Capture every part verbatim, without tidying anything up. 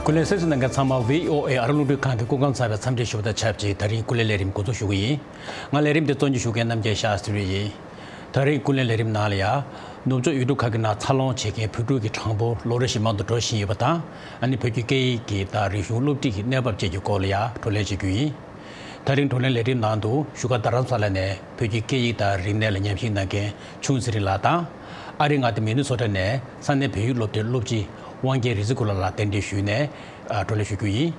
ཀུན་གླེང་གསན་གཟིགས་གནང་མཁན་ཚང་མ་V O A ཨ་རི་རླུང་འཕྲིན་ཁང་གི་སྐུ་ཁམས་བཟང་བའི་འཚམས་འདྲི་ཞུ་བ་དང་ཆབས་ཅིག་དེ་རིང་ཀུན་གླེང་ལས་རིམ་འགོ་འཛུགས་ཞུ་གི་ཡིན། ང་ལས་རིམ་དེ་གཙོ་འཛིན་ཞུ་མཁན་རྣམ་རྒྱལ་ཤཱ་སྟྲི་ཡིན། དེ་རིང་ཀུན་གླེང་ལས་རིམ་ནང་ལ་ཡ། ནུབ་ཕྱོགས་ཡུལ་གྲུ་ཁག་གི་ནང་འཚར་ལོངས་བྱེད་མཁན་བོད་ཕྲུག་གི་གྲངས་འབོར་ལོ་རེ་བཞིན་མང་དུ་འགྲོ་བཞིན་ཡོད་པ་དང་། ཨ་ནི་བོད་ཀྱི་སྐད་ཡིག་གི་དང་རིག་གཞུང་སློབ་ཁྲིད་ཀྱི་གནས་བབ་བཅས་ཀྱི་སྐོར་ལ་ཡ་བགྲོ་གླེང་བྱེད་རྒྱུ་ཡིན། དེ་རིང་བགྲོ་གླེང་ལས་རིམ་ནང་དུ་བཞུགས་སྒར་རྡ་རམ་ས་ལ་ནས་བོད་ཀྱི་སྐད་ཡིག་དང་རིག་གནས་ལ་ཉམས་ཞིབ་གནང་མཁན་ཆུང་ཚེ་རིང་ལགས་དང་། ཨ་རིའི་མངའ་སྡེ་མི་ནི་སོ་ཊ་ནས་ས་གནས་བོད་ཡིག་སློབ་གྲྭའི་སློབ་སྤྱི་དབང་རྒྱལ་རིག་འཛིན་ཀུན་ལེགས་ལགས་གདན་འདྲེན་ཞུས་ནས་བགྲོ་གླེང་ཞུ་རྒྱུ་ཡིན།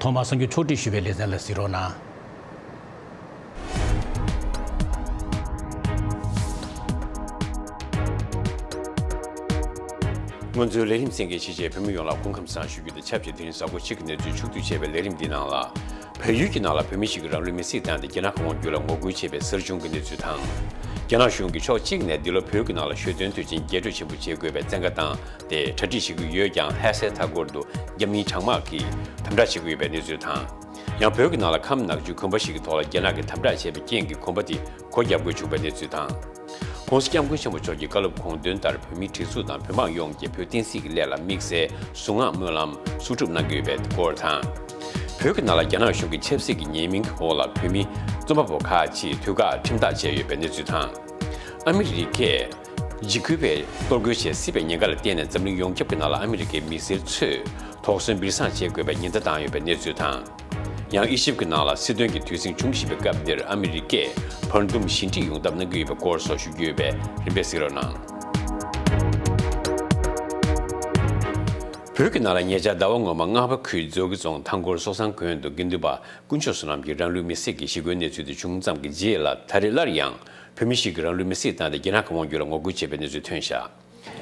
ཐོག་མར་གསར་འགྱུར་ཕྱོགས་སྒྲིག་ཞུས་པའི་ལེ་ཚན་ལ་གཟིགས་རོགས་གནང་། སྔོན་ཚུད་ལས་རིམ་གསན་མཁན་ཆེད་ཆེད་བོད་མི་ཡོངས་ལ་སྐུ་ཁམས་བཟང་ཞུ་རྒྱུ་དང་ཆབས་ཅིག་དེ་རིང་གཟའ་འཁོར་གཅིག་གི་གནས་ཚུལ་ཕྱོགས་བསྡུས་བྱས་པའི་ལས་རིམ་འདི་ནང་ལ། བལ་ཡུལ་གྱི་ནང་ལ་བོད་མི་ཞིག་གིས་རང་ལུས་མེར་སྲེག་བཏང་སྟེ་རྒྱ་ནག་གི་དབང་བསྒྱུར་ལ་ངོ་རྒོལ་བྱས་པའི་གསར་བྱུང་གི་གནས་ཚུལ་དང་། རྒྱ་ནག་གཞུང་གིས་ཕྱོགས་གཅིག་ནས་འདི་ལོ་བོད་ཀྱི་ནང་ལ་ཞོ་སྟོན་དུས་ཆེན་རྒྱས་སྤྲོས་ཆེན་པོ་བྱེད་དགོས་པའི་བཙན་བཀའ་བཏང་སྟེ་གྲ་སྒྲིག་བྱེད་ཀྱི་ཡོད་ཀྱང་ལྷ་སའི་མཐའ་འཁོར་དུ་རྒྱ་མིའི་གྲང་དམག་གིས་དམ་དྲག་བྱེད་ཀྱི་ཡོད་པའི་གནས་ཚུལ་དང་། ཡང་བོད་ཀྱི་ནང་ལ་ཁམས་ནག་ཆུའི་དགོན་པ་ཞིག་གི་ཐོག་ལ་རྒྱ་ནག་གིས་དམ་དྲག་བྱས་པའི་རྐྱེན་གྱིས་དགོན་པ་དེ་སྒོ་བརྒྱབ་དགོས་བྱུང་བའི་གནས་ཚུལ་དང་། ྋགོང་ས་ྋསྐྱབས་མགོན་ཆེན་པོ་མཆོག་གིས་བཀའ་སློབ་དགོངས་དོན་ལྟར་བོད་མིའི་སྒྲིག་འཛུགས་དང་བོད་དམངས་ཡོངས་ཀྱིས་བོད་བསྟན་སྲིད་ཀྱི་སླད་ལ་དམིགས་བསལ་གཟུངས་སྔགས་སྨོན་ལམ་གསོག་སྒྲུབ་གནང་གི་ཡོད་པའི་སྐོར་དང་། བོད་ཀྱི་ནང་ལ་རྒྱ་ནག་གཞུང་གིས་ཆབ་སྲིད་ཀྱི་ཉེས་མིང་གི་འོག་ལ་བོད་མི་རྩོམ་པ་པོ་ཁག་ཅིག་དུས་བཀག་ཁྲིམས་ཐག་བཅད་ཡོད་པའི་གནས་ཚུལ་དང་། ཨ་མི་རི་ཀས་འཇིགས་སྐུལ་བས་གཏོར་རྒོལ་བྱེད་སྲིད་པའི་ཉེན་ཁ་ལ་བརྟེན་ནས་འཛམ་གླིང་ཡོངས་ཁྱབ་ཀྱི་ནང་ལ་ཨ་མི་རི་ཀའི་མི་སེར་ཚོས་དོགས་ཟོན་སྦྱིན་སྲེག་བྱེད་དགོས་པའི་ཉེན་བརྡ་བཏང་ཡོད་པའི་གནས་ཚུལ་དང་། ཡང་ཨི་ཇིབ་ཀྱི་ནང་ལ་སྲིད་དོན་གྱི་དུས་ཟིང་འབྱུང་བཞིན་པའི་སྐབས་འདིར་ཨ་མི་རི་ཀས་བར་འདུམ་ཞི་འགྲིག་ཡོང་ཐབས་གནང་གི་ཡོད་པའི་སྐོར་སོགས་ཞུ་རྒྱུ་ཡོད་པས་རིམ་པས་གཟིགས་རོགས་གནང་། བོད་ཀྱི་ནང་ལ་ཉེ་ཆར་ཟླ་བ་སྔོན་མ་རྔ་བ་ཁུལ་མཛོད་དགེ་རྫོང་མཐའ་འཁོར་སོ་བཟང་དགོན་དུ་དགེ་འདུན་པ་དཀོན་མཆོག་བསོད་ནམས་ཀྱིས་རང་ལུས་མེར་སྲེག་གིས་ཞི་རྒོལ་གནས་ཚུལ་དེ་བྱུང་ཙམ་གྱི་རྗེས་ལ་ད་རེས་སླར་ཡང་བོད་མི་ཞིག་གིས་རང་ལུས་མེར་སྲེག་བཏང་སྟེ་རྒྱ་ནག་གི་དབང་བསྒྱུར་ལ་ངོ་རྒོལ་བྱས་པའི་གནས་ཚུལ་ཐོན་བཞག་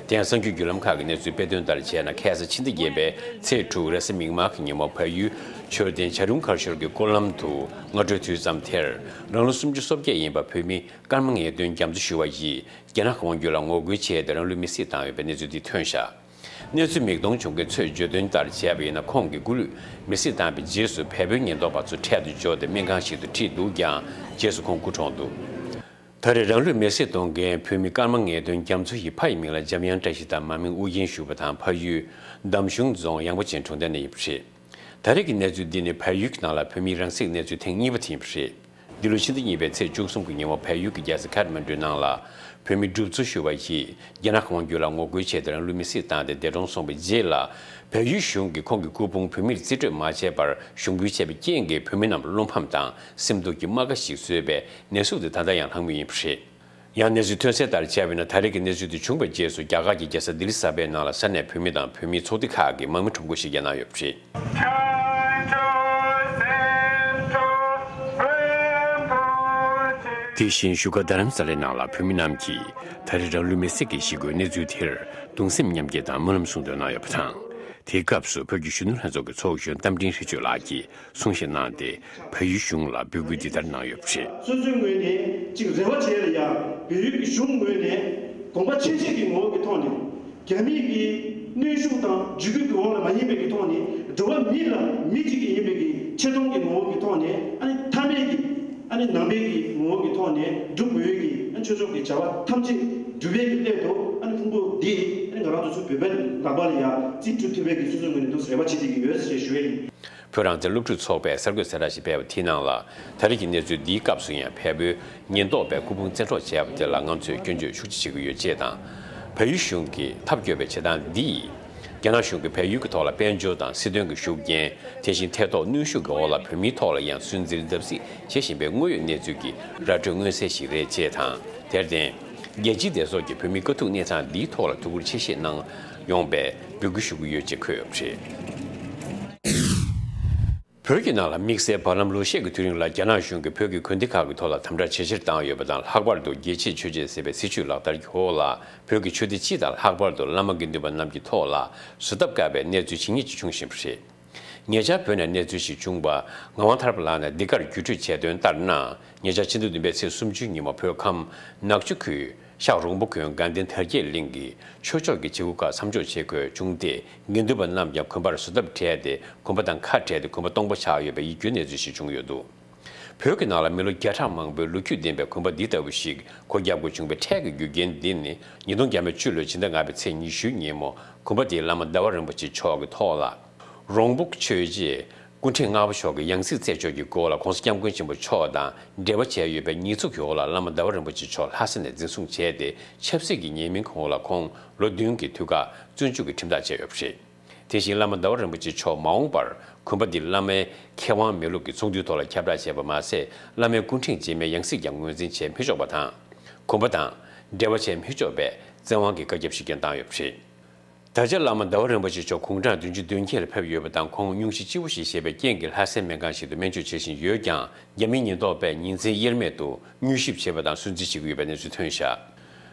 དེ་ཡང་གསར་འགྱུར་བརྒྱུད་ལམ་ཁག་གི་གནས་ཚུལ་སྤེལ་དོན་ལྟར་བྱས་ན་ཁ་སང་ཕྱི་ཟླ་བརྒྱད་པའི་ཚེས་དྲུག་རེས་གཟའ་མིག་དམར་གྱི་ཉིན་མོ་བལ་ཡུལ་མཆོད་རྟེན་བྱ་རུང་མཁར་ཤོར་གྱི་སྐོར་ལམ་དུ་སྔ་དྲོའི་དུས་ཙམ་དེར་རང་ལོ་སུམ་ཅུ་སོ་བརྒྱད་ཡིན་པ་བོད་མི་ཀརྨ་ངེས་དོན་རྒྱ་མཚོ་ཞུ་བ་ཡིས་རྒྱ་ནག་གི་དབང་བསྒྱུར་ལ་ངོ་རྒོལ་བྱས་ཏེ་རང་ལུས་མེར་སྲེག་བཏང་ཡོད་པའི་གནས་ཚུལ་འདི་ཐོན་བཞག་གནས་ཚུལ་མིག་མཐོང་བྱུང་མཁན་ཚོས་བརྗོད་དོན་ལྟར་བྱས་པ་ཡིན་ན་ཁོང་གི་སྐུ་ལུས་མེར་སྲེག་བཏང་བའི་རྗེས་སུ་བལ་པོའི་ཉེན་རྟོག་པ་ཚོ་འཕྲལ་དུ་འབྱོར་ཏེ་སྨན་ཁང་ཞིག་ཏུ་ཁྲིད་འདུག་ཀྱང་རྗེས་སུ་ཁོང་སྐུ་གྲོངས་འདུག་ད་རེས་རང་ལུས་མེར་སྲེག་གཏོང་མཁན་བོད་མི་ཀརྨ་ངེས་དོན་རྒྱ་མཚོ་ཡི་ཕ་ཡི་མིང་ལ་འཇམ་དབྱངས་བཀྲ་ཤིས་དང་མ་མིང་ཨུ་རྒྱན་ཞུ་བ་དང་ཕ་ཡུལ་འདམ་གཞུང་རྫོང་ཡངས་པ་ཅན་གྲོང་རྡལ་ནས་ཡིན་པ་རེད། ད་རེས་ཀྱི་གནས་ཚུལ་འདི་ནི་བལ་ཡུལ་གྱི་ནང་ལ་བོད་མིའི་རང་སྲེག་གནས་ཚུལ་ཐེངས་གཉིས་པ་དེ་ཡིན་པ་རེད། འདི་ལོ་ཕྱི་ཟླ་གཉིས་པའི་ཚེས་བཅུ་གསུམ་གྱི་ཉིན་མོ་བལ་ཡུལ་གྱི་རྒྱལ་ས་ཁ་ཐ་མན་གྲུའི་ནང་ལ་བོད་མི་སྒྲུབ་ཚུལ་ཞུ་བ་ཡིས་རྒྱ་ནག་གི་དབང་བསྒྱུར་ལ་ངོ་རྒོལ་བྱས་ཏེ་རང་ལུས་མེར་སྲེག་བཏང་སྟེ་འདས་གྲོངས་སོང་བའི་རྗེས་ལ་བལ་ཡུལ་གཞུང་གིས་ཁོང་གི་སྐུ་ཕུང་བོད་མིར་རྩིས་སྤྲོད་མ་བྱས་པར་གཞུང་བསྐྱོད་བྱས་པའི་རྐྱེན་གྱིས་བོད་མི་རྣམས་བློ་ཕམ་དང་སེམས་སྡུག་གི་རྨ་ཁ་ཞིག་བཟོས་པའི་ནད་ཟུག་དེ་ད་ལྟ་ཡང་ལྷག་མུས་ཡིན་པ་རེད། ཡང་གནས་ཚུལ་ཐོན་གསལ་ལྟར་བྱས་པ་ཡིན་ན་ད་རེས་ཀྱི་གནས་ཚུལ་དེ་བྱུང་བའི་རྗེས་སུ་རྒྱ་གར་གྱི་རྒྱལ་ས་ལྡི་ལི་གསར་པའི་ནང་ལ་ས་གནས་བོད་མི་དང་བོད་མིའི་ཚོགས་སྡེ་ཁག་གིས་དམག་མི་ཁྲོམ་སྐོར་ཞིག་བརྒྱབ་གནང་ཡོད་པ་རེད། དེ་བཞིན་བཞུགས་སྒར་རྡ་རམ་ས་ལའི་ནང་ལ་བོད་མི་རྣམས་ཀྱིས་ད་རེས་རང་ལུས་མེར་སྲེག་གི་ཞི་རྒོལ་གནས་ཚུལ་དེར་གདུང་སེམས་མཉམ་སྐྱེད་དང་སྨོན་ལམ་གསུང་འདོན་གནང་ཡོད་པ་དང་། དེའི་སྐབས་སུ་བོད་ཀྱི་གཞོན་ནུ་ལྷན་ཚོགས་ཀྱི་ཚོགས་གཞོན་རྟ་མགྲིན་ཧྲི་ཆོས་ལགས་ཀྱིས་གསུང་བཤད་གནང་སྟེ་བལ་ཡུལ་གཞུང་ལ་འབོད་སྐུལ་འདི་ལྟར་གནང་ཡོད་པ་རེད། སོ་སོའི་ངོས་ནས་ཅིག་རེ་བ་བྱས་ལ་ཡང་བལ་ཡུལ་གྱི་གཞུང་ངོས་ནས་དགོངས་པ་ཆེ་བཞེས་ཀྱི་ངོ་བོ་གི་ཐོག་ནས་རྒྱ་མིའི་གི་གནོན་ཤུགས་དང་འཇིགས་སྐུལ་གྱི་འོག་ལ་མ་ཡིན་པའི་གི་ཐོག་ནས་འགྲོ་བ་མི་ལ་མི་གཅིག་གི་ཡིན་པའི་གི་ཆེ་མཐོང་གི་ངོ་བོ་གི་ཐོག་ནས་ཨ་ནི་མཐའ་མེད་ཀྱི་ཨ་ནི་ནང་པའི་གི་ངོ་བོ་གི་ཐོག་ནས་སྒྲུབ་དགོས་ཡོད་ཀྱི་ཨ་ནི་ཆོས་ཕྱོགས་ཀྱི་བྱ་བ་ཐམས་ཅད་སྒྲུབ་པའི་གི་སླད་དུ་ཨ་ནི་ཕུང་པོ་འདི་ཨ་ནི་ང་རང་ཚོ་ཚུར་བོད་པའི་ལག་པ་ལ་ཡང་རྩིས་སྤྲོད་ཐུབ་པའི་གི་སོ་སོའི་ངོས་ནས་འདུག་རེ་བ་བྱེད་བསྡད་ཀྱི་ཡོད་ཞེས་ཞུ་ཡ་ཡིན། བོད་རང་བཙན་སློབ་ཕྲུག་ཚོགས་པས་གསར་འགོད་གསལ་བསྒྲགས་ཤིག་སྤེལ་བ་དེའི་ནང་ལ། ད་རེས་ཀྱི་གནས་ཚུལ་འདིའི་སྐབས་སུ་ཡང་བལ་པོའི་ཉེན་རྟོག་པས་སྐུ་ཕུང་བཙན་འཕྲོག་བྱས་པ་དེ་ལ་ང་ཚོས་སྐྱོན་བརྗོད་ཤུགས་ཆེ་བྱེད་ཀྱི་ཡོད་ཅེས་དང་། བལ་ཡུལ་གཞུང་གིས་ཐབས་སྐྱོ་བའི་བྱེད་སྟངས་འདི་ཡིས། རྒྱ་ནག་གཞུང་གིས་བལ་ཡུལ་གྱི་ཐོག་ལ་དཔལ་འབྱོར་དང་སྲིད་དོན་གྱི་ཤུགས་རྐྱེན། དེ་བཞིན་ཐེ་གཏོགས་གནོན་ཤུགས་ཀྱི་འོག་ལ་བོད་མིའི་ཐོག་ལ་ཡང་སུན་གཙེར་བརྡབ་གསིག་བྱེད་བཞིན་པའི་དངོས་ཡོད་གནས་ཚུལ་གྱི་ར་སྤྲོད་མངོན་གསལ་ཞིག་རེད་ཅེས་དང་། དེར་བརྟེན། རྒྱལ་སྤྱིའི་བདེ་སྲུང་གིས་བོད་མིའི་དཀའ་སྡུག་གནས་སྟངས་འདིའི་ཐོག་ལ་ཐུགས་ཁུར་ཆེ་བཞེས་གནང་ཡོང་བའི་འབོད་སྐུལ་ཞུ་གི་ཡོད་ཅེས་འཁོད་ཡོད་པ་རེད། བོད་ཀྱི་ནང་ལ་དམིགས་བསལ་བར་ལམ་ལོ་ཤས་ཀྱི་དུས་རིང་ལ་རྒྱ་ནག་གཞུང་གིས་བོད་ཀྱི་དགོན་སྡེ་ཁག་གི་ཐོག་ལ་དམ་དྲག་ཇེ་ཆེར་བཏང་ཡོད་པ་དང་། ལྷག་པར་དུ་རྒྱལ་གཅེས་ཆོས་གཅེས་ཟེར་བའི་སྲིད་བྱུས་ལག་བསྟར་གྱི་འོག་ལ་བོད་ཀྱི་ཆོས་སྡེ་སྤྱི་དང་ལྷག་པར་དུ་བླ་མ་དགེ་འདུན་པ་རྣམས་ཀྱི་ཐོག་ལ་བཟོད་ཐབས་དཀའ་བའི་གནས་ཚུལ་ཇི་སྙེད་ཅིག་འབྱུང་བཞིན་པ་རེད། ཉེ་ཆར་བོད་ནས་གནས་ཚུལ་ཞིག་བྱུང་བ། ངག་དབང་ཐར་པ་ལགས་ནས་འདི་གར་བརྒྱུད་སྤྲོད་བྱས་དོན་ལྟར་ན། ཉེ་ཆར་ཕྱི་ཟླ་བདུན་པའི་ཚེས་སུམ་ཅུའི་ཉིན་མོ་བོད་ཁམས་ནག་ཆུ་ཁུལ་ཤག་རོང་པོ་དགོན་དགའ་ལྡན་དར་རྒྱས་གླིང་གི་ཆོས་ཕྱོགས་ཀྱི་བྱེད་སྒོ་ཁག་མཚམས་འཇོག་བྱེད་དགོས་བྱུང་སྟེ། དགེ་འདུན་པ་རྣམས་ཀྱང་དགོན་པར་བཟོད་ཐབས་བྲལ་ཏེ་དགོན་པ་དང་ཁ་བྲལ་ཏེ་དགོན་པ་སྟོང་པ་ཆགས་ཡོད་པའི་ཡིད་སྐྱོའི་གནས་ཚུལ་ཞིག་བྱུང་ཡོད་འདུག་བོད་ཀྱི་ནང་ལ་མི་ལོ་བརྒྱ་ཕྲག་མང་པོའི་ལོ་རྒྱུས་ལྡན་པའི་དགོན་པ་འདི་ལྟ་བུ་ཞིག་སྒོ་བརྒྱབ་དགོས་བྱུང་བའི་འཕྲལ་གྱི་རྒྱུ་རྐྱེན་འདི་ནི། ཉིས་སྟོང་བརྒྱ་མེད་བཅུ་ལོའི་ཕྱི་ཟླ་ལྔ་པའི་ཚེས་ཉི་ཤུའི་ཉིན་མོ། དགོན་པ་དེའི་བླ་མ་ཟླ་བ་རིན་པོ་ཆེ་མཆོག་གི་ཐོག་ལ། རོང་པོ་ཆོས་རྗེ་སྐུ་ཕྲེང་ལྔ་པ་མཆོག་གི་ཡང་སྲིད་རྩད་གཅོད་ཀྱི་སྐོར་ལ་༸གོང་ས་༸སྐྱབས་མགོན་ཆེན་པོ་མཆོག་དང་འབྲེལ་བ་བྱས་ཡོད་པའི་ཉེས་འཛུགས་ཀྱི་འོག་ལ་བླ་མ་ཟླ་བ་རིན་པོ་ཆེ་མཆོག་ལྷ་ས་ནས་འཛིན་བཟུང་བྱས་ཏེ་ཆབ་སྲིད་ཀྱི་ཉེས་མིང་གི་འོག་ལ་ཁོང་ལོ་བདུན་གྱི་དུས་བཀག་བཙོན་འཇུག་གི་ཁྲིམས་ཐག་བཅད་ཡོད་པ་རེད། དེ་བཞིན་བླ་མ་ཟླ་བ་རིན་པོ་ཆེ་མཆོག་མ་འོངས་པར་དགོན་པ་འདི་བླ་མའི་མཁས་དབང་མེད་ལུགས་ཀྱི་ཚོགས་འདུའི་ཐོག་ལ་ཁྱབ་བསྒྲགས་བྱས་པ་མ་ཟད། བླ་མའི་སྐུ་ཕྲེང་རྗེས་མའི་ཡང་སྲིད་ཀྱང་ངོས་འཛིན་བྱེད་མི་ཆོག་པ་དང་། དགོན་པ་དང་འབྲེལ་བ་བྱེད་མི་ཆོག་པའི་བཙན་དབང་གི་བཀའ་ཁྱབ་ཞིག་ཀྱང་བཏང་ཡོད་པ་རེད། ད་ཆ་བླ་མ་ཟླ་བ་རིན་པོ་ཆེ་མཆོག་དགུང་གྲངས་བདུན་ཅུ་དོན་བརྒྱད་ལ་ཕེབས་ཡོད་པ་དང་། ཁོང་སྙུང་གཞི་ལྕི་པོ་ཞིག་བཞེས་པའི་རྐྱེན་གྱིས་ལྷ་སའི་སྨན་ཁང་ཞིག་ཏུ་སྨན་བཅོས་བྱེད་བཞིན་ཡོད་ཀྱང་། རྒྱ་མིའི་ཉེན་རྟོག་པས་ཉིན་མཚན་དབྱེར་མེད་དུ་མྱུལ་ཞིབ་བྱས་པ་དང་སུན་གཙེར་བྱེད་ཀྱི་ཡོད་པའི་གནས་ཚུལ་ཐོན་བཞག་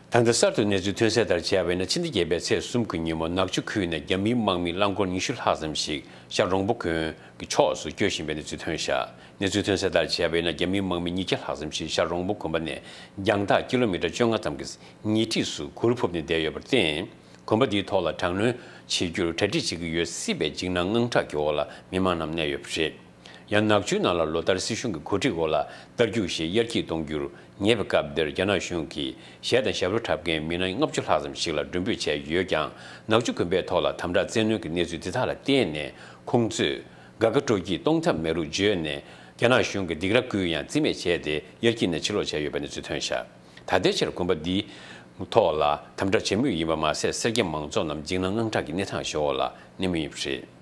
ད་ལྟ་གསར་དུ་གནས་ཚུལ་ཐོན་གསལ་ལྟར་བྱས་པ་ཡིན་ན། ཕྱི་ཟླ་བརྒྱད་པའི་ཚེས་གསུམ་གྱི་ཉིན་མོ་ནག་ཆུ་ཁུལ་ནས་རྒྱ་མིའི་དམག་མི་རླངས་འཁོར་ཉི་ཤུ་ལྷག་ཙམ་ཞིག་ཤར་རོང་པོ་དགོན་གྱི་ཕྱོགས་སུ་བསྐྱོད་བཞིན་པའི་གནས་ཚུལ་ཐོན་བཞག་གནས་ཚུལ་ཐོན་གསལ་ལྟར་བྱས་པ་ཡིན་ན། རྒྱ་མིའི་དམག་མི་ཉིས་བརྒྱ་ལྷག་ཙམ་ཞིག་ཤར་རོང་པོ་དགོན་པ་ནས་རྒྱང་ཐག་ཀི་ལོ་མི་ཊར་བཅོ་ལྔ་ཙམ་གྱི་ཉེ་འཁྲིས་སུ་གུར་ཕུབ་ནས་བསྡད་ཡོད་པར་བརྟེན། དགོན་པ་འདིའི་ཐོག་ལ་དྲག་གནོན་བྱེད་རྒྱུར་གྲ་སྒྲིག་བྱེད་ཀྱི་ཡོད་སྲིད་པའི་འཇིགས་སྣང་དངངས་སྐྲག་གི་འོག་ལ་མི་མང་རྣམས་གནས་ཡོད་པ་རེད། ཡང་ནག་ཆུའི་ནང་ལ་ལོ་ལྟར་སྲིད་གཞུང་གི་གོ་སྒྲིག་འོག་ལ་རྟ་རྒྱུག་ཞེས་དབྱར་སྐྱིད་གཏོང་རྒྱུར་ཉེ་བའི་སྐབས་འདིར་རྒྱ་ནག་གཞུང་གིས་གཞས་དང་ཞབས་བྲོ་འཁྲབ་མཁན་མི་སྣ་ལྔ་བཅུ་ལྷག་ཙམ་ཞིག་ལ་མགྲོན་འབོད་བྱས་ཡོད་ཀྱང་། ནག་ཆུ་དགོན་པའི་ཐོག་ལ་དམ་དྲག་བཙན་གནོན་གྱི་གནས་ཚུལ་འདི་དག་ལ་བརྟེན་ནས། ཁོང་ཚོས་དགའ་དགའ་སྤྲོ་སྐྱིད་གཏོང་ཐབས་མེད་ལུགས་བརྗོད་ནས། རྒྱ་ནག་གཞུང་གིས་སྡིགས་ར་བསྐུལ་ཡང་རྩིས་མེད་བྱས་ཏེ། དབྱར་སྐྱིད་ནས་ཕྱིར་ལོག་བྱས་ཡོད་པའི་གནས་ཚུལ་ཐོན་བཞག་ད་ལྟའི་ཆར་དགོན་པ་འདིའི་ཐོག་ལ་དམ་དྲག་བྱེད་མུས་ཡིན་པ་མ་ཟད། སེར་སྐྱ་མང་ཚོགས་རྣམས་འཇིགས་སྣང་དངངས་སྐྲག་གི་གནས་སྟངས་ཤིག་འོག་ལ་གནས་མུས་ཡིན་པ་རེད།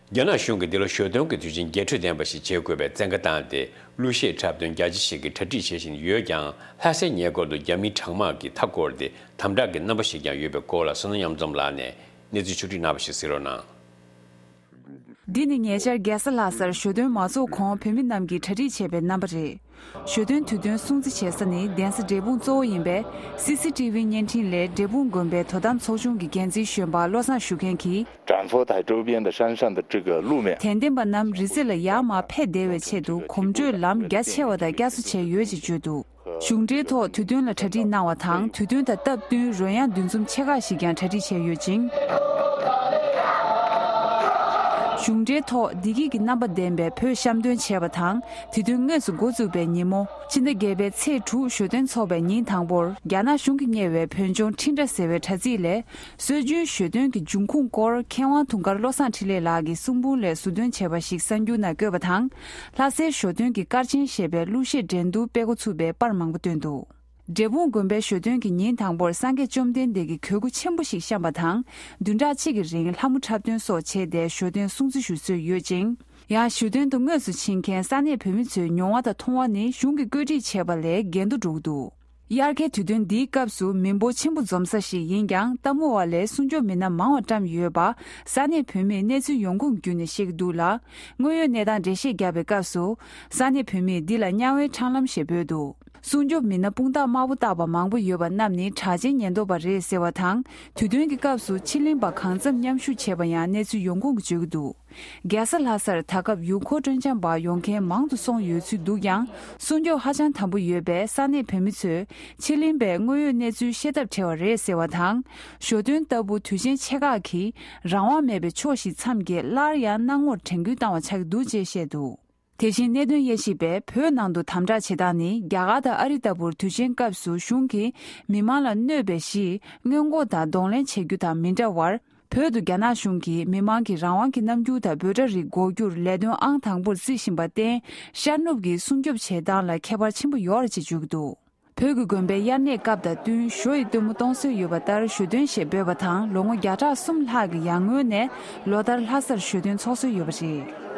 རྒྱ་ནག་གཞུང་གིས་འདི་ལོ་ཞོ་སྟོན་གྱི་དུས་ཆེན་རྒྱས་སྤྲོས་ལྡན་པ་ཞིག་བྱེད་དགོས་པའི་བཙན་བཀའ་བཏང་སྟེ། གླུ་གཞས་འཁྲབ་སྟོན་རྒྱ་ཆེ་ཞིག་གི་གྲ་སྒྲིག་བྱེད་བཞིན་ཡོད་ཀྱང་། ལྷ་སའི་ཉེ་འཁོར་དུ་རྒྱ་མིའི་དྲག་དམག་གིས་མཐའ་བསྐོར་ཏེ་དམ་དྲག་གི་རྣམ་པ་ཞིག་ཀྱང་ཡོད་པའི་སྐོར་ལ། བསོད་ནམས་གཡུ་འཛོམས་ལགས་ནས་གནས་ཚུལ་ཕྱོགས་སྒྲིག་གནང་བ་ཞིག་གཟིགས་རོགས་གནང་། འདི་ནི་ཉེ་ཆར་རྒྱལ་ས་ལྷ་སར་ཞོ་སྟོན་མ་ཚོགས་གོང་བོད་མི་རྣམས་ཀྱིས་གྲ་སྒྲིག་བྱས་པའི་རྣམ་པ་རེད། ཞོ་སྟོན་དུས་སྟོན་སྲུང་བརྩི་བྱེད་ས་ནི་གདན་ས་འབྲས་སྤུངས་གཙོ་བོ་ཡིན་པས། སི་སི་ཊི་ཝི་བརྙན་འཕྲིན་ལས་འབྲས་སྤུངས་དགོན་པའི་དོ་དམ་ཚོགས་ཆུང་གི་འགན་འཛིན་གཞོན་པ་བློ་བཟང་ཞུ་མཁན་གྱིས། 长佛台周边的山上的这个路面。 དད་ལྡན་པ་རྣམས་རི་རྩེ་ལ་ཡར་མར་ཕེབས་བདེ་བའི་ཆེད་དུ། གོམ་བགྲོད་ལམ་རྒྱ་ཆེ་བ་དང་བསྐྱར་གསོ་བྱས་ཡོད་ཅེས་བརྗོད་འདུག་གཞུང་འབྲེལ་ཐོག་དུས་སྟོན་ལ་གྲ་སྒྲིག་གནང་བ་དང་། དུས་སྟོན་དང་སྟབས་བསྟུན་རོལ་དབྱངས་འདུ་འཛོམས་ཆེ་ཁག་ཞིག་ཀྱང་གྲ་སྒྲིག་བྱས་ཡོད་ཅིང་། གཞུང་འབྲེལ་ཐོག་བདེ་སྐྱིད་ཀྱི་རྣམ་པ་ལྡན་པའི་བོད་གཤམ་སྟོན་བྱས་པ་དང་། དུས་སྟོན་དངོས་སུ་འགོ་བཙུགས་པའི་ཉིན་མོ། ཕྱི་ཟླ་བརྒྱད་པའི་ཚེས་དྲུག་ཞོ་སྟོན་འཚོགས་པའི་ཉིན་དང་པོར། རྒྱ་ནག་གཞུང་གིས་གཉེར་བའི་བོད་ལྗོངས་འཕྲིན་ཕྲ་ཟེར་བའི་དྲ་ཚིགས་ལས། སྲོལ་རྒྱུན་ཞོ་སྟོན་གྱི་འབྱུང་ཁུངས་སྐོར། མཁས་དབང་དུང་དཀར་བློ་བཟང་འཕྲིན་ལས་ལགས་ཀྱི་གསུང་འབུམ་ལས་ཟུར་འདོན་བྱས་པ་ཞིག་གསར་འགྱུར་ནང་བཀོད་པ་དང་། ལྷ་སའི་ཞོ་སྟོན་གྱི་སྐར་ཆེན་ཞེས་པའི་གླུ་གཞས་འགྲན་བསྡུར་སྤེལ་འགོ་ཚུགས་པའི་པར་མང་པོ་བཏོན་འདུག་འབྲས་སྤུངས་དགོན་པའི་ཞོ་སྟོན་གྱི་ཉིན་དང་པོར་སངས་རྒྱས་བཅོམ་ལྡན་འདས་ཀྱི་གོས་སྐུ་ཆེན་པོ་ཞིག་བཤམས་པ་དང་། བདུན་ཕྲག་གཅིག་གི་རིང་ལྷ་མོ་འཁྲབ་སྟོན་སོགས་བྱས་ཏེ་ཞོ་སྟོན་སྲུང་བརྩི་ཞུ་སྲོལ་ཡོད་ཅིང་། ཡང་ཞོ་སྟོན་དུ་དངོས་སུ་ཕྱིན་མཁན་ས་གནས་བོད་མི་ཚོའི་མྱོང་བ་དང་མཐོང་བ་ནི་གཞུང་གིས་བཀོད་སྒྲིག་བྱས་པ་ལས་འགལ་འདུ་འགྲོ་གི་འདུག་དབྱར་ཁའི་དུས་སྟོན་འདིའི་སྐབས་སུ་མི་འབོར་ཆེན་པོ་འཛོམས་ས་ཞིག་ཡིན་ཀྱང་། ལྟད་མོ་བ་ལས་སྲུང་སྐྱོབ་མི་སྣ་མང་བ་བཀྲམ་ཡོད་པ། ས་གནས་བོད་མིས་གནས་ཚུལ་ཡོང་ཁུངས་བརྒྱུད་ནས་བཤད་ཀྱི་འདུག་ལ། དངོས་ཡོད་གནས་སྟངས་འགྲེལ་བཤད་བརྒྱབ་པའི་སྐབས་སུ། ས་གནས་བོད་མིས་འདི་ལ་དམྱལ་བའི་འཕྲང་ལམ་ཞེས་འབོད་འདུག་སྲུང་སྐྱོབ་མི་སྣ་དཔུང་རྟགས་དམར་པོ་བཏགས་པ་མང་པོ་ཡོད་པ་རྣམས་ནི་གྲགས་ཅན་ཉེན་རྟོག་པ་རེད་ཟེར་བ་དང་། དུས་སྟོན་གྱི་སྐབས་སུ་ཕྱི་གླིང་པ་གང་འཚམ་མཉམ་ཞུགས་བྱས་པ་ཡང་གནས་ཚུལ་ཡོང་ཁུངས་ཀྱིས་བརྗོད་ཀྱི་འདུག་རྒྱལ་ས་ལྷ་སར་ད་སྐབས་ཡུལ་འཁོར་སྤྲོ་འཆམ་པར་ཡོང་མཁན་མང་དུ་སོང་ཡོད་ཚུལ་འདུག་ཀྱང་། སྲུང་སྐྱོབ་ཧ་ཅང་དམ་པོ་ཡོད་པས་ས་གནས་བོད་མི་ཚོས་ཕྱི་གླིང་པའི་དངོས་ཡོད་གནས་ཚུལ་ཤེས་ཐབས་བྲལ་བ་རེད་ཟེར་བ་དང་། ཞོ་སྟོན་ལྟ་བུ་དུས་ཆེན་ཆེ་ཁག་གིས་རང་དབང་མེད་པའི་ཕྱོགས་ཤིག་མཚམས་བརྒྱད་སླར་ཡང་སྣང་ངོར་དྲན་སྐུལ་བཏང་བ་ཆགས་ཀྱི་འདུག་ཅེས་བཤད་འདུག་དེ་བཞིན་གནད་དོན་དབྱེ་ཞིབ་པས་བོད་ནང་དུ་དམ་དྲག་བྱེད་སྟངས་ནི་རྒྱ་གར་དང་ཨ་རི་ལྟ་བུར་དུས་ཆེན་སྐབས་སུ་གཞུང་གིས་མི་མང་ལ་གནོད་པའི་གཞི་སྔོན་འགོག་དང་གདོང་ལེན་བྱེད་རྒྱུ་དང་མི་འདྲ་བར། བོད་དུ་རྒྱ་ནག་གཞུང་གིས་མི་མང་གི་རང་དབང་གི་རྣམ་འགྱུར་དང་འབོད་སྒྲ་རིགས་འགོག་རྒྱུར་ལས་དོན་ཨང་དང་པོར་བརྩིས་བཞིན་པར་བརྟེན། ཤར་ནུབ་ཀྱི་སྲུང་སྐྱོབ་བྱེད་སྟངས་ལ་ཁྱད་པར་ཆེན་པོ་ཡོད་རེད་ཅེས་བརྗོད་ཀྱི་འདུག་བོད་ཀྱི་དགོན་པའི་དབྱར་གནས་སྐབས་དང་བསྟུན་ཞོ་ཡི་སྟོན་མོ་གཏོང་སྲོལ་ཡོད་པ་ལྟར་ཞོ་སྟོན་ཞེས་འབོད་པ་དང་། ལོ་ངོ་བརྒྱ་ཕྲག་གསུམ་ལྷག་གི་ཡར་སྔོན་ནས་ལོ་ལྟར་ལྷ་སར་ཞོ་སྟོན་འཚོགས་སྲོལ་ཡོད་པ་རེད།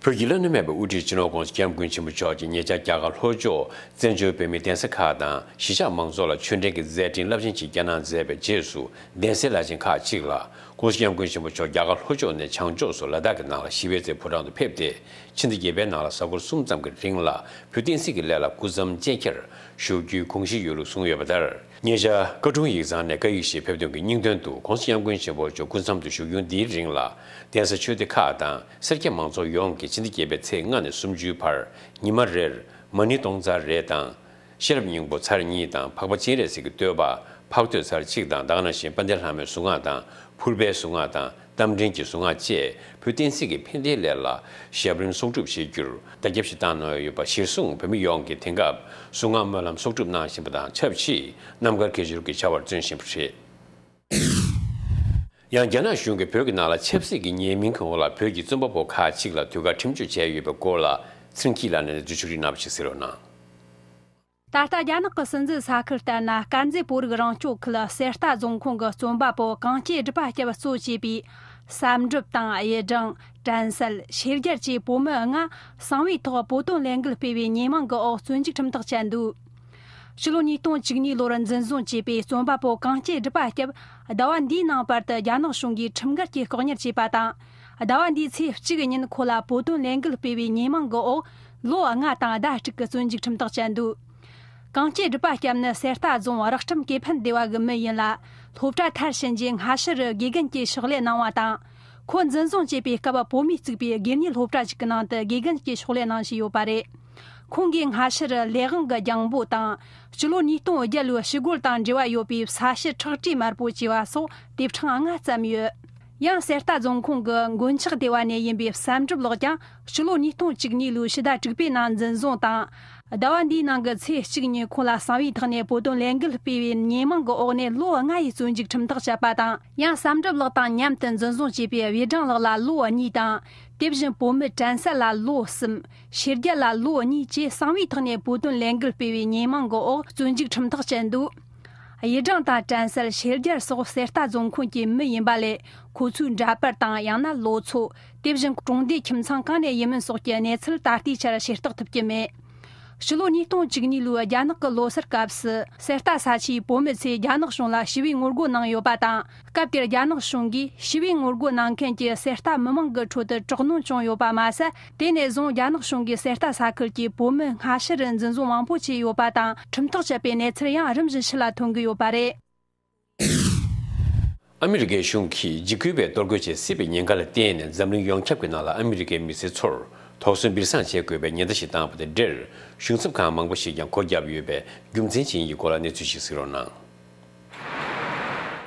བོད་ཀྱི་བླ་ན་མེད་པའི་དབུ་ཁྲིད་སྤྱི་ནོར་༸གོང་ས་༸སྐྱབས་མགོན་ཆེན་པོ་མཆོག་གིས་ཉེ་ཆར་རྒྱ་གར་ལྷོ་ཕྱོགས་བཙན་བྱོལ་བོད་མིའི་གདན་ས་ཁག་དང་གཞིས་ཆགས་མང་ཚོགས་ལ་ཆོས་འབྲེལ་གྱི་མཛད་འཕྲིན་རླབས་ཆེན་ཅིག་བསྐྱངས་གནང་མཛད་པའི་རྗེས་སུ། གདན་སའི་བླ་ཆེན་ཁག་ཅིག་ལ་༸གོང་ས་༸སྐྱབས་མགོན་ཆེན་པོ་མཆོག་རྒྱ་གར་ལྷོ་ཕྱོགས་ནས་བྱང་ཕྱོགས་སུ་ལ་དྭགས་ཀྱི་ནང་ལ་ཞི་བའི་རྩེའི་ཕོ་བྲང་དུ་ཕེབས་ཏེ། ཕྱི་ཟླ་བརྒྱད་པའི་ནང་ལ་གཟའ་འཁོར་གསུམ་ཙམ་གྱི་རིང་ལ་བོད་བསྟན་སྲིད་ཀྱི་ལས་ལ་སྐུ་མཚམས་བཅད་འཁྱེར་ཞུ་རྒྱུའི་དགོངས་གཞི་ཡོད་ལུགས་གསུངས་ཡོད་པ་ལྟར། ཉེ་ཆར་ཀ་ཀྲུང་ཡིག་ཚང་ནས་བཀའ་ཡིག་ཞིག་ཕེབས་ཐོན་གྱི་སྙིང་དོན་དུ། ༸གོང་ས་༸སྐྱབས་མགོན་ཆེན་པོ་མཆོག་སྐུ་མཚམས་སུ་བཞུགས་ཡུན་འདིའི་རིང་ལ། གདན་ས་ཆོས་སྡེ་ཁག་དང་སེར་སྐྱ་མང་ཚོགས་ཡོངས་ཀྱིས་ཕྱི་ཟླ་བརྒྱད་པའི་ཚེས་ལྔ་ནས་སུམ་ཅུའི་བར་ཉི་མ་རེར་མ་ཎི་སྟོང་ཚར་རེ་དང་། ཤེས་རབ་སྙིང་པོ་ཚར་གཉིས་དང་། འཕགས་པ་སྤྱན་རས་གཟིགས་ཀྱི་བསྟོད་པ་འཕགས་བསྟོད་ཚར་གཅིག་དང་། ད་ག་ནང་བཞིན་དཔལ་ལྡན་ལྷ་མོའི་གཟུངས་སྔགས་དང་། ཕུར་པའི་གཟུངས་སྔགས་དང་། རྟ་མགྲིན་གྱི་གཟུངས་སྔགས་བཅས་བོད་བསྟན་སྲིད་ཀྱི་ཕན་བདེའི་ལས་ལ་ཞབས་རིམ་གསོག་སྒྲུབ་བྱེད་རྒྱུར་བརྡ་ཁྱབ་ཞིག་བཏང་གནང་ཡོད་པ་གཞིར་བཟུང་། བོད་མི་ཡོངས་ཀྱིས་དེང་སྐབས་གཟུངས་སྔགས་སྨོན་ལམ་གསོག་སྒྲུབ་གནང་བཞིན་པ་དང་ཆབས་ཅིག་རྣམ་དཀར་དགེ་སྦྱོར་གྱི་བྱ་བར་བརྩོན་བཞིན་པ་རེད། ཡང་རྒྱ་ནག་གཞུང་གིས་བོད་ཀྱི་ནང་ལ་ཆབ་སྲིད་ཀྱི་ཉེས་མིང་གི་འོག་ལ་བོད་ཀྱི་རྩོམ་པ་པོ་ཁག་ཅིག་ལ་དུས་བཀག་ཁྲིམས་གཅོད་བྱས་ཡོད་པའི་སྐོར་ལ་ཚུན་སྐྱིད་ལགས་ནས་འགྲེལ་བརྗོད་རིགས་སྣ་བ་ཞིག་གསན་རོགས་གནང་། ད་ལྟ་རྒྱ་ནག་གི་སྲིད་འཛིན་ས་ཁུལ་ལྟར་ན། དཀར་མཛེས་བོད་རིགས་རང་སྐྱོང་ཁུལ་གསེར་རྟ་རྫོང་ཁོངས་ཀྱི་རྩོམ་པ་པོ་གངས་སྐྱེས་སྒྲུབ་པ་སྐྱབས་གཙོ་བྱས་པའི་བསམ་གྲུབ་དང་། གཡུ་སྦྲང་། དྲན་གསལ། ཤེས་རྒྱལ་བཅས་བོད་མི་ལྔ་གསང་བའི་ཐོག་བོད་དོན་ལས་འགུལ་སྤེལ་བའི་ཉེས་མིང་གི་འོག་བཙོན་འཇུག་ཁྲིམས་ཐག་བཅད་འདུག། ཕྱི་ལོ་ཉིས་སྟོང་བཅུ་གཉིས་ལོར་འཛིན་བཟུང་བྱས་པའི་རྩོམ་པ་པོ་གངས་སྐྱེས་སྒྲུབ་པ་སྐྱབས་ཟླ་བ་འདིའི་ནང་བར་དུ་རྒྱ་ནག་གཞུང་གིས་ཁྲིམས་འགལ་གྱིས་ལྐོག་ཉར་བྱས་པ་དང་། ཟླ་བ་འདིའི་ཚེས་གཅིག་ཉིན་ཁོ་ལ་བོད་དོན་ལས་འགུལ་སྤེལ་བའི་ཉེས་མིང་གི་འོག་ལོ་ལྔ་དང་ཟླ་དྲུག་གི་བཙོན་འཇུག་ཁྲིམས་ཐག་བཅད་འདུག། གངས་སྐྱེས་སྒྲུབ་པ་སྐྱབས་ནི་གསེར་རྟ་རྫོང་རག་ཁྲིམས་ཀེ་ཕན་སྡེ་བ་གི་མི་ཡིན་ལ། སློབ་གྲྭ་མཐར་ཕྱིན་རྗེས་སྔ་ཕྱི་རུ་དགེ་རྒན་གྱི་ཕྱག་ལས་གནང་བ་དང་། ཁོ་འཛིན་བཟུང་བྱས་པའི་སྐབས་བོད་མིས་བཙུགས་པའི་དགེ་རྙེད་སློབ་གྲྭ་ཞིག་གི་ནང་དུ་དགེ་རྒན་གྱི་ཕྱག་ལས་གནང་བཞིན་ཡོད་པ་རེད། ཁོང་གིས་སྔ་ཕྱི་རུ་ལས་དབང་གི་རྒྱང་འབོད་དང་། སྤྱི་ལོ་ཉིས་སྟོང་བརྒྱད་ལོའི་ཞི་རྒོལ་དང་འབྲེལ་བ་ཡོད་པའི་ས་ཕྱི་ཁྲག་དྲི་དམར་པོ་ཅེས་པ་སོགས་དེབ་ཕྲེང་ལྔ་བརྩམས་ཡོད། ཡང་གསེར་རྟ་རྫོང་ཁོངས་ཀྱི་མགོན་ཆགས་སྡེ་བ་ནས་ཡིན་པའི་བསམ་གྲུབ་ལགས་ཀྱང་ཕྱི་ལོ་ཉིས་སྟོང་བཅུ་གཉིས་ལོའི་ཕྱི་ཟླ་དྲུག་པའི་ནང་འཛིན་བཟུང་དང་། ཟླ་བ་འདིའི་ནང་གི་ཚེས་གཅིག་ཉིན་ཁོང་ལ་གསང་བའི་ཐོག་ནས་བོད་དོན་ལས་འགུལ་སྤེལ་བའི་ཉེས་མིང་གི་འོག་ནས་ལོ་ལྔ་ཡི་བཙོན་འཇུག་ཁྲིམས་ཐག་བཅད་པ་དང་། ཡང་བསམ་གྲུབ་ལགས་དང་མཉམ་དུ་འཛིན་བཟུང་བྱས་པའི་གཡུ་སྦྲང་ལགས་ལ་ལོ་གཉིས་དང་། དེ་བཞིན་བོད་མི་དྲན་གསལ་ལ་ལོ་གསུམ། ཤེས་རྒྱལ་ལ་ལོ་གཉིས་བཅས་གསང་བའི་ཐོག་ནས་བོད་དོན་ལས་འགུལ་སྤེལ་བའི་ཉེས་མིང་གི་འོག་བཙོན་འཇུག་ཁྲིམས་ཐག་བཅད་འདུག། གཡུ་སྦྲང་དང་དྲན་གསལ། ཤེས་རྒྱལ་སོགས་གསེར་རྟ་རྫོང་ཁོངས་ཀྱི་མི་ཡིན་པ་ལས། ཁོ་ཚོའི་འདྲ་པར་དང་། ཡང་ན་ལོ་ཚོད། དེ་བཞིན་གྲོང་སྡེའི་ཁྱིམ་ཚང་གང་ནས་ཡིན་མིན་སོགས་ཀྱི་གནས་ཚུལ་ད་ལྟའི་ཆར་ཤེས་རྟོགས་ཐུབ་ཀྱི་མེད། ཕྱི་ལོ་ཉིས་སྟོང་བཅུ་གཉིས་ལོའི་རྒྱ་ནག་གི་ལོ་སར་སྐབས་སུ། གསེར་རྟ་ས་ཆའི་བོད་མི་ཚོས་རྒྱ་ནག་གཞུང་ལ་ཞི་བའི་ངོ་རྒོལ་གནང་ཡོད་པ་དང་། སྐབས་དེར་རྒྱ་ནག་གཞུང་གིས་ཞི་བའི་ངོ་རྒོལ་གནང་མཁན་གྱི་གསེར་རྟ་མི་མང་གི་ཁྲོད་དུ་དྲག་གནོན་བྱུང་ཡོད་པ་མ་ཟད། དེ་ནས་བཟུང་རྒྱ་ནག་གཞུང་གིས་གསེར་རྟ་ས་ཁུལ་གྱི་བོད་མི་སྔ་ཕྱི་རུ་འཛིན་བཟུང་མང་པོ་བྱས་ཡོད་པ་དང་། ཁྲིམས་ཐག་བཅད་པའི་གནས་ཚུལ་ཡང་རིམ་བཞིན་ཕྱི་ལ་ཐོན་གྱི་ཡོད་པ་རེད། ཨ་མི་རི་ཀའི་གཞུང་གིས་འཇིགས་སྐུལ་བའི་གཏོར་རྒོལ་བྱེད་སྲིད་པའི་ཉེན་ཁ་ལ་བརྟེན་ནས། འཛམ་གླིང་ཡོངས་ཁྱབ་ཀྱི་ནང་ལ་ཨ་མི་རི་ཀའི་མི་སེར་ཚོར་དོགས་ཟོན་སྦྱིན་བསྲང་བྱེད་དགོས་པའི་ཉེན་བརྡ་ཞིག་བཏང་བ་དང་འབྲེལ། གཞུང་ཚབ་ཁང་མང་པོ་ཞིག་ཀྱང་སྒོ་བརྒྱབ་ཡོད་པའི་རྒྱུ་མཚན་ཅི་ཡིན་གྱི་སྐོར་ལ་གནས་ཚུལ་ཞིག་གཟིགས་རོགས་གནང་།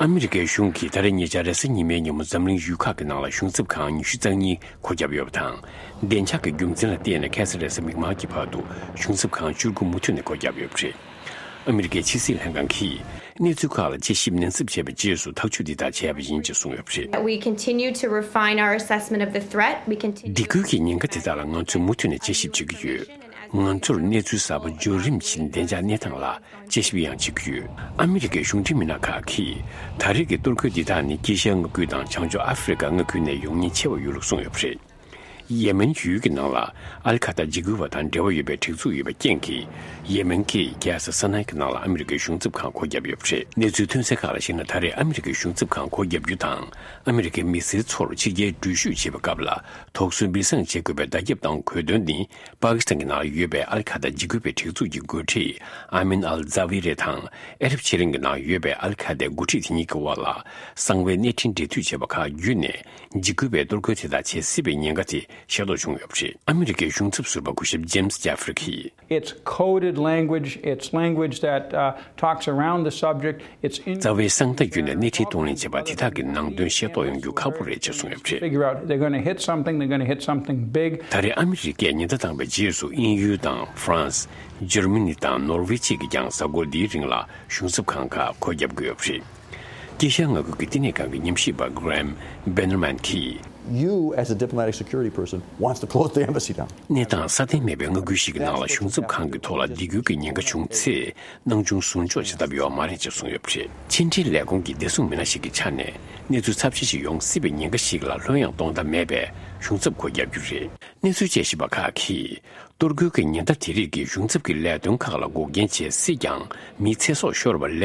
ཨ་མི་རི་ཀའི་གཞུང་གིས་ད་རེས་ཉེ་ཆར་རེས་གཟའ་ཉི་མའི་ཉིན་མོ་འཛམ་གླིང་ཡུལ་ཁག་གི་ནང་ལ་གཞུང་ཚབ་ཁང་ཉི་ཤུ་རྩ་གཉིས་སྒོ་བརྒྱབ་ཡོད་པ་དང་། བདེ་འཇགས་ཀྱི་རྒྱུ་མཚན་ལ་བརྟེན་ནས་ཁ་སང་རེས་གཟའ་མིག་དམར་གྱི་བར་དུ་གཞུང་ཚབ་ཁང་བཅུ་དགུ་མུ་མཐུད་ནས་སྒོ་བརྒྱབ་ཡོད་པ་རེད། ཨ་མི་རི་ཀའི་ཕྱི་སྲིད་ལྷན་ཁང་གིས་གནས་ཚུལ་ཁག་ལ་དཔྱད་ཞིབ་ཉེན་ཚབས་བྱས་པའི་རྗེས་སུ་ཐག་གཅོད་འདི་ལྟར་བྱས་པ་ཡིན་ཅེས་གསུངས་ཡོད་པ་རེད། We continue to refine our assessment of the threat. We continue. སྡིགས་སྐུལ་གྱི་ཉེན་ཁ་དེ་དག་ལ་ང་ཚོས་མུ་མཐུད་ནས་དཔྱད་ཞིབ་བྱེད་ཀྱི་ཡོད། ང་ཚོར་གནས་ཚུལ་གསར་པ་འབྱོར་རིམ་བཞིན་བདེ་འཇགས་གནས་སྟངས་ལ་དཔྱད་ཞིབ་ཡང་བྱེད་ཀྱི་ཡོད། ཨ་མི་རི་ཀའི་གཞུང་འབྲེལ་མི་སྣ་ཁག་གིས་ད་རེས་ཀྱི་གཏོར་རྒོལ་འདི་དག་ནི་དཀྱིལ་ཤར་མངའ་ཁུལ་དང་བྱང་ཕྱོགས་ཨ་ཧྥེ་རི་ཀ་མངའ་ཁུལ་ནས་ཡོང་ཉེན་ཆེ་བ་ཡོད་ལུགས་གསུངས་ཡོད་པ་རེད། ཡེ་མེན་ཡུལ་གྱི་ནང་ལ་ཨལ་ཁ་ད་འཇིགས་སྐུལ་བ་དང་འབྲེལ་བ་ཡོད་པའི་སྒྲིག་འཛུགས་ཡོད་པའི་རྐྱེན་གྱིས། ཡེ་མེན་གྱི་རྒྱལ་ས་ས་ནའི་གི་ནང་ལ་ཨ་མི་རི་ཀའི་གཞུང་ཚབ་ཁང་སྒོ་བརྒྱབ་ཡོད་པ་རེད། གནས་ཚུལ་ཐོན་གསལ་ཁག་ལ་གཞིགས་ན། ད་རེས་ཨ་མི་རི་ཀའི་གཞུང་ཚབ་ཁང་སྒོ་བརྒྱབ་རྒྱུ་དང་། ཨ་མི་རི་ཀའི་མི་སེར་ཚོར་ཕྱི་རྒྱལ་འགྲུལ་བཞུད་བྱེད་པའི་སྐབས་ལ་དོགས་ཟོན་སྦྱིན་བསྲང་བྱེད་དགོས་པའི་བརྡ་ཁྱབ་གཏང་དགོས་དོན་ནི། པ་ཀི་སི་ཐན་གྱི་ནང་ལ་ཡོད་པའི་ཨལ་ཁ་ད་འཇིགས་སྐུལ་བའི་སྒྲིག་འཛུགས་ཀྱི་འགོ་ཁྲིད་ཨ་མིན་ཨལ་ཛ་ཝི་རེ་དང་། ཨ་རབ་ཕྱེད་གླིང་གི་ནང་ཡོད་པའི་ཨལ་ཁ་ད་དའི་འགོ་ཁྲིད་དེ་གཉིས་ཀྱི་དབར་ལ་གསང་བའི་གནས་འཕྲིན་འབྲེལ་མཐུད་བྱས་པ་ཁག་བརྒྱུད་ནས། འཇིགས་སྐུལ་བའི་གཏོར་རྒོལ་དེ་དག་བྱེད་སྲིད་པའི་ཉེན་ཁ་དེ་ཤེས་རྟོགས་བྱུང་ཡོད་པ་རེད། ཨ་མི་རི་ཀའི་གཞུང་ཚབ་ཟུར་པ་སྐུ་ཞབས་ཇེམ་སི་ཇེ་ཧྥེ་རི་གིས། It's coded language. It's language that, uh, talks around the subject. It's in རྩ་བའི་གསང་བརྡ་བརྒྱུད་ནས་གནས་འཕྲིན་གཏོང་ལེན་བྱས་པ་དེ་དག་གི་ནང་དོན་ཤེས་རྟོགས་ཡོང་རྒྱུ་ཁག་པོ་རེད་ཅེས་གསུངས་ཡོད་པ་རེད། Figure out, they're gonna hit something, they're gonna hit something big. ད་རེས་ཨ་མི་རི་ཀས་ཉེན་བརྡ་བཏང་བའི་རྗེས་སུ། དབྱིན་ཡུལ་དང་ཧྥ་རན་སི། འཇར་མ་ནི་དང་ནོར་ཝེ་བཅས་ཀྱིས་ཀྱང་གཟའ་འཁོར་འདིའི་རིང་ལ་གཞུང་ཚབ་ཁང་ཁག་སྒོ་བརྒྱབ་དགོས་ཡོད་པ་རེད། དཀྱིལ་ཤར་མངའ་ཁུལ་གྱི་བསྟི་གནས་ཁང་གི་ཉམས་ཞིབ་པ་Graham Bannerman གྱིས། You, as a diplomatic security person, wants to close the embassy down. གནས་སྟངས་སྲ་བརྟན་མེད་པའི་མངའ་ཁུལ་ཞིག་གི་ནང་ལ་གཞུང་ཚབ་ཁང་གི་ཐོག་ལ་སྡིགས་སྐུལ་གྱི་ཉེན་ཁ་བྱུང་ཚེ། སྣང་ཆུང་ཟུར་འཇོག་བྱེད་ཐབས་ཡོད་མ་རེད་ཅེས་གསུངས་ཡོད་པ་རེད། ཕྱི་འབྲེལ་ལས་ཁུངས་ཀྱི་བདེ་སྲུང་མི་སྣ་ཞིག་གི་ཆ་ནས། གནས་ཚུལ་ཚབས་ཆེ་ཞིག་ཡོང་སྲིད་པའི་ཉེན་ཁ་ཞིག་ལ་ལྷོད་ཡངས་གཏོང་ཐབས་མེད་པས། གཞུང་ཚབ་སྒོ་བརྒྱབ་རྒྱུ་རེད། གནས་ཚུལ་དཔྱད་ཞིབ་པ་ཁག་གིས། གཏོར་རྒོལ་གྱི་ཉེན་བརྡ་དེ་རིགས་ཀྱིས་གཞུང་ཚབ་ཀྱི་ལས་དོན་ཁག་ལ་འགོག་རྐྱེན་བྱེད་སྲིད་ཀྱང་། མིའི་ཚེ་སྲོག་ཤོར་བ་ལས་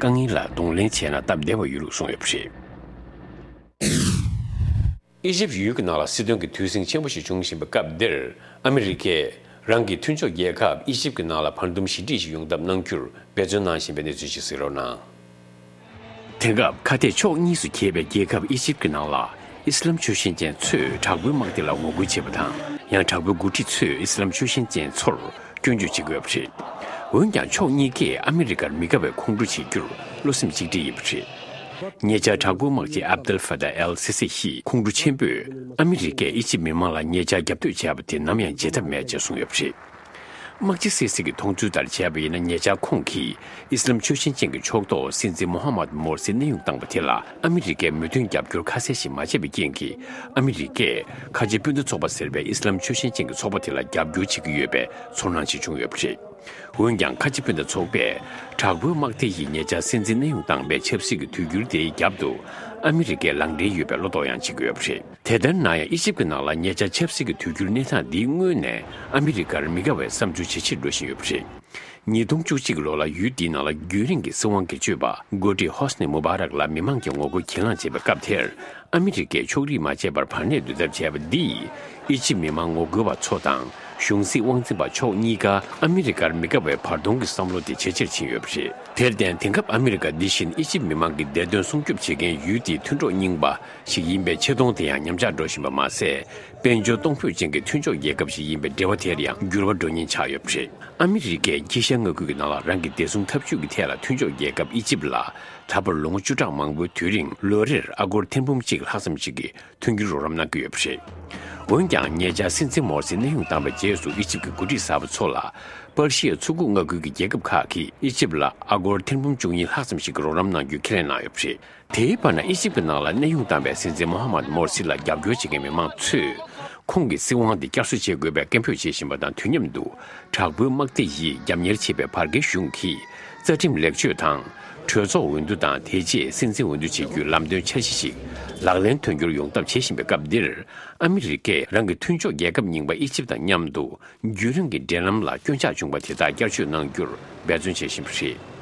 དཀའ་ངལ་ལ་གདོང་ལེན་བྱས་ན་སྟབས་བདེ་བ་ཡོད་ལུགས་གསུངས་ཡོད་པ་རེད། ཨི་ཇིབ་ཡུལ་གྱི་ནང་ལ་སྲིད་དོན་གྱི་དུས་ཟིང་ཆེན་པོ་ཞིག་འབྱུང་བཞིན་པའི་སྐབས་འདིར། ཨ་མི་རི་ཀས་རང་གི་མཐུན་ཕྱོགས་རྒྱལ་ཁབ་ཨི་ཇིབ་ཀྱི་ནང་ལ་བར་འདུམ་ཞི་འགྲིག་ཞིག་ཡོང་ཐབས་གནང་རྒྱུར་འབད་བརྩོན་གནང་བཞིན་པའི་གནས་ཚུལ་ཞིག་གཟིགས་རོགས་གནང་། དེང་སྐབས་ཁ་གཏད་ཕྱོགས་གཉིས་སུ་གྱེས་པའི་རྒྱལ་ཁབ་ཨི་ཇིབ་ཀྱི་ནང་ལ། ཨི་སི་ལམ་ཆོས་ཤེས་ཅན་ཚོས་དྲག་པོའི་དམག་སྡེ་ལ་ངོ་རྒོལ་བྱེད་པ་དང་། ཡང་དྲག་པོའི་འགོ་ཁྲིད་ཚོས་ཨི་སི་ལམ་ཆོས་ཤེས་ཅན་ཚོར་སྐྱོན་བརྗོད་བྱེད་ཀྱི་ཡོད་པ་རེད། འོན་ཀྱང་ཕྱོགས་གཉིས་ཀས་ཨ་མི་རི་ཀར་མི་དགའ་བའི་ཁོང་ཁྲོ་བྱེད་རྒྱུར་བློ་སེམས་གཅིག་སྒྲིལ་ཡིན་པ་རེད། ཉེ་ཆར་དྲག་པོའི་དམག་སྤྱི་ཨབ་དེལ་ཧྥ་ཏཱ་ཨེལ་སི་སི་ཡིས་ཁོང་ཁྲོ་ཆེན་པོས་ཨ་མི་རི་ཀས་ཨི་ཇིབ་མི་མང་ལ་ཉེ་ཆར་རྒྱབ་གཏོད་བྱས་པ་དེ་ནམ་ཡང་བརྗེད་ཐབས་མེད་ཅེས་གསུངས་ཡོད་པ་རེད། དམག་སྤྱི་སི་སི་གིས་མཐོང་ཚུལ་ལྟར་བྱས་པ་ཡིན་ན། ཉེ་ཆར་ཁོང་གིས་ཨི་སི་ལམ་ཆོས་ཞེན་ཅན་གྱི་ཕྱོགས་གཏོགས་སྲིད་འཛིན་མོ་ཧ་མད་མོར་སི་གནས་དབྱུང་བཏང་པ་དེ་ལ་ཨ་མི་རི་ཀས་མོས་མཐུན་རྒྱབ་སྐྱོར་ཁ་གསལ་ཞིག་མ་བྱས་པའི་རྐྱེན་གྱིས། ཨ་མི་རི་ཀས་ཁ་ཆེ་སྤུན་ཟླ་ཚོགས་པ་ཟེར་བའི་ཨི་སི་ལམ་ཆོས་ཞེན་ཅན་གྱི་ཚོགས་པ་དེ་ལ་རྒྱབ་སྐྱོར་བྱེད་ཀྱི་ཡོད་པའི་ཚོར་སྣང་ཞིག་བྱུང་ཡོད་པ་རེད། འོན་ཀྱང་། ཁ་ཆེ་སྤུན་ཟླ་ཚོགས་པས་དྲག་པོའི་དམག་སྡེ་ཡིས་ཉེ་ཆར་སྲིད་འཛིན་གནས་དབྱུང་བཏང་པའི་ཆབ་སྲིད་ཀྱི་དུས་འགྱུར་དེའི་རྒྱབ་ཏུ་ཨ་མི་རི་ཀས་ལག་འབྲེལ་ཡོད་པའི་བློ་དོགས་ཡང་བྱེད་ཀྱི་ཡོད་པ་རེད། དེ་ལྟར་ན་ཡང་། ཨི་ཇིབ་ཀྱི་ནང་ལ་ཉེ་ཆར་ཆབ་སྲིད་ཀྱི་དུས་འགྱུར་གནས་སྟངས་འདིའི་སྔོན་ནས་ཨ་མི་རི་ཀར་མི་དགའ་བའི་བསམ་ཚུལ་ཇེ་ཆེར་འགྲོ་བཞིན་ཡོད་པ་རེད། ཉིས་སྟོང་བཅུ་གཅིག་ལོ་ལ་ཡུལ་འདིའི་ནང་ལ་རྒྱུན་རིང་གི་སྲིད་དབང་སྒེར་གཅོད་པ་འགོ་ཁྲིད་ཧོ་སི་ནི་མུ་བྷ་རག་ལ་མི་མང་གིས་ངོ་རྒོལ་གྱེན་ལངས་བྱས་པའི་སྐབས་དེར། ཨ་མི་རི་ཀས་ཕྱོགས་རིས་མ་བྱས་པར་བར་གནས་སྡོད་ཐབས་བྱས་པ་འདིས། ཨི་ཇིབ་མི་མང་ངོ་རྒོལ་བ་ཚོ་དང་གཞུང་སྲིད་དབང་འཛིན་པ་ཕྱོགས་གཉིས་ཀ་ཨ་མི་རི་ཀར་མི་དགའ་བའི་བར་སྟོང་གི་བསམ་བློ་དེ་ཇེ་ཆེར་ཕྱིན་ཡོད་པ་རེད། དེར་བརྟེན། དེང་སྐབས་ཨ་མི་རི་ཀ་འདི་བཞིན་ཨི་ཇིབ་མི་མང་གི་བདེ་དོན་སྲུང་སྐྱོབ་བྱེད་མཁན་ཡུལ་དེའི་མཐུན་གྲོགས་རྙིང་པ་ཞིག་ཡིན་པའི་ཆེ་མཐོང་དེ་ཡང་ཉམས་ཆག་འགྲོ་བཞིན་པ་མ་ཟད། དཔལ་འབྱོར་གཏོང་ཕོད་ཅན་གྱི་མཐུན་ཕྱོགས་རྒྱལ་ཁབ་ཞིག་ཡིན་པའི་འབྲེལ་བ་དེར་ཡང་འགྱུར་བ་འགྲོ་ཉེན་ཆགས་ཡོད་པ་རེད། ཨ་མི་རི་ཀས་དཀྱིལ་ཤར་མངའ་ཁུལ་གྱི་ནང་ལ་རང་གི་བདེ་སྲུང་འཐབ་ཇུས་ཀྱི་ཐད་ལ་མཐུན་ཕྱོགས་རྒྱལ་ཁབ་ཨི་ཇིབ་ལ་ད་བར་ལོ་ངོ་བཅུ་ཕྲག་མང་པོའི་དུས་རིང་ལོ་རེར་ཨ་སྒོར་ཐེར་འབུམ་གཅིག་ལྷག་ཙམ་ཞིག་གི་མཐུན་འགྱུར་རོགས་རམ་གནང་གི་ཡོད་པ་རེད། འོན་ཀྱང་། ཉེ་ཆར་སྲིད་འཛིན་མོར་སི་གནས་དབྱུང་བཏང་བའི་རྗེས་སུ་ཨི་ཇིབ་ཀྱི་འགོ་ཁྲིད་གསར་པ་ཚོ་ལ་པར་ཤི་ཡའི་མཚོ་ཁུག་མངའ་ཁུལ་གྱི་རྒྱལ་ཁབ་ཁག་གིས་ཨི་ཇིབ་ལ་ཨ་སྒོར་ཐེར་འབུམ་བཅུ་གཉིས་ལྷག་ཙམ་ཞིག་གི་རོགས་རམ་གནང་རྒྱུ་ཁས་ལེན་གནང་ཡོད་པ་རེད། དེའི་བར་ན། ཨི་ཇིབ་ཀྱི་ནང་ལ་གནས་དབྱུང་བཏང་བའི་སྲིད་འཛིན་མོ་ཧ་མད་མོར་སི་ལ་རྒྱབ་སྐྱོར་བྱེད་མཁན་མི་མང་ཚོས་ཁོང་གི་སྲིད་དབང་དེ་བསྐྱར་གསོ་བྱེད་དགོས་པའི་སྐད་འབོད་བྱེད་བཞིན་པ་དང་དུས་མཉམ་དུ། དྲག་པོའི་དམག་སྡེ་ཡིས་རྒྱབ་གཉེར་བྱེད་པའི་བར་བརྒལ་གཞུང་གིས་རྩ་ཁྲིམས་ལེགས་བཅོས་དང་། གྲོས་ཚོགས་འོས་བསྡུ་དང་། དེ་རྗེས་སྲིད་འཛིན་འོས་བསྡུ་བྱེད་རྒྱུའི་ལམ་སྟོན་འཆར་གཞི་ཞིག་ལག་ལེན་དོན་འཁྱོལ་ཡོང་ཐབས་བྱེད་བཞིན་པའི་སྐབས་འདིར། ཨ་མི་རི་ཀས་རང་གི་མཐུན་ཕྱོགས་རྒྱལ་ཁབ་རྙིང་པ་ཨི་ཇིབ་དང་མཉམ་དུ་རྒྱུན་རིང་གི་འབྲེལ་ལམ་ལ་སྐྱོན་ཆག་བྱུང་བ་དེ་དག་བསྐྱར་བཅོས་གནང་རྒྱུར་འབད་བརྩོན་བྱེད་བཞིན་པ་རེད།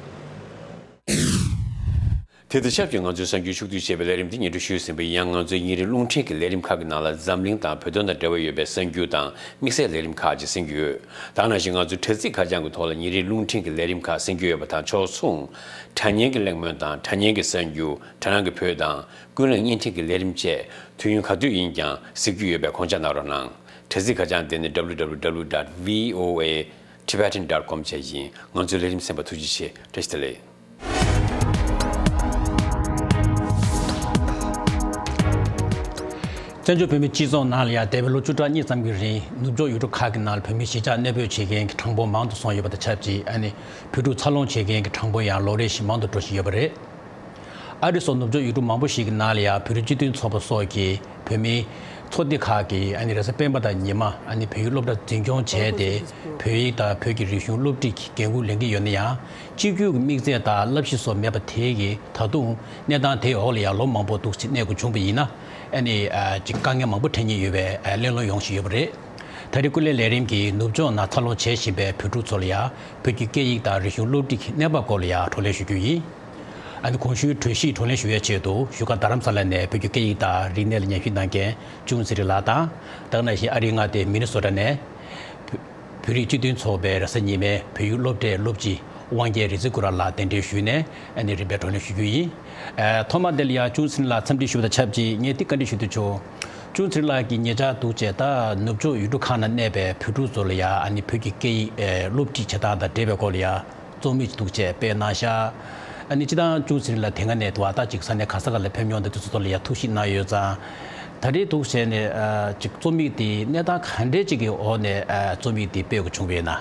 དེ་དང་ཆབས་ཅིག་ང་ཚོའི་གསར་འགྱུར་ཕྱོགས་བསྡུས་བྱས་པའི་ལས་རིམ་འདི་སྙན་སྒྲོན་ཞུས་ཟིན་པ་ཡིན། ཡང་ང་ཚོའི་ཉིན་རེའི་རླུང་འཕྲིན་གྱི་ལས་རིམ་ཁག་གི་ནང་ལ་འཛམ་གླིང་དང་བོད་དོན་དང་འབྲེལ་བ་ཡོད་པའི་གསར་འགྱུར་དང་དམིགས་བསལ་ལས་རིམ་ཁག་ཅིག་གསན་རྒྱུ་ཡོད། ད་ག་ནང་བཞིན་ང་ཚོའི་དྲ་ཚིགས་ཁ་བྱང་གི་ཐོག་ལ་ཉིན་རེའི་རླུང་འཕྲིན་གྱི་ལས་རིམ་ཁག་གསན་རྒྱུ་ཡོད་པ་དང་ཕྱོགས་མཚུངས། དྲ་བརྙན་གྱི་གླེང་མོལ་དང་དྲ་བརྙན་གྱི་གསར་འགྱུར། དྲ་སྣང་གི་བོད་དང་ཀུན་གླེང་བརྙན་འཕྲིན་གྱི་ལས་རིམ་བཅས་དུས་ཡུན་ག་དུས་ཡིན་ཀྱང་གཟིགས་རྒྱུ་ཡོད་པས་ཁོང་ཆ་གནང་རོགས་གནང་། དྲ་ཚིགས་ཁ་བྱང་དེ་ནི་W W W dot V O A Tibetan dot com བཅས་ཡིན། ང་ཚོའི་ལས་རིམ་གསན་པར་ཐུགས་རྗེ་ཆེ། བཀྲ་ཤིས་བདེ་ལེགས། བཙན་བྱོལ་བོད་མིའི་སྤྱི་ཚོགས་ནང་ལ་ཡང་འདས་པའི་ལོ་བཅུ་ཕྲག་གཉིས་ཙམ་གྱི་རིང་ནུབ་ཕྱོགས་ཡུལ་གྲུ་ཁག་གི་ནང་ལ་བོད་མི་གཞིས་ཆགས་གནས་སྤོས་བྱེད་མཁན་གྱི་གྲངས་འབོར་མང་དུ་སོང་ཡོད་པ་དང་ཆབས་ཅིག་ཨ་ནི་བོད་ཕྲུག་འཚར་ལོངས་བྱེད་མཁན་གྱི་གྲངས་འབོར་ཡང་ལོ་རེ་བཞིན་མང་དུ་འགྲོ་བཞིན་ཡོད་པ་རེད། ཨ་རི་སོགས་ནུབ་ཕྱོགས་ཡུལ་གྲུ་མང་པོ་ཞིག་གི་ནང་ལ་ཡང་བོད་རིགས་སྤྱི་མཐུན་ཚོགས་པ་སོགས་ཀྱིས་བོད་མིའི་ཚོགས་སྡེ་ཁག་གིས་ཨ་ནི་རེས་གཟའ་སྤེན་པ་དང་ཉི་མ་ཨ་ནི་བོད་ཡིག་སློབ་གྲྭ་འཛིན་སྐྱོང་བྱས་ཏེ་བོད་ཡིག་དང་བོད་ཀྱི་རིག་གཞུང་སློབ་ཁྲིད་ཀྱི་འགན་འཁུར་ལེན་གྱི་ཡོད་ན་ཡང་། གཅིག་གྱུར་གྱི་དམིགས་ཚད་དང་བསླབ་གཞི་སོགས་མེད་པ་དེ་གིས་ད་དུང་གནས་སྟངས་དེའི་འོག་ལ་ཡང་ལོ་མང་པོ་འདུག་སེ་གནས་དགོས་བྱུང་བ་ཡིན་ན། ཨ་ནི་ཨ་ཅིག་དཀའ་ངལ་མང་པོ་འཕྲད་ཉེན་ཡོད་པའི་ཨ་གླེང་སློང་ཡོང་བཞིན་ཡོད་པ་རེད། ད་རེས་སྐུ་ལས་ལས་རིམ་གྱིས་ནུབ་ཕྱོགས་ནང་འཚར་ལོངས་བྱེད་བཞིན་པའི་བོད་ཕྲུག་ཚོ་ལ་ཡང་བོད་ཀྱི་སྐད་ཡིག་དང་རིག་གཞུང་སློབ་ཁྲིད་ཀྱི་གནས་བབ་སྐོར་ལ་ཡང་བགྲོ་གླེང་ཞུ་རྒྱུ་ཡིན། ཨ་ནི་གོང་ཞུས་གྲོས་གཞི་བགྲོ་གླེང་ཞུ་བའི་ཆེད་དུ་བཞུགས་སྒར་རྡ་རམ་ས་ལ་ནས་བོད་ཀྱི་སྐད་ཡིག་དང་རིག་གནས་ལ་ཉམས་ཞིབ་གནང་མཁན་ཅུན་ཚེ་རིང་ལགས་དང་། ད་ག་ནང་བཞིན་ཨ་རིའི་མངའ་སྡེ་མི་ནི་སོ་ཊ་ནས་བོད་རིགས་སྤྱི་མཐུན་ཚོགས་པའི་རེས་གཟའ་ཉི་མའི་བོད་ཡིག་སློབ་གྲྭའི་སློབ་སྤྱི་དབང་རྒྱལ་རིག་འཛིན་སྐུ་རབ་ལགས་གདན་འདྲེན་ཞུས་ནས་ཨ་ནི་རིམ་པས་བགྲོ་གླེང་ཞུ་རྒྱུ་ཡིན། ཨ་ཐོག་མ་དེ་ལ་ཡང་ཅུན་ཚེ་རིང་ལགས་འཚམས་འདྲི་ཞུ་བ་དང་ཆབས་ཅིག་ངས་འདི་བཀའ་འདྲི་ཞུ་འདོད་བྱུང་། ཅུན་ཚེ་རིང་ལགས་ཀྱིས་ཉེ་ཆར་འདུག་བྱས་ད་ནུབ་ཕྱོགས་ཡུལ་གྲུ་ཁག་ནང་གནས་པའི་བོད་ཕྲུག་ཚོ་ལ་ཡང་ཨ་ནི་བོད་ཀྱི་སྐད་ཡིག་ཨེ་སློབ་ཁྲིད་བྱེད་སྟངས་དང་འབྲེལ་བའི་སྐོར་ལ་ཡང་རྩོམ་ཡིག་ཅིག་འདུག་བྱས་སྤེལ་གནང་ཤག་ཨ་ནི་སྤྱིར་བཏང་ཅུན་ཚེ་རིང་ལགས་དེ་སྔ་ནས་འདུག་བ་ད་ཅིག་ས་གནས་ག་ས་ག་ལ་ཕེབས་མྱོང་དང་དེ་ཚོ་ཐོག་ལ་ཡང་ཐུགས་ཞིབ་གནང་ཡོད་ཙང་། ད་རེས་འདུག་བྱས་ནས་ཨ་ཅིག་རྩོམ་ཡིག་དེ་གནས་སྟངས་ག་འདྲས་ཅིག་གི་འོག་ནས་ཨ་རྩོམ་ཡིག་དེ་སྤེལ་དགོས་བྱུང་བས་ན།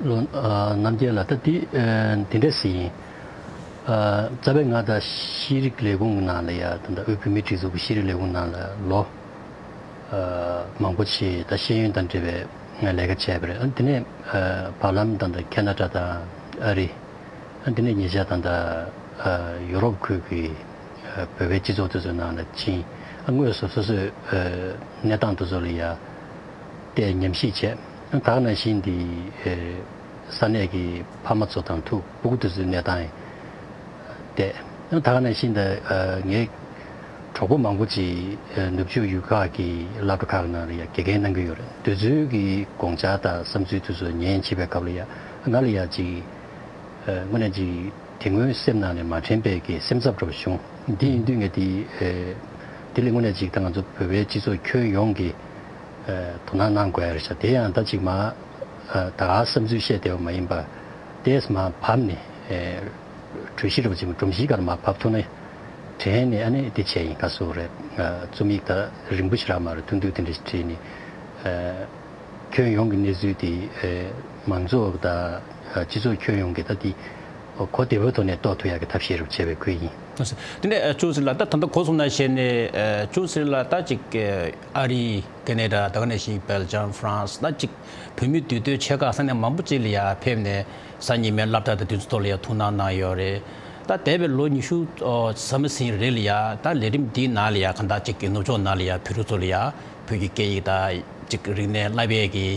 ལོ། ཨ། རྣམ་རྒྱལ་ལགས། ད་འདི། ཨ། འདི་འདྲ་ཟེར་ཡིན། ཨ། རྩ་བའི་ང་ད་ཤེས་རིག་ལས་ཁུངས་ནང་ལ་ཡ་ད་ལྟ་དབུས་བོད་མིའི་སྒྲིག་འཛུགས་ཀྱི་ཤེས་རིག་ལས་ཁུངས་ནང་ལ་ལོ། ཨ། མང་པོ་ཞིག་ད་ཤེས་ཡོན་དང་འབྲེལ་བའི་ལས་ཀ་བྱས་པ་རེད། ཨ། འདི་ནས། ཨ། བར་ལམ་ད་ལྟ་ཁེ་ན་ཌ་དང་ཨ་རི། ཨ། འདི་ནས་ཉེ་ཆར་ད་ལྟ། ཨ། ཡུ་རོབ་ཁུལ་གྱི། ཨ། བོད་པའི་སྤྱི་ཚོགས་དེ་ཚོའི་ནང་ལ་ཕྱིན། ཨ། དངོས་སུ་སོ་སོའི། ཨ། གནས་སྟངས་དེ་ཚོ་ལ་ཡ། དེ་ཉམས་ཞིབ་བྱས། ད་ག་ནང་བཞིན་དེ། ཨེ། ས་གནས་ཀྱི་ཕ་མ་ཚོ་དང་ཐུག་སྤུ་གུ་དེ་ཚོའི་གནས་སྟངས་བལྟས། ད་ག་ནང་བཞིན་དེ། ཨེ། ངའི་གྲོགས་པོ་མང་པོ་ཅིག་ཨེ། ནུབ་ཕྱོགས་ཡུལ་ཁག་གི་སློབ་གྲྭ་ཁག་ནང་ལ་ཡང་དགེ་རྒན་གནང་གི་ཡོད་རེད། དེ་ཚོའི་གི་དགོངས་འཆར་དང་བསམ་ཚུལ་དེ་ཚོ་ཉན་བྱེད་པའི་སྐབས་ལ་ཡང་ང་ལ་ཡང་ཅིག་ཨེ། དངོས་གནས་ཅིག་དེ་སྔོན་སེམས་ནང་ནས་མ་དྲན་པའི་གི་སེམས་འཚབ་འདྲ་བོ་བྱུང་། འདི་ཡིན་དུས་ངས་དེ། ཨེ། དེ་ལས་དངོས་གནས་ཅིག་ད་ང་ཚོ་བོད་པའི་སྤྱི་ཚོགས་ཁྱོན་ཡོངས་ཀྱིས། ཨ། དོ་སྣང་གནང་དགོས་ཡ་རེད་ཤག་དེ་ཡང་ད་ཅིག་མ། ཨ། ད་ག་བསམ་ཚུལ་བཤད་བསྡད་པ་མ་ཡིན་པ། དེས་མ་བབས་ནས། ཨེ། གྲོས་གཞི་རུ་ཅིག་སྒྲོམ་གཞིའི་སྒང་མ་བབས་ཐུབ་ན། དྲན་ནས་ཨ་ནི་དེ་བྱས་ཡིན། ག་སོ་རེད། ཨ། རྩོམ་ཡིག་ད་རིང་པོ་ཞིག་རག་མ་རེད། ཐུང་ཐུང་དེ་འདྲ་ཞིག་བྲིས་ནས། ཨ། ཁྱོན་ཡོངས་ཀྱི་གནས་ཚུལ་དེ་མང་ཚོགས་དང་སྤྱི་ཚོགས་ཁྱོན་ཡོངས་ཀྱིས་ད་དེ་གོ་བདེ་བོའི་ཐོག་ནས་རྟོགས་ཐུབ་ཡག་གི་ཐབས་ཤེས་རེ་བྱས་པའི་ཁུལ་ཡིན། དེ་ནས་ཅུང་ཟད་ལ་ད་ད་ལྟ་གོ་སོང་ན་བྱས་ནས་ཅུང་ཟད་ལ་ད་ཅིག་ཨ་རི། ཁེ་ན་ཌ། ད་ག་ནང་བཞིན་སྦེལ་ཇམ། ཧྥ་རན་སི། ད་ཅིག་བོད་མི་འདུས་སྡོད་ཆེ་ཁག་ས་གནས་མང་པོ་ཅིག་ལ་ཡ་ཕེབས་ནས་གཟའ་ཉི་མའི་སློབ་གྲྭ་དང་དེ་ཚོ་ཐོག་ལ་ཡ་ཐུགས་སྣང་གནང་ཡོད་རེད། ད་འདས་པའི་ལོ་ཉི་ཤུ་ཟིན་མ་ཟིན་རེད་ལ་ཡ། ད་ལས་རིམ་འདིའི་ནང་ལ་ཡ་གང་ལྟར་ཅིག་གི་ནུབ་ཕྱོགས་ནང་ལ་ཡ་བོད་རིགས་ཚོ་ལ་ཡ་བོད་ཀྱི་སྐད་ཡིག་དང་ཅིག་རིག་གནས་བསླབ་པའི་གི་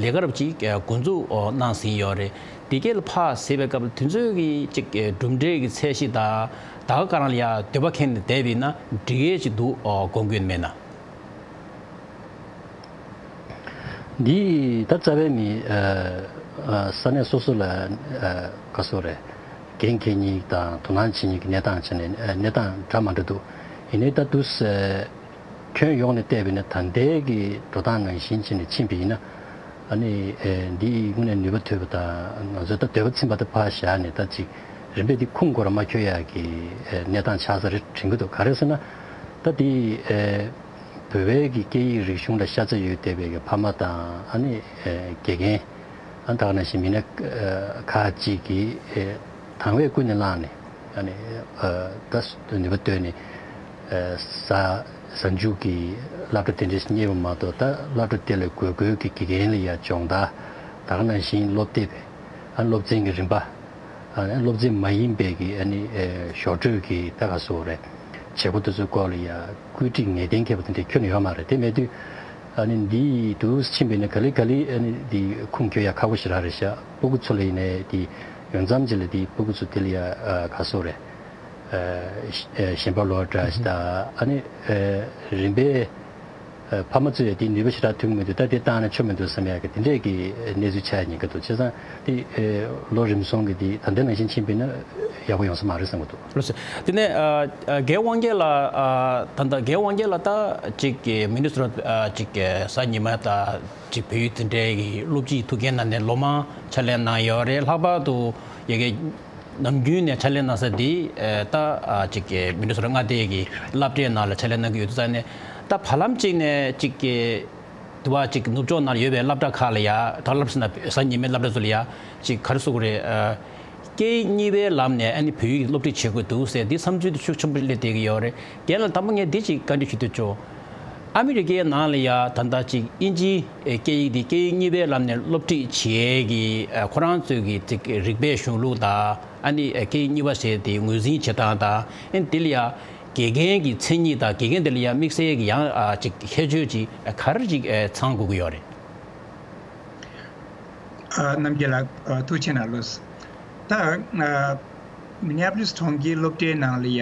ལས་ཀ་རབ་ཅིག་འགོ་འཛུགས་གནང་ཟིན་ཡོད་རེད། དེ་གས་ལ་ཕར་གཟིགས་པའི་སྐབས་དེ་ཚོའི་གི་ཅིག་གྲུབ་འབྲས་ཀྱི་ཚད་གཞི་དང་ད་ག་ག་རང་ལ་ཡ་འདོད་པ་ཁེངས་ནས་བསྡད་པ་ཡིན་ན་འགྲིག་ཡས་ཅིག་འདུག་དགོངས་ཀྱི་ཡོད་མེད་ན། འདི་ད་རྩ་བའི་མི་ས་གནས་སོ་སོ་ལ་ག་སོ་རེད། འགན་འཁྱེར་མཁན་དང་དོ་སྣང་བྱེད་མཁན་གྱི་གནས་སྟངས་བྱས་ནས་གནས་སྟངས་འདྲ་མི་འདྲ་འདུག་ཡིན་ནའི་ད་དུས་ཁྱོན་ཡོངས་ནས་བལྟས་པ་ཡིན་ན་ད་ལྟའི་གི་འགྲོ་སྟངས་ནང་བཞིན་བྱས་ནས་ཕྱིན་པ་ཡིན་ན། ཨ་ནི་འདི་དངོས་གནས་ནུས་པ་ཐོན་པ་དང་ང་ཚོའི་ད་འདོད་པ་ཚིམ་པ་དེ་ཕར་བཞག་ནས་ད་ཅིག་རིམ་པས་འདི་ཁུངས་སྐོར་མ་འཁྱོལ་ཡག་གི་གནས་སྟངས་ཆགས་ས་རེད་དྲན་གྱི་འདུག་ག་རེ་ཟེར་ན། ད་འདི་བོད་པའི་གི་སྐད་ཡིག་རིག་གཞུང་ལ་ཤ་ཚ་ཡོད་བསྡད་པའི་གི་ཕ་མ་དང་ཨ་ནི་དགེ་རྒན། ཨ་ད་ག་ནང་བཞིན་མི་སྣ་ཁག་ཅིག་གིས་དང་བས་ཀུན་ནས་བསླངས་ནས་ཨ་ནི་ད་ནུས་པ་བཏོན་ནས་གཟའ་གཟའ་མཇུག་གི་སློབ་གྲྭ་དེ་འདྲ་གཉེར་བ་མ་གཏོགས་ད་སློབ་གྲྭ་དེ་ལ་དགོས་མཁོ་གི་དགེ་རྒན་ལ་ཡ་སྦྱོང་བརྡར། ད་ག་ནང་བཞིན་སློབ་དེབ། ཨ་སློབ་ཚན་གྱི་རིམ་པ། ཨ་སློབ་ཚན་མ་ཡིན་པའི་གི་ཨ་ནི་ཞོར་འཕྲོས་ཀྱི་ད་ག་སོ་རེད། བྱེད་སྒོ་དེ་ཚོའི་སྐོར་ལ་ཡ་བཀོད་སྒྲིག་ངེས་གཏན་འཁེལ་བ་དེ་འདྲ་ཁྱོན་ནས་ཡོད་མ་རེད། དེ་མེད་དུས་ཨ་ནི་འདི་དུ་ཕྱིན་པ་ཡིན་ན་ག་ལེ་ག་ལེ་ཨ་ནི་འདི་ཁུངས་འཁྱོལ་ཡ་ཁག་པོ་ཞེ་དྲག་རེད་ཤག་སྤུ་གུ་ཚོ་ལ་ཡིན་ནའི་འདི་ཡོང་མཚམས་ཅིག་ལ་འདི་སྤུ་གུ་ཚོ་དེ་ལ་ཡ་ག་སོ་རེད། ཞེན་པ་ལོག་འདྲ་ཞིག་དང་ཨ་ནི་རིམ་པས་ཕ་མ་ཚོས་ཡ་དེ་ནུས་པ་ཞེ་དྲག་ཐོན་གྱི་མི་འདུག་ད་དེ་བཏང་ན་ཆོ་མི་འདུག་བསམ་ཡ་གི་དེ་འདྲས་ཀྱི་གནས་ཚུལ་ཆགས་ཉེན་ཁ་འདུག་བྱས་ཙང་དེ་ལོ་རིམ་སོང་གི་དེ་ད་ལྟའི་ནང་བཞིན་ཕྱིན་པ་ཡིན་ན་ཡག་པོ་ཡོང་ས་མ་རེད་བསམ་གྱི་འདུག་ལགས་སོ། དེ་ནས་རྒན་དབང་རྒྱལ་ལགས། ད་ལྟ་རྒན་དབང་རྒྱལ་ལགས་ད་ཅིག་མི་ནི་སོ་ཊ་ཅིག་གཟའ་ཉི་མ་ད་ཅིག་བོད་ཡིག་འཛིན་གྲྭའི་སློབ་སྤྱིའི་ཐུགས་འགན་གནང་ནས་ལོ་མང་ཕྱག་ལས་གནང་ཡོད་རེད། ལྷག་པར་དུ་ཡ་གི་ནམ་རྒྱུན་ནས་ཕྱག་ལས་གནང་ས་འདི་ད་ཅིག་གི་མི་ནི་སོ་ཊ་མངའ་སྡེ་གི་སློབ་གྲྭའི་ནང་ལ་ཕྱག་ལས་གནང་གི་ཡོད་དུས་ཙང་ནས་ད་བར་ལམ་གཅིག་ནས་ཅིག་གི་དུ་བ་ཅིག་ནུབ་ཕྱོགས་ནང་ཡོད་པའི་སློབ་གྲྭ་ཁག་ལ་ཡ་ད་སློབ་ཟིན་ན་གཟའ་ཉི་མའི་སློབ་གྲྭ་ཚོ་ལ་ཡ་ཅིག་ག་རེ་ཟེར་དགོས་རེད། སྐད་ཡིག་གཉིས་པའི་ལམ་ནས་ཨ་ནི་བོད་ཡིག་སློབ་ཁྲིད་བྱེད་དགོས་འདུག་ཟེར་འདི་བསམ་ཚུལ་དེ་ཤུགས་ཆེན་པོ་སླེབས་བསྡད་ཀྱི་ཡོད་རེད། རྒན་ལགས་དང་པོ་ངས་འདི་ཅིག་བཀའ་འདྲི་ཞུ་འདོད་བྱུང་། ཨ་མི་རི་ཀའི་ནང་ལ་ཡ་ད་ལྟ་ཅིག་དབྱིན་ཇིའི་སྐད་ཡིག་འདི་སྐད་ཡིག་གཉིས་པའི་ལམ་ནས་སློབ་ཁྲིད་བྱེད་ཀྱི་ཁོ་རང་ཚོའི་གི་ཅིག་རིག་པའི་གཞུང་ལུགས་དང་ཨ་ནི་སྐད་ཡིག་གཉིས་པ་ཟེར་དེ་ངོས་འཛིན་བྱེད་སྟངས་དང་ཨ་ནི་འདི་ལ་ཡ་དགེ་རྒན་གྱི་མཚན་ཉིད་དང་དགེ་རྒན་དེ་ལ་ཡ་དམིགས་བསལ་གྱི་ཡང་ཅིག་ཁྱད་ཆོས་ཅིག་ག་རེ་ཅིག་ཚང་དགོས་ཀྱི་ཡོད་རེད། རྣམ་རྒྱལ་ལགས་ཐུགས་རྗེ་གནང་ལོས། ད་མི་ནི་ཨ་པོ་ལིས་གྲོང་ཁྱེར་སློབ་གྲྭའི་ནང་ལ་ཡ་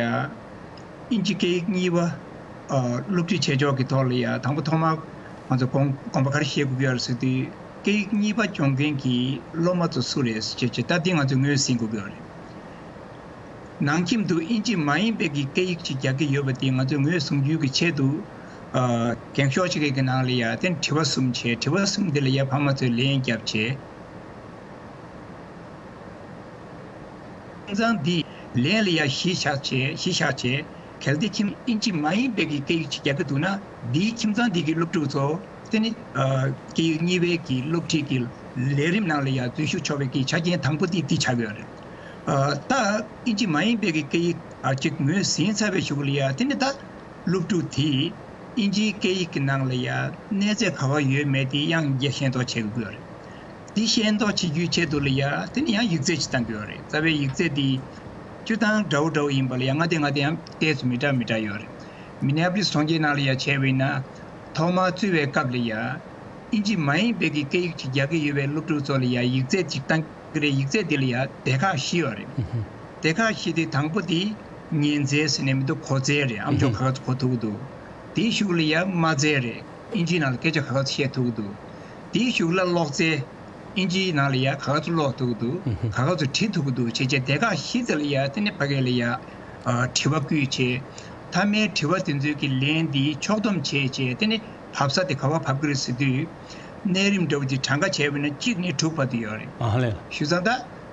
དབྱིན་ཇི་སྐད་ཡིག་གཉིས་པ་སློབ་ཁྲིད་བྱེད་ཕྱོགས་ཀྱི་ཐོག་ལ་ཡ་དང་པོ་ཐོག་མར་ང་ཚོ་དགོངས་དགོངས་པ་ག་རེ་བཞེས་དགོས་ཀྱི་ཡོད་རེད་ཟེར་དུས་སྐད་ཡིག་གཉིས་པ་སྦྱོང་མཁན་གྱི་སློབ་མ་ཚོ་སུ་རེད་ཟེར་བྱས་བྱས་ད་འདི་ང་ཚོས་ངོས་ཟིན་དགོས་ཀྱི་ཡོད་རེད། ནང་ཁྱིམ་དུ་དབྱིན་ཇི་མ་ཡིན་པའི་གི་སྐད་ཡིག་ཅིག་རྒྱག་གི་ཡོད་པ་དེ་ང་ཚོས་ངོས་བཟུང་རྒྱུ་གི་ཆེད་དུ། ཨ། འགེངས་ཤོག་ཅིག་གི་ནང་ལ་ཡ་དེ་དྲི་བ་གསུམ་བྱས། དྲི་བ་གསུམ་དེ་ལ་ཡ་ཕ་མ་ཚོས་ལན་བརྒྱབ་བྱས། ཁྱིམ་ཚང་འདིས་ལན་ལ་ཡ་གཞི་བཞག་བྱས་གཞི་བཞག་བྱས། གལ་ཏེ་ཁྱིམ་དབྱིན་ཇི་མ་ཡིན་པའི་གི་སྐད་ཡིག་ཅིག་རྒྱག་གི་འདུག་ན་འདིའི་ཁྱིམ་ཚང་འདི་གི་སློབ་ཕྲུག་ཚོ་དེ་ནི་ཨ་སྐད་ཡིག་གཉིས་པའི་གི་སློབ་ཁྲིད་ཀྱི་ལས་རིམ་ནང་ལ་ཡ་འཛུལ་ཞུགས་ཆོག་པའི་གི་ཆ་རྐྱེན་དང་པོ་དེ་འདི་ཆགས་ཡོད་རེད། ཨ་ད་དབྱིན་ཇི་མ་ཡིན་པའི་གི་སྐད་ཡིག་ཨ་ཅིག་ངོས་ཟིན་ཚར་བའི་གཞུག་ལ་ཡ་དེ་ནི་ད་སློབ་ཕྲུག་དེས་དབྱིན་ཇིའི་སྐད་ཡིག་གི་ནང་ལ་ཡ་གནས་ཚད་ག་བ་ཡོད་མེད་དེ་དབྱངས་འགྱེད་ཤེས་རྟོགས་བྱེད་དགོས་ཀྱི་ཡོད་རེད། དེ་ཤེས་རྟོགས་བྱེད་རྒྱུའི་ཆེད་དུ་ལ་ཡ་དེ་ནི་ཡང་ཡིག་ཚད་ཅིག་བཏང་གི་ཡོད་རེད། རྩ་བའི་ཡིག་ཚད་དེ་སྤྱིར་བཏང་འདྲ་བོ་འདྲ་བོ་ཡིན་པ་ལ་ཡ་མངའ་སྡེ་མངའ་སྡེ་ཡང་ཏོག་ཙམ་མི་འདྲ་མི་འདྲ་ཡོད་རེད། མི་ནི་ཨ་པོ་ལིས་གྲོང་ཁྱེར་ནང་ལ་ཡ་བྱས་པ་ཡིན་ན་ཐོག་མར་བཙུགས་པའི་སྐབས་ལ་ཡ་དབྱིན་ཇི་མ་ཡིན་པའི་གི་སྐད་ཡིག་ཅིག་རྒྱག་གི་ཡོད་པའི་སློབ་ཕྲུག་ཚོ་ལ་ཡ་ཡིག་ཚད་ཅིག་བཏང་གི་རེད། ཡིག་ཚད་དེ་ལ་ཡ་སྡེ་ཁག་བཞི་ཡོད་རེད། སྡེ་ཁག་བཞི་དེ་དང་པོ་དེ་ཉན་རྩལ་ཟེར་ནས་མི་འདུག་གོ་རྩལ་རེད། ཨ་མཆོག་ག་ག་ཚོད་གོ་ཐུབ་ཀྱི་འདུག་དེའི་གཞུག་ལ་ཡ་སྨྲ་རྩལ་རེད། དབྱིན་ཇིའི་ནང་ལ་སྐད་ཆ་ག་ག་ཚོད་བཤད་ཐུབ་ཀྱི་འདུག་དེའི་གཞུག་ལ་ཀློག་རྩལ། དབྱིན་ཇིའི་ནང་ལ་ཡ་ག་ག་ཚོད་ཀློག་ཐུབ་ཀྱི་འདུག་ག་ག་ཚོད་བྲིས་ཐུབ་ཀྱི་འདུག་བྱས་བྱས་སྡེ་ཁག་བཞི་དེ་ལ་ཡ་དེ་ནི་ཕ་གི་ལ་ཡ་ཨ་དྲི་བ་བསྐུལ་བྱས། མཐའ་མའི་དྲི་བ་དེ་ཚོའི་གི་ལན་འདི་ཕྱོགས་བསྡོམས་བྱས་བྱས་དེ་ནི་བབས་ས་དེ་ག་བ་བབས་ཀྱི་རེད་ཟེར་དུས། གནས་རིམ་འདྲ་བོ་ཅིག་གྲངས་ཀ་བྱས་པ་ཡིན་ན་གཅིག་ནས་དྲུག་བར་དུ་ཡོད་རེད། ཨ་ལས། བྱས་ཙང་ད་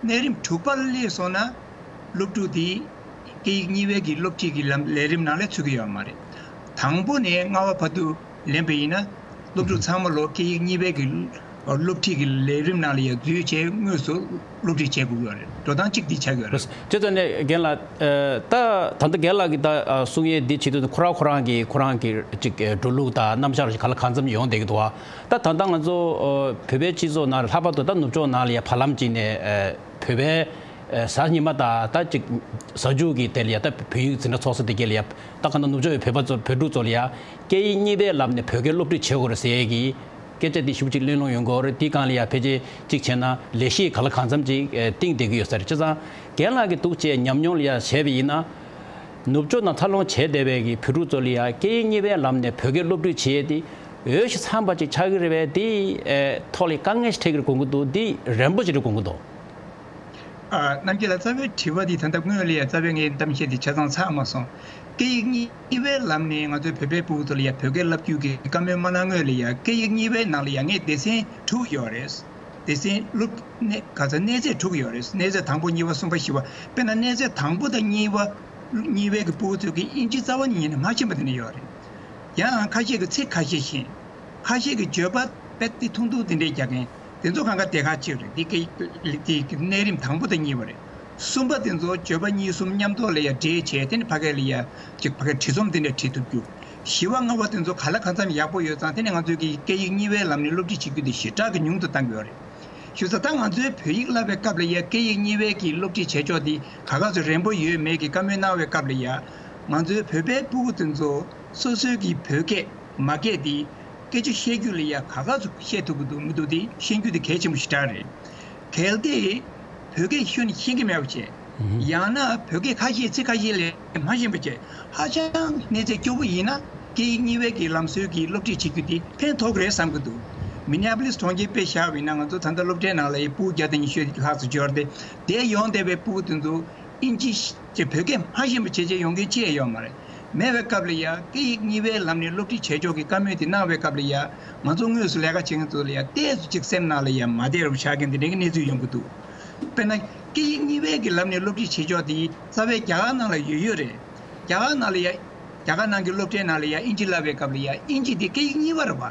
གནས་རིམ་དྲུག་པ་ལ་སླེབས་སོང་ན། སློབ་ཕྲུག་དེ་སྐད་ཡིག་གཉིས་པའི་གི་སློབ་ཁྲིད་ཀྱི་ལམ་ལས་རིམ་ནང་ལ་ཚུད་ཀྱི་ཡོད་མ་རེད། དང་པོ་ནས་ལྔ་པ་བར་དུ་ལེན་པ་ཡིན་ན་སློབ་ཕྲུག་ཚང་མ་ལོ་སྐད་ཡིག་གཉིས་པའི་གི་ སློབ་ཁྲིད་ཀྱི་ལས་རིམ་ནང་ལ་ཡང་འཛུལ་བྱས་དངོས་སུ་སློབ་ཁྲིད་བྱེད་དགོས་ཀྱི་ཡོད་རེད། འགྲོ་སྟངས་གཅིག་འདི་ཆགས་ཀྱི་ཡོད་རེད། བྱས་ཙང་ནས་རྒན་ལགས། ད་ད་ལྟ་རྒན་ལགས་ཀྱིས་ད་གསུང་ཡས་འདི་བྱེད་དུས་ཁོ་རང་ཁོ་རང་གི་ཁོ་རང་གི་ཅིག་འགྲོ་ལུགས་དང་རྣམ་གཞག་ག་ལ་གང་འཚམ་ཡོང་བསྡད་ཀྱི་འདུག་བ། ད་ད་ལྟ་ང་ཚོ་བོད་པའི་སྤྱི་ཚོགས་ནང་ལ་ལྷག་པར་དུ་ད་ནུབ་ཕྱོགས་ནང་ལ་ཡ་བར་ལམ་ཅིག་ནས་བོད་པའི་གཟའ་ཉི་མ་དང་ད་ཅིག་གཟའ་མཇུག་གི་དེ་ལ་ཡ་ད་བོད་ཡིག་འཛིན་གྲྭ་ཚོགས་ས་དེ་གའི་ལ་ཡ་ད་ག་ན་ནུབ་ཕྱོགས་པའི་བོད་པ་ཚོ་བོད་ཕྲུག་ཚོ་ལ་ཡ་སྐད་ཡིག་གཉིས་པའི་ལམ་ནས་བོད་སྐད་སློབ་ཁྲིད་བྱེད་དགོས་རེད་ཟེར་ཡས་ཀྱི་སྐད་ཆ་འདི་ཞེ་པོ་ཅིག་གླེང་སློང་ཡོང་གི་ཡོད་རེད། དེའི་སྒང་ལ་ཡ་ཕལ་ཆེར་གཅིག་བྱས་ན་ལས་གཞི་ག་ལ་གང་འཚམ་ཅིག་ཨེ་བཏིང་བསྡད་ཀྱི་ཡོད་ས་རེད། བྱས་ཙང་རྒན་ལགས་ཀྱི་འདུག་བྱས་ཉམས་མྱོང་ལ་ཡ་བྱས་པ་ཡིན་ན། ནུབ་ཕྱོགས་ནང་འཚར་ལོངས་བྱས་བསྡད་པའི་གི་བོད་ཕྲུག་ཚོ་ལ་ཡ་སྐད་ཡིག་གཉིས་པའི་ལམ་ནས་བོད་སྐད་སློབ་ཁྲིད་བྱེད་ཡས་དེ་འོས་ཤིང་འཚམ་པ་ཅིག་ཆགས་ཀྱི་རེད་པས། དེ་ཨེ་ཐོག་ལ་དཀའ་ངལ་ཞིག་འཕྲད་ཀྱི་རེད་དགོངས་ཀྱི་འདུག་འདི་རན་པོ་ཅིག་རེད་དགོངས་ཀྱི་འདུག་ཨ། རྣམ་རྒྱལ་ལགས། རྩ་བའི་དྲི་བ་འདི་ད་ལྟ་སྔོན་ལ་ཡ་རྩ་བའི་ངའི་གཏམ་བཤད་འདི་ཆ་ཚང་ཚར་མ་སོང་། སྐད་ཡིག་གཉིས་པའི་ལམ་ནས་ང་ཚོའི་བོད་པའི་ཕྲུ་གུ་ཚོ་ལ་ཡ་བོད་སྐད་བསླབ་རྒྱུ་གི་བཀའ་མོལ་མ་གནང་སྔོན་ལ་ཡ་སྐད་ཡིག་གཉིས་པའི་ནང་ལ་ཡ་ངས་སྡེ་ཚན་དྲུག་ཡོད་རེད། སྡེ་ཚན་སློབ་གནས་ག་ཚོད་གནས་ཚད་དྲུག་ཡོད་རེད། གནས་ཚད་དང་པོ་གཉིས་པ་གསུམ་པ་བཞི་པ། དཔེར་ན་གནས་ཚད་དང་པོ་དང་གཉིས་པ་གཉིས་པའི་གི་ཕྲུ་གུ་ཚོས་ཀྱི་ཨིན་ཇི་རྩ་བ་ཉིད་ནས་མ་ཤེས་པ་དེ་འདྲ་ཡོད་རེད། ཡང་ཁ་ཤས་ཀྱིས་ཚིག་ཁ་ཤས་ཤེས། ཁ་ཤས་ཀྱིས་བརྗོད་པ་དཔེ་དེ་ཐུང་ཐུང་དེ་འདྲས་རྒྱག་མཁན་དེ་ཚོ་གང་ག་དེ་ཁག་གཅིག་རེད། འདི་སྐད་ཡིག་དེ་གནས་རིམ་དང་པོ་དང་གཉིས་པ་རེད། གསུམ་པ་དེ་ཚོ་བརྗོད་པ་གཉིས་གསུམ་མཉམ་ཐོག་ལ་ཡ་འདྲེས་བྱས་དེ་ནི་ཕ་གི་ལ་ཡ་ཅིག་ཕ་གི་བྲིས་རྩོམ་དེ་འདྲས་བྲིས་ཐུབ་རྒྱུ། བཞི་པ་ལྔ་པ་དེ་ཚོ་ག་ལ་གང་འཚམ་ཡག་པོ་ཡོད་ཙང་དེ་ནི་ང་ཚོའི་གི་སྐད་ཡིག་གཉིས་པའི་ལམ་ནས་སློབ་ཁྲིད་བྱེད་རྒྱུ་དེ་ཞེ་དྲག་གི་ཉུང་དུ་བཏང་གི་ཡོད་རེད། ཞུ་ས་ད་ང་ཚོའི་བོད་ཡིག་བསླབ་པའི་སྐབས་ལ་ཡ་སྐད་ཡིག་གཉིས་པའི་གི་སློབ་ཁྲིད་བྱེད་ཕྱོགས་དེ་ག་ག་ཚོད་རན་པོ་ཡོད་མེད་ཀྱི་བཀའ་མོལ་གནང་བའི་སྐབས་ལ་ཡ། ང་ཚོའི་བོད་པའི་ཕྲུ་གུ་དེ་ཚོ་སོ་སོའི་གི་བོད་སྐད་མ་སྐད་དེ་སྐད་ཆ་བཤད་རྒྱུ་ལ་ཡ་ག་ག་ཚོད་བཤད་ཐུབ་ཀྱི་འདུག་མི་འདུག་དེ་ཤེས་རྒྱུ་དེ་གལ་ཆེན་པོ་ཞེ་དྲག་རེད། གལ་ཏེ་བོད་སྐད་ཤོད་ནས་ཤེས་ཀྱི་མེད་པ་བྱས། ཡང་ན་བོད་སྐད་ཁ་ཤས་ཚིག་ཁ་ཤས་ལས་མ་ཤེས་པ་བྱས། ཧ་ཅང་གནས་ཚད་སྐྱོ་པོ་ཡིན་ན་སྐད་ཡིག་གཉིས་པའི་གི་ལམ་སྲོལ་གྱི་སློབ་ཁྲིད་བྱེད་རྒྱུ་དེ་ཕན་ཐོགས་ཀྱི་རེད་བསམ་གྱི་འདུག་མི་ནེ་ཨ་པོ་ལིས་གྲོང་ཁྱེར་དཔེ་བཞག་པ་ཡིན་ན་ང་ཚོ་ད་ལྟ་སློབ་གྲྭའི་ནང་ལ་ཡི་ཕྲུ་གུ་བརྒྱ་དང་ཉི་ཤུ་ལྷག་ཙམ་འབྱོར་ཏེ། དེ་ཡོང་བསྡད་པའི་ཕྲུ་གུ་དེ་ཚོ་ཨིན་ཇི་ཅེས་བོད་སྐད་མ་ཤེས་པ་བྱས་བྱས་ཡོང་མཁན་ཅི་ཡང་ཡོད་མ་རེད། མེད་པའི་སྐབས་ལ་ཡ་སྐད་ཡིག་གཉིས་པའི་ལམ་ནས་སློབ་ཁྲིད་བྱེད་ཕྱོགས་ཀྱི་བཀའ་མོལ་དེ་གནང་བའི་སྐབས་ལ་ཡ་ང་ཚོ་དངོས་སུ་ལས་ཀ་བྱེད་མཁན་ཚོ་ལ་ཡ་ཏོག་ཙམ་ཅིག་སེམས་ནང་ལ་ཡ་མ་བདེ་རུ་ཆགས་མཁན་དེ་འདྲའི་གནས་ཚུལ་ཡོང་གི་འདུག་དཔེར་ན་སྐད་ཡིག་གཉིས་པའི་གི་ལམ་ནས་སློབ་ཁྲིད་བྱེད་ཕྱོགས་དེ་རྩ་བའི་རྒྱ་གར་ནང་ལ་ཡོད་ཡོད་རེད། རྒྱ་གར་ནང་ལ་ཡ་རྒྱ་གར་ནང་གི་སློབ་གྲྭའི་ནང་ལ་ཡ་ཨིན་ཇི་བསླབ་པའི་སྐབས་ལ་ཡ་ཨིན་ཇི་དེ་སྐད་ཡིག་གཉིས་པ་རེད་བ།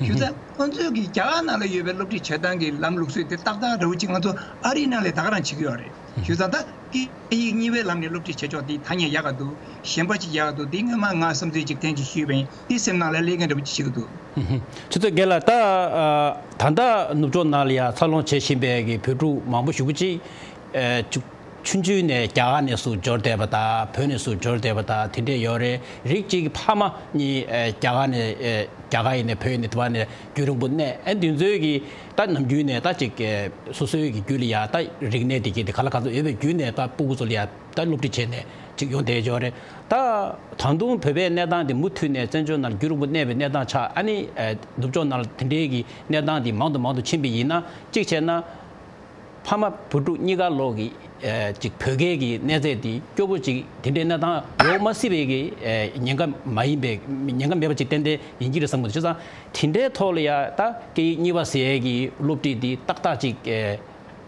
ཞུ་ཚ་ཁོང་ཚོས་ཀྱི་རྒྱ་གར་ནང་ལ་ཡོད་པའི་སློབ་ཁྲིད་བྱེད་སྟངས་ཀྱི་ལམ་ལུགས་སྲོལ་དེ་ཏག་ཏག་འདྲ་བོ་ཅིག་ང་ཚོ་ཨ་རིའི་ནང་ལ་ད་ག་རང་བྱེད་ཀྱི་ཡོད་རེད། ཞུ་ཚ་ད་སྐད་ཡིག་གཉིས་པའི་ལམ་ནས་སློབ་ཁྲིད་བྱེད་ཕྱོགས་དེ་ཐ་སྙད་ཡག་ག་འདུག་གཞན་པ་ཅིག་ཡག་ག་འདུག་དེ་སྔོན་མ་ང་བསམ་ཚུལ་ཅིག་ཐེངས་ཅིག་ཞུས་པ་ཡིན། དེ་སེམས་ནང་ལ་སླེབས་མཁན་འདྲ་བོ་ཅིག་བྱེད་ཀྱི་འདུག་ཆུ་ཚོད་བརྒྱད་ལ་ད་ད་ལྟ་ནུབ་ཕྱོགས་ནང་ལ་ཡ་འཚར་ལོངས་བྱེད་བཞིན་པའི་གི་བོད་ཕྲུག་མང་པོ་ཞེ་པོ་ཅིག་ཨ་ཅིག་ཆུང་ཆུང་ནས་རྒྱ་གར་ནས་སུ་འབྱོར་བསྡད་པ་དང་བོད་ནས་སུ་འབྱོར་བསྡད་པ་དང་དེ་འདྲས་ཡོད་རེད། རིགས་གཅིག་གི་ཕ་མ་གཉིས་ཨེ་རྒྱ་གར་ནས་ཨེ་རྒྱ་གར་ཡིན་ནས་བོད་ཡིན་ནས་དེ་བ་ནས་རྒྱུན་རིང་པོ་གནས། ཨེ་འདི་ཚོའི་གི་ད་ནམ་རྒྱུན་ནས་ད་ཅིག་ཨེ་སོ་སོའི་གི་རྒྱུད་ལ་ཡ་ད་རིག་གནས་དེ་གི་དེ་ག་ལ་ག་ཚོད་ཡོད་པའི་རྒྱུད་ནས་ད་སྤུ་གུ་ཚོ་ལ་ཡ་ད་སློབ་ཁྲིད་བྱས་ནས་ཅིག་ཡོང་བསྡད་ཡོད་རེད། ད་ད་དུང་བོད་པའི་གནས་སྟངས་དེ་མུ་མཐུད་ནས་བཙན་བྱོལ་ནང་རྒྱུན་རིང་པོ་གནས་པའི་གནས་སྟངས་ཆགས། ཨ་ནི་ཨེ་ནུབ་ཕྱོགས་ནང་ལ་དེ་འདྲའི་གི་གནས་སྟངས་དེ་མང་དུ་མང་དུ་ཕྱིན་པ་ཡིན་ན་གཅིག་བྱས་ན། ཕ་མ་བུ་ཕྲུག་གཉིས་ཀ་ལོག་གི་ཅིག་བོད་སྐད་ཀྱི་གནས་ཚད་དེ་སྐྱོ་པོ་ཅིག་དེ་འདྲའི་གནས་སྟངས་ཡོང་མ་སྲིད་པའི་གི་ཉེན་ཁ་མ་ཡིན་པའི་ཉེན་ཁ་མེད་པ་ཅིག་ཏན་ཏན་ཡིན་གྱི་རེད་བསམ་གི་འདུག་བྱས་ཙང་དེ་འདྲའི་ཐོག་ལ་ཡ་ད་སྐད་ཡིག་གཉིས་པ་ཟེར་ཡས་ཀྱི་སློབ་ཁྲིད་འདི་ཏག་ཏག་ཅིག་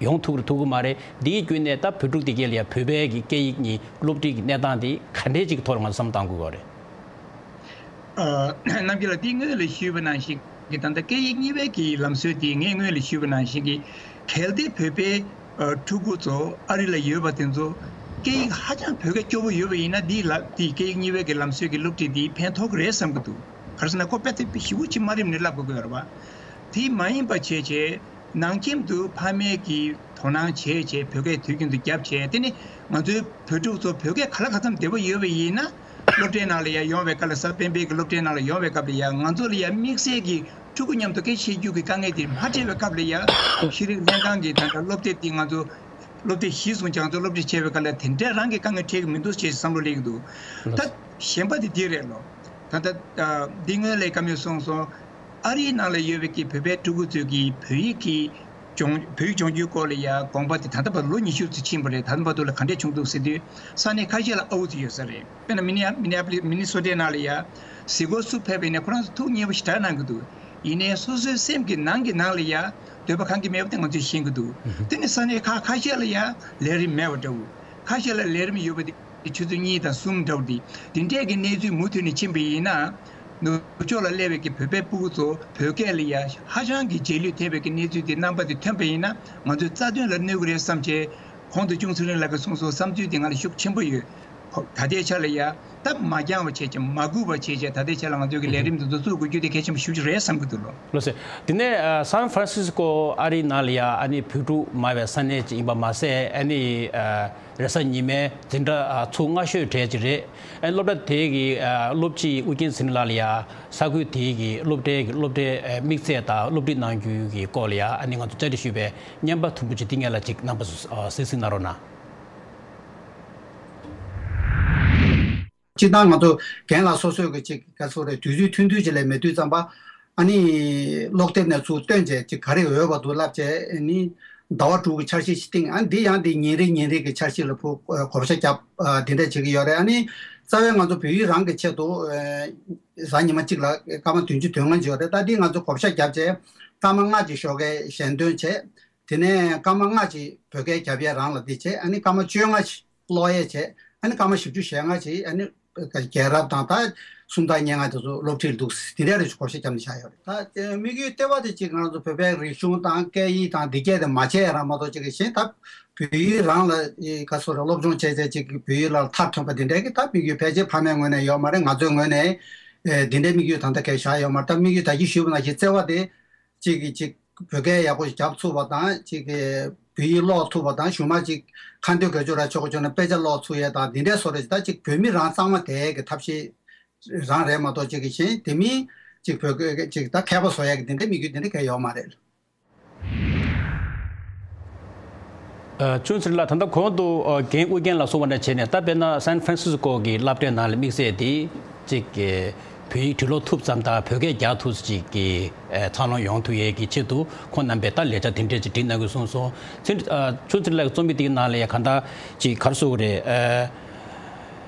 ཡོང་ཐུབ་རུ་ཐུབ་གི་མ་རེད། འདིའི་བརྒྱུད་ནས་ད་བོད་ཕྲུག་དེ་གས་ལ་ཡ་བོད་པའི་གི་སྐད་ཡིག་གཉིས་སློབ་ཁྲིད་ཀྱི་གནས་སྟངས་འདི་ག་འདྲའི་ཅིག་ཐོག་ལ་ང་ཚོ་བསམ་བཏང་དགོས་པ་རེད། རྣམ་རྒྱལ་ལགས་འདི་སྔོན་ལ་ཞུས་པ་ནང་བཞིན་གྱི་ད་ལྟ་སྐད་ཡིག་གཉིས་པའི་གི་ལམ་སྲོལ་དེ་ངས་སྔོན་ལ་ཞུས་པ་ནང་བཞིན་གྱི་གལ་ཏེ་བོད་པའི་ཕྲུ་གུ་ཚོ་ཨ་རི་ལ་ཡོད་པ་དེ་ཚོ་སྐད་ཡིག་ཧ་ཅང་བོད་སྐད་སྐྱོ་པོ་ཡོད་པ་ཡིན་ན་འདི་ལ་འདི་སྐད་ཡིག་གཉིས་པའི་གི་ལམ་སྲོལ་གྱི་སློབ་ཁྲིད་འདི་ཕན་ཐོགས་ཀྱི་རེད་བསམ་གྱི་འདུག་ག་རེ་ཟེར་ན་ཁོ་དཔེ་དེ་ཞེ་པོ་ཅིག་དམའ་རིམ་ནས་བསླབ་དགོས་ཀྱི་ཡོད་རེད་བ། དེ་མ་ཡིན་པ་བྱས་བྱས། ནང་ཁྱིམ་དུ་ཕ་མས་ཀྱིས་དོ་སྣང་བྱས་བྱས་བོད་སྐད་དུས་རྒྱུན་དུ་བརྒྱབ་བྱས་དེ་ནི་ང་ཚོའི་བོད་ཕྲུག་ཚོ་བོད་སྐད་ག་ལ་ག་ཙམ་བདེ་པོ་ཡོད་པ་ཡིན་ན་སློབ་གྲྭའི་ནང་ལ་ཡང་ཡོང་བའི་སྐབས་ལ་གཟའ་སྤེན་པའི་གི་སློབ་གྲྭའི་ནང་ལ་ཡོང་བའི་སྐབས་ལ་ཡང་ང་ཚོ་ལ་ཡང་དམིགས་བསལ་གྱི་ཕྲུ་གུ་མཉམ་དུ་སྐད་ཆ་བཤད་རྒྱུ་གི་དཀའ་ངལ་དེ་མ་འཕྲད་པའི་སྐབས་ལ་ཡང་ཤེས་རིག་ལྷན་ཁང་གི་ད་ལྟ་སློབ་དེབ་དེ་ང་ཚོ་སློབ་དེབ་གཞིར་བཟུང་བྱས་ང་ཚོ་སློབ་ཁྲིད་བྱས་པའི་སྐབས་ལ་དེ་འདྲའི་རང་གི་དཀའ་ངལ་འཕྲད་ཀྱི་མི་འདུག་ཅེས་བསམ་བློ་སླེབས་ཀྱི་འདུག་ད་གཞན་པ་དེ་འདི་རེད་ལོ། ད་ལྟ་འདི་སྔོན་ལས་བཀའ་མོལ་གསུངས་སོང་། ཨ་རིའི་ནང་ལ་ཡོད་པའི་གི་བོད་པའི་ཕྲུ་གུ་ཚོས་ཀྱི་བོད་ཡིག་གི་སྦྱོང་བོད་ཡིག་སྦྱོང་རྒྱུའི་སྐོར་ལ་ཡ་དགོངས་པ་དེ་ད་ལྟ་བར་ལོ་ཉི་ཤུ་ཙམ་ཕྱིན་པ་རེད། ད་ལྟ་བར་དུ་ལ་ག་འདྲས་བྱུང་འདུག་ཟེར་དུས་ས་གནས་ཁ་ཤས་ལ་ཨའུ་ཙམ་ཡོད་ས་རེད། དཔེར་ན་མི་ནི་མི་ནི་ཨ་པོ་ལི་མི་ནི་སོ་ཊའི་ནང་ལ་ཡ་གཟིགས་སྐོར་སུ་ཕེབས་པ་ཡིན་ན་ཁོ་རང་ཚོ་ཐུགས་མཉེས་པོ་ཞེ་དྲག་གནང་གི་འདུག་ཡིན་ནའི་སོ་སོའི་སེམས་ཀྱི་ནང་གི་ནང་ལ་ཡ་འདོད་པ་གང་གི་མེད་པ་དེ་ང་ཚོས་ཤེས་ཀྱི་འདུག་དེ་ནི་ས་གནས་ཁག་ཁ་ཤས་ལ་ཡ་ལས་རིམ་མེད་པ་འདྲ་བོ། ཁ་ཤས་ལ་ལས་རིམ་ཡོད་པ་དེ། ཆུ་ཚོད་གཉིས་དང་གསུམ་འདྲ་བོ་འདི་འདི་འདྲས་ཀྱི་གནས་ཚུལ་མུ་མཐུད་ནས་ཕྱིན་པ་ཡིན་ན། ནུབ་ཕྱོགས་ལ་སླེབས་པའི་གི་བོད་པའི་སྤུ་གུ་ཚོ་བོད་སྐད་ལ་ཡ་ཧ་ཅང་གི་རྗེས་ལུས་ཐེབས་པའི་གི་གནས་ཚུལ་དེ་རྣམ་པ་དེ་ཐོན་པ་ཡིན་ན་ང་ཚོའི་རྩ་དོན་ལ་གནོད་ཀྱི་རེད་བསམ་བྱས། གོང་དུ་ཅུང་ཚེ་རིང་ལགས་ཀྱིས་གསུངས་སོང་། བསམ་ཚུལ་དེ་ང་ལ་ཤུགས་ཆེན་པོ་ཡོད། ད་ལྟའི་ཆ་ལ་ཡ་སྟབས་མ་འགྱངས་པ་བྱས་ཀྱང་མ་སྒུག་པ་བྱས་ཀྱང་ད་ལྟའི་ཆ་ལ་ང་ཚོའི་གི་ལས་རིམ་འདི་ཚོ་བཙུགས་དགོས་རྒྱུ་དེ་གལ་ཆེན་པོ་ཞེ་པོ་ཅིག་རེད་བསམ་གྱི་འདུག་ལོ། ལགས་སོ། དེ་ནས་ཨ་སན་ཧྥ་རན་སིས་ཀོ་ཨ་རིའི་ནང་ལ་ཡ་ཨ་ནི་བོད་ཕྲུག་མང་བའི་ས་གནས་ཅིག་ཡིན་པ་མ་ཟད། ཨ་ནི་ཨ་རེས་གཟའ་ཉི་མའི་འཛིན་གྲྭ་ཨ་ཚུགས་སྔ་ཤོས་གྲས་ཅིག་རེད། ཨ་སློབ་གྲྭ་དེ་གི་ཨ་སློབ་སྤྱི་ཨུ་རྒྱན་ཚེ་རིང་ལགས་ལ་ཡ་ས་ཁུལ་དེའི་གི་སློབ་གྲྭའི་གི་སློབ་གྲྭའི་ཨ་དམིགས་ཚད་དང་སློབ་ཁྲིད་གནང་རྒྱུའི་གི་སྐོར་ལ་ཡ་ཨ་ནི་ང་ཚོ་བཅར་འདྲི་ཞུས་པའི་བརྙན་པར་དུམ་བུ་ཅིག་འདི་སྔོན་ལ་ཅིག་རྣམ་པ་ཚོ་ཨ་གཟིགས་གཟིགས་གནང་རོགས་གནང་། སྤྱིར་བཏང་ང་ཚོ་རྒན་ལགས་སོ་སོའི་གི་ཅིག་ག་ཚོད་རེད། དུས་ཚོད་ཐུང་ཐུང་ཅིག་ལས་མེད་དུས་ཙམ་པ། ཨ་ནི་ཀློག་དེབ་ནས་ཚུར་བཏོན་བྱས་ཅིག་ག་རེ་འོས་པ་འདུག་ལབ་བྱས། ཨ་ནི་ཟླ་བ་དྲུག་གི་འཆར་གཞི་ཞིག་བཏིང་། ཨ་ནི་འདི་ཡང་འདི་ཉིན་རེ་ཉིན་རེ་གི་འཆར་གཞི་ལ་ཕུ་བགོ་བཤའ་བརྒྱབ། ཨ་འདི་འདྲ་བྱེད་ཀྱི་ཡོད་རེད། ཨ་ནི་རྩ་བའི་ང་ཚོ་བོད་ཡིག་རང་གི་ཆེད་དུ་ཨ་གཟའ་ཉི་མ་གཅིག་ལ་སྐར་མ་བདུན་ཅུ་དོན་ལྔ་ཅིག་ཡོད་རེད། ད་འདི་ང་ཚོ་བགོ་བཤའ་བརྒྱབ་བྱས་སྐར་མ་ལྔ་ཅིག་ཞོགས་ཀས་ཞལ་འདོན་བྱས། དེ་ནས་སྐར་མ་ལྔ་ཅིག་བོད་སྐད་རྒྱབ་ཡས་རང་ལ་འདི་བྱས། ཨ་ནི་སྐར་མ་བཅོ་ལྔ་ཅིག་ཀློག་ཡས་བྱས། ཨ་ནི་སྐར་མ་བཞི་བཅུ་ཞེ་ལྔ་ཅིག་ཨ་ནི་རྒྱལ་རབས་དང་ད་སུམ་རྟགས་སྙན་ངག་དེ་ཚོ་སློབ་ཁྲིད་འདུག་དེ་འདྲ་རེ་བགོ་བཤའ་བརྒྱབ་ནས་བཞག་ཡོད་རེད། ད་དམིགས་ཡུལ་ལྟེ་བ་དེ་གཅིག་ང་ཚོ་བོད་པའི་རིག་གཞུང་དང་སྐད་ཡིག་དང་འདི་སྐད་དེ་མ་བརྗེད་རང་མ་གཏོགས་ཅིག་གི་གཞན་ད་བོད་ཡིག་རང་ལ་ག་ཚོད་རེད། སློབ་སྦྱོང་བྱས་བྱས་ཅིག་བོད་ཡིག་ལ་མཐར་ཐོན་པ་འདི་འདྲའི་གི་ད་དམིགས་ཡུལ་ཕལ་ཆེར་ཕ་མའི་ངོས་ནས་ཡོད་མ་རེད། ང་ཚོའི་ངོས་ནས་འདི་འདྲའི་དམིགས་ཡུལ་ད་ལྟ་གས་བཞག་ཡོད་མ་རེད། ད་དམིགས་ཡུལ་ད་གིན་ཞུས་པ་ནང་བཞིན་བརྩེ་བ་དེ། གཅིག་གིས་གཅིག་བོད་སྐད་ཡག་པོ་ཞིག་རྒྱབ་ཐུབ་པ་དང་། གཅིག་གིས་བོད་ཡིག་ཀློག་ཐུབ་པ་དང་། གཞུག་མ་གཅིག་ཁ་འདོན་དགོས་ཆོག་ར་ཆོག་གི་ཆོག་ན་དཔེ་ཆ་ཀློག་ཚུགས་ཡས་དང་འདི་འདྲའི་བཟོ་འདྲ་ཞིག་ད་གཅིག་བོད་མི་རང་གཙང་མ་དེ་གི་ཐབས་ཤེས་རང་རེད་མ་གཏོགས་གཅིག་གི་གཞན་དེ་མིན་གཅིག་བོད་སྐད་གཅིག་ད་མཁས་པ་བཟོ་ཡས་ཀྱི་འདི་འདྲའི་དམིགས་ཡུལ་འདི་འདྲ་གང་ཡང་ཡོད་མ་རེད། ཨ་ཅུང་ཚེ་རིང་ལགས། ད་ལྟ་གོང་དུ་ཨ་རྒན་ཨུ་རྒྱན་ལགས་གསུངས་པ་འདྲ་བྱས་ནས། ད་དཔེར་ན་སན་ཧྥ་རན་སིས་ཀོ་གི་སློབ་གྲྭའི་ནང་ལ་དམིགས་བསལ་དེ་གཅིག་གི་བོད་ཡིག་འབྲི་ཀློག་ཐུབ་ཙམ་དང་བོད་སྐད་རྒྱག་ཐུབ་ཙམ་ཅིག་གི་ཨ་འཚར་ལོངས་ཡོང་ཐུབ་ཡས་ཀྱི་ཆེད་དུ་ཁོང་རྣམ་པས་ད་ལས་འཆར་དེ་འདྲས་ཅིག་སྒྲིག་གནང་དགོས་གསུངས་སོང་། ཚེ་ཨ་ཅུང་ཚེ་རིང་ལགས་ཀྱི་རྩོམ་ཡིག་དེའི་ནང་ལ་ཡང་གང་ལྟར་ཅིག་ག་རེ་ཟེར་དགོས་རེད། ཨ་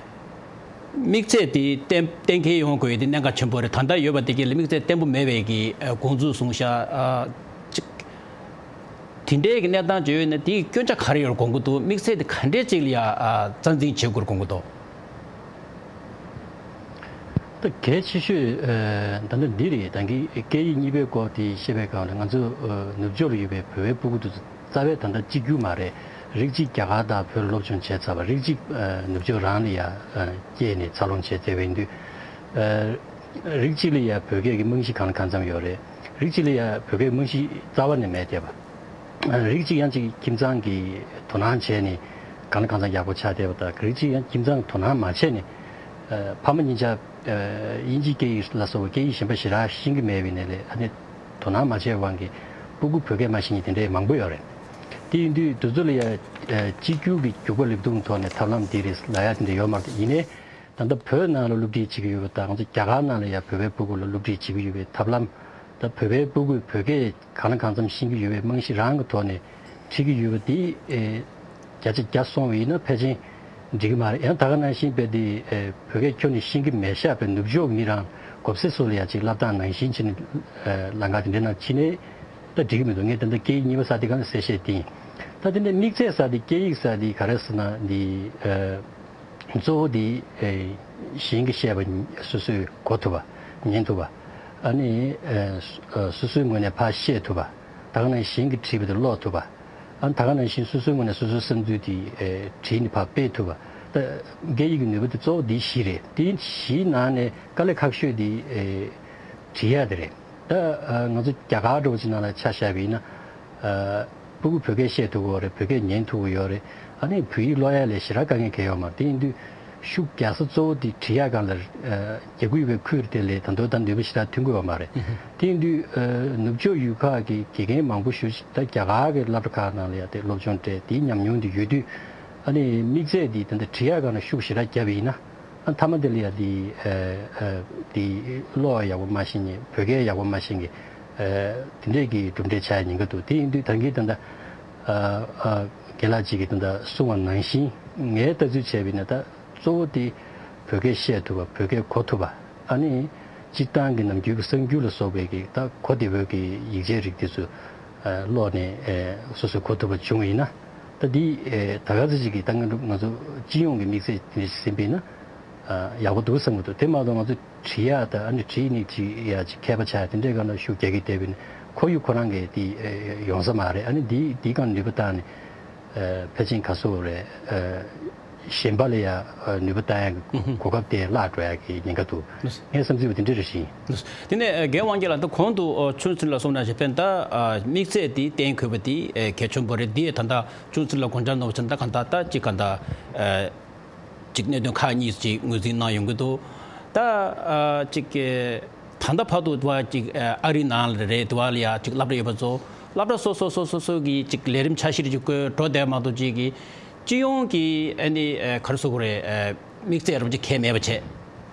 དམིགས་ཚད་དེ་གཏན་གཏན་འཁེལ་ཡོང་དགོས་ཡས་དེ་གནད་འགག་ཆེན་པོ་རེད། ད་ལྟ་ཡོད་པ་དེ་གས་ལ་དམིགས་ཚད་བརྟན་པོ་མེད་པའི་གི་ཨ་དགོངས་ཚུལ་གསུངས་ཤག་ཨ་ཅིག་དེ་འདྲའི་གི་གནས་སྟངས་ཅིག་ཡོད་ན་དེའི་སྐྱོན་ཆ་ག་རེ་ཡོད་དགོངས་ཀྱི་འདུག་དམིགས་ཚད་དེ་ག་འདྲའི་ཅིག་ལ་ཡ་ཨ་རྩ་འཛིན་བྱེད་དགོས་དགོངས་ཀྱི་འདུག་ད་གལ་ཆེ་ཤོས་ཨ་ད་ལྟ་འདི་རེད། ད་གིན་སྐད་ཡིག་གཉིས་པའི་སྐོར་དེ་བཤད་པའི་སྒང་ལ་ང་ཚོ་ཨ་ནུབ་ཕྱོགས་ལ་ཡོད་པའི་བོད་པའི་སྤུ་གུ་དེ་ཚོ་རྩ་བའི་ད་ལྟ་གཅིག་གྱུར་མ་རེད། རིགས་གཅིག་རྒྱ་གར་དང་བོད་ལ་སློབ་སྦྱོང་བྱས་ཚར་བ། རིགས་གཅིག་ཨ་ནུབ་ཕྱོགས་རང་ལ་ཡ་ཨ་སྐྱེས་ནས་འཚར་ལོངས་བྱས་བསྡད་པ་ཡིན་དུས། ཨ་རིགས་གཅིག་ལ་ཡ་བོད་སྐད་ཀྱི་རྨང་གཞི་གང་ལ་གང་འཚམ་ཡོད་རེད། རིགས་གཅིག་ལ་ཡ་བོད་སྐད་རྨང་གཞི་རྩ་བ་ནས་མེད་བསྡད་པ། ཨ་རིགས་གཅིག་ཡང་གཅིག་ཁྱིམ་ཚང་གིས་དོ་སྣང་བྱས་ནས་གང་ལ་གང་འཚམ་ཡག་པོ་ཆགས་བསྡད་པ་དང་། རིགས་གཅིག་ཡང་ཁྱིམ་ཚང་གིས་དོ་སྣང་མ་བྱས་ནས་ཨ་ཕ་མ་གཉིས་ཆ་ཨ་དབྱིན་ཇིའི་སྐད་ཡིག་ལ་སོགས་པ་སྐད་ཡིག་གཞན་པ་ཞེ་དྲག་ཤེས་ཀྱི་མེད་པ་ཡིན་ནའི་ལས་ཨ་ནི་དོ་སྣང་མ་བྱས་པའི་དབང་གིས་སྤུ་གུ་བོད་སྐད་མ་ཤེས་མཁན་དེ་འདྲའི་མང་པོ་ཡོད་རེད། དེ་ཡིན་དུས་དེ་ཚོ་ལ་ཡ་ཨ་གཅིག་གྱུར་གྱི་རྒྱུག་པ་ལེབ་རྡུང་ཐོག་ནས་ཐབས་ལམ་འདི་རེད་ལབ་ཡ་དེ་འདྲ་ཡོད་མ་རེད། ཡིན་ནའི་ད་ལྟ་བོད་ནང་ལ་སློབ་ཁྲིད་བྱེད་ཀྱི་ཡོད་པ་དང་། ང་ཚོ་རྒྱ་གར་ནང་ལ་ཡ་བོད་པའི་སྤུ་གུ་ལ་སློབ་ཁྲིད་བྱེད་ཀྱི་ཡོད་པའི་ཐབས་ལམ། ད་བོད་པའི་སྤུ་གུས་བོད་སྐད་གང་ལ་གང་འཚམ་ཤེས་ཀྱི་ཡོད་པའི་རྨང་གཞི་རང་གི་ཐོག་ནས་ཁྲིད་ཀྱི་ཡོད་པ་དེ་ཨེ་བརྒྱ་ཆ་བརྒྱ་སོང་བ་ཡིན་ན་ཕལ་ཆེར་འགྲིག་གི་མ་རེད། ཡང་ད་ག་ནང་བཞིན་རྦད་དེ་ཨེ་བོད་སྐད་ཁྱོན་ནས་ཤེས་ཀྱི་མེད་ཤག་པའི་ནུབ་ཕྱོགས་མི་རང་གོ་སེ་སུ་ལ་ཡ་ཅིག་སློབ་སྟངས་ནང་བཞིན་བྱས་ནས་ཨེ་ལམ་ཁ་དེ་འདྲའི་ནང་ཕྱིན་ནས་ད་འགྲིག་གི་མི་འདུག་ངས་ད་ལྟ་སྐད་ཡིག་གཉིས་པ་ཟེར་དེ་ག་ནས་གསལ་བཤད་དེ་ཡིན། ད་དེ་འདྲའི་དམིགས་ཚད་ཟེར་དེ་སྐད་ཡིག་ཟེར་དེ་ག་རེ་ཟེར་ན་འདི་ཨེ། གཙོ་བོ་དེ་ཨེ་གཞན་གྱིས་བཤད་པ་སོ་སོས་གོ་ཐུབ་པ། ཉན་ཐུབ་པ། ཨ་ནི་ཨེ་སོ་སོའི་ངོས་ནས་ཕར་བཤད་ཐུབ་པ། ད་ག་ནང་གཞན་གྱིས་བྲིས་པ་དེ་ཀློག་ཐུབ་པ། ཨ་ནི་ད་ག་ནང་བཞིན་སོ་སོའི་ངོས་ནས་སོ་སོའི་བསམ་ཚུལ་དེ་ཨེ་བྲིས་ནས་ཕར་སྤེལ་ཐུབ་པ། ད་སྐད་ཡིག་གི་ནུས་པ་དེ་གཙོ་བོ་དེ་བཞི་རེད། དེ་བཞིའི་ནང་ནས་དཀའ་ལས་ཁག་ཤོས་དེ་ཨེ་བྲིས་ཡག་དེ་རེད། ད་ཨ་ང་ཚོ་རྒྱ་གར་འདྲ་བོ་ཅིག་ནང་ལ་ཆ་བཞག་པ་ཡིན་ན། ཨ་སྤུ་གུ་བོད་སྐད་བཤད་ཐུབ་ཀྱི་ཡོད་རེད། བོད་སྐད་ཉན་ཐུབ་ཀྱི་ཡོད་རེད། ཨ་ནི་བོད་ཡིག་ཀློག་ཡ་ལ་ཞེ་དྲག་དཀའ་ངལ་གང་ཡང་ཡོད་མ་རེད། དེ་ཡིན་དུས་ཤུགས་རྒྱག་ས་གཙོ་བོ་དེ་བྲིས་ཡག་སྒང་ལ་ཨ་རྒྱག་གི་ཡོད་པའི་ཁུལ་དེ་ལས་ད་དུང་ད་ནུས་པ་ཞེ་དྲག་ཐོན་གྱི་ཡོད་མ་རེད། དེ་ཡིན་དུས་ཨ་ནུབ་ཕྱོགས་ཡུལ་ཁག་གི་དགེ་རྒན་མང་པོ་ཞིག་ད་རྒྱ་གར་གྱི་སློབ་གྲྭ་ཁག་ནང་ལ་ཡ་དེ་སློབ་སྦྱོང་སྤྲད། དེའི་ཉམས་མྱོང་དེ་ཡོད་དུས། ཨ་ནི་དམིགས་ཚད་དེ་ད་ལྟ་བྲིས་ཡག་སྒང་ལ་ཤུགས་ཞེ་དྲག་བརྒྱབ་པ་ཡིན་ན། ཨ་མཐའ་མ་དེ་ལ་ཡ་དེ་ཨ་ཨ་དེ་ཀློག་ཡག་པོ་མ་ཤེས་མཁན། བོད་སྐད་ཡག་པོ་མ་ཤེས་མཁན། ཨ་དེ་འདྲས་ཀྱི་གྲུབ་འབྲས་ཆགས་ཡ་ཉེན་ཁ་འདུག་དེ་ཡིན་དུས་ད་གིན་ད་ལྟ་ཨ་ཨ་རྒན་ལགས་གཅིག་གིས་ད་ལྟ་གསུངས་པ་ནང་བཞིན། ངའི་ལྟ་ཚུལ་བྱས་པ་ཡིན་ན། ད་གཙོ་བོ་དེ་བོད་སྐད་བཤད་ཐུབ་པ། བོད་སྐད་གོ་ཐུབ་པ། ཨ་ནི་སྤྱིར་བཏང་གི་ནམ་རྒྱུན་གྱི་གསར་འགྱུར་ལ་སོགས་པའི་གི་ད་གོ་བདེ་བོའི་གི་ཡིག་ཆའི་རིགས་དེ་ཚོ་ཨ་ཀློག་ནས་ཨེ་སོ་སོས་གོ་ཐུབ་པ་བྱུང་བ་ཡིན་ན། ད་འདི་ཨེ་ད་ག་ཚོད་ཅིག་གི་ད་ང་ང་ཚོ་སྤྱི་ཡོངས་ཀྱི་དམིགས་ཚད་དེ་འདྲ་ཞིག་ཟིན་པ་ཡིན་ན། ཡག་པོ་འདུག་བསམ་གྱི་འདུག་དེ་མ་གཏོགས་ང་ཚོ་བྲིས་ཡག་དང་ཨ་ནི་བྲིས་ནས་ཅིག་ཡ་ཅིག་མཁས་པ་ཆགས་དེ་འདྲའི་སྒང་ལ་ཤུགས་རྒྱག་གི་བསྡད་པ་ཡིན་ན་ཁོར་ཡུག་ཁོ་རང་གིས་དེ་ཡོང་ས་མ་རེད། ཨ་ནི་འདི་འདི་སྒང་ནུས་པ་བཏང་ནས་ཕལ་ཆེར་ག་སོ་རེད། གཞན་པ་ལ་ཡ་ནུས་པ་བཏང་ཡག་གི་གོ་སྐབས་དེ་བརླག་འགྲོ་ཡག་གི་ཉེན་ཁ་འདུག་ངའི་བསམ་ཚུལ་བ་དེ་འདྲ་རེད་ཤིང་། དེ་ནས་རྒན་དབང་རྒྱལ་ལགས། ད་གོང་དུ་ཆུང་ཆུང་ལ་གསུངས་ན་ཞེ་ཕན་ད་དམིགས་ཚད་དེ་གཏན་འཁེལ་བ་དེ་གལ་ཆེན་པོ་རེད། དེ་ད་ལྟ་ཆུང་ཆུང་ལ་དགོངས་འཆར་གནང་བ་ཆ་ད་ག་ད་ད་ཅིག་ག་ད། ཅིག་གནད་དོན་ཁག་གཉིས་ཅིག་ངོས་འཛིན་གནང་ཡོང་གི་འདུག་ད་ཨ་ཅིག་ད་ལྟ་བར་དུ་དུ་བ་ཅིག་ཨ་རིའི་ནང་ལ་རེད། དུ་བ་ལ་ཡ་ཅིག་སློབ་གྲྭ་ཡོད་པ་ཚོ་སློབ་གྲྭ་སོ་སོ་སོ་སོ་སོ་གི་ཅིག་ལས་རིམ་འཆར་གཞི་རེ་ཅིག་བཀོད་འགྲོ་བསྡད་མ་གཏོགས་ཅིག་གི་སྤྱི་ཡོངས་ཀྱི་ཨ་ནི་ག་རེ་ཟེར་དགོས་རེད། དམིགས་ཚད་རུ་ཅིག་གལ་མེད་པ་བྱས།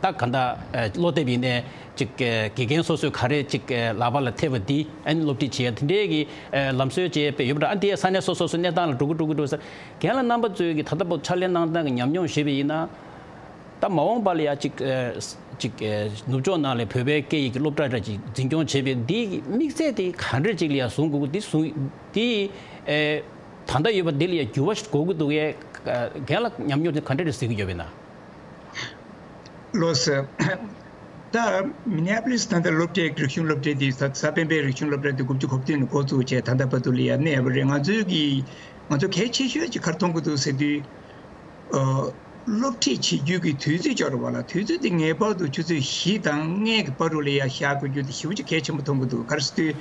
ད་ག་ད་སློབ་དེབ་ཡིན་ནའི་ཅིག་དགེ་རྒན་སོ་སོས་ག་རེ་ཅིག་ལག་པ་ལ་ཐེབས་པ་འདི་ཨ་ནི་སློབ་ཁྲིད་བྱེད་ཡ་དེ་འདྲའི་གི་ལམ་སྲོལ་བྱས་པ་ཡོད་པ་འདྲ། ཨ་འདི་ས་གནས་སོ་སོ་སོ་གནས་སྟངས་ལ་འགྲོ་གི་འགྲོ་གི་འགྲོ་ས། རྒན་ལགས་རྣམ་པ་ཚོས་ཀྱི་ད་ལྟ་བར་ཕྱག་ལས་གནང་སྟངས་ཀྱི་ཉམས་མྱོང་ཞུས་པ་ཡིན་ན། ད་མ་འོངས་པ་ལ་ཡ་ཅིག་ཅིག་ནུབ་ཕྱོགས་ནང་ལ་བོད་པའི་སྐད་ཡིག་གི་སློབ་གྲྭ་འདྲ་ཅིག་འཛིན་སྐྱོང་བྱེད་པའི་འདིའི་དམིགས་ཚད་དེ་ག་འདྲ་ཅིག་ལ་ཡ་བཟུང་དགོས་ཀྱི་འདི་བཟུང་འདི་ད་ལྟ་ཡོད་པ་འདི་ལ་ཡ་འགྱུར་བ་ཞིག་དགོས་ཀྱི་འདུག་གས། རྒན་ལགས་ཉམས་མྱོང་དེ་ག་འདྲ་རེད་གཟིགས་ཀྱི་ཡོད་པ་ཡིན་ན། ལགས་སོ། ད་མི་ནེ་པོ་ལིས་ད་ལྟ་སློབ་གྲྭའི་རིག་གཞུང་སློབ་གྲྭ་འདི་གཟའ་གཟའ་སྤེན་པའི་རིག་གཞུང་སློབ་གྲྭ་འདི་དགུ་བཅུ་གོ་བདུན་ནས་འགོ་བཙུགས་བྱས་ད་ལྟ་བར་དུ་ལ་ཡ་གནས་པ་རེད། ང་ཚོའི་གི་ང་ཚོ་གལ་ཆེ་ཤོས་ཅིག་ག་རེ་མཐོང་གི་འདུག་ཟེར་དུས། ཨ། སློབ་ཁྲིད་བྱེད་རྒྱུ་གི་དུས་ཚོད་སྦྱོར་བ་ལ་དུས་ཚོད་འདི་ངེས་པར་དུ་ཆུ་ཚོད་བཞི་དང་ལྔའི་གི་བར་དུ་ལ་ཡ་བཞག་དགོས་རྒྱུ་དེ་ཞེ་པོ་ཅིག་གལ་ཆེན་པོ་མཐོང་གི་འདུག་ག་རེ་ཟེར་དུས།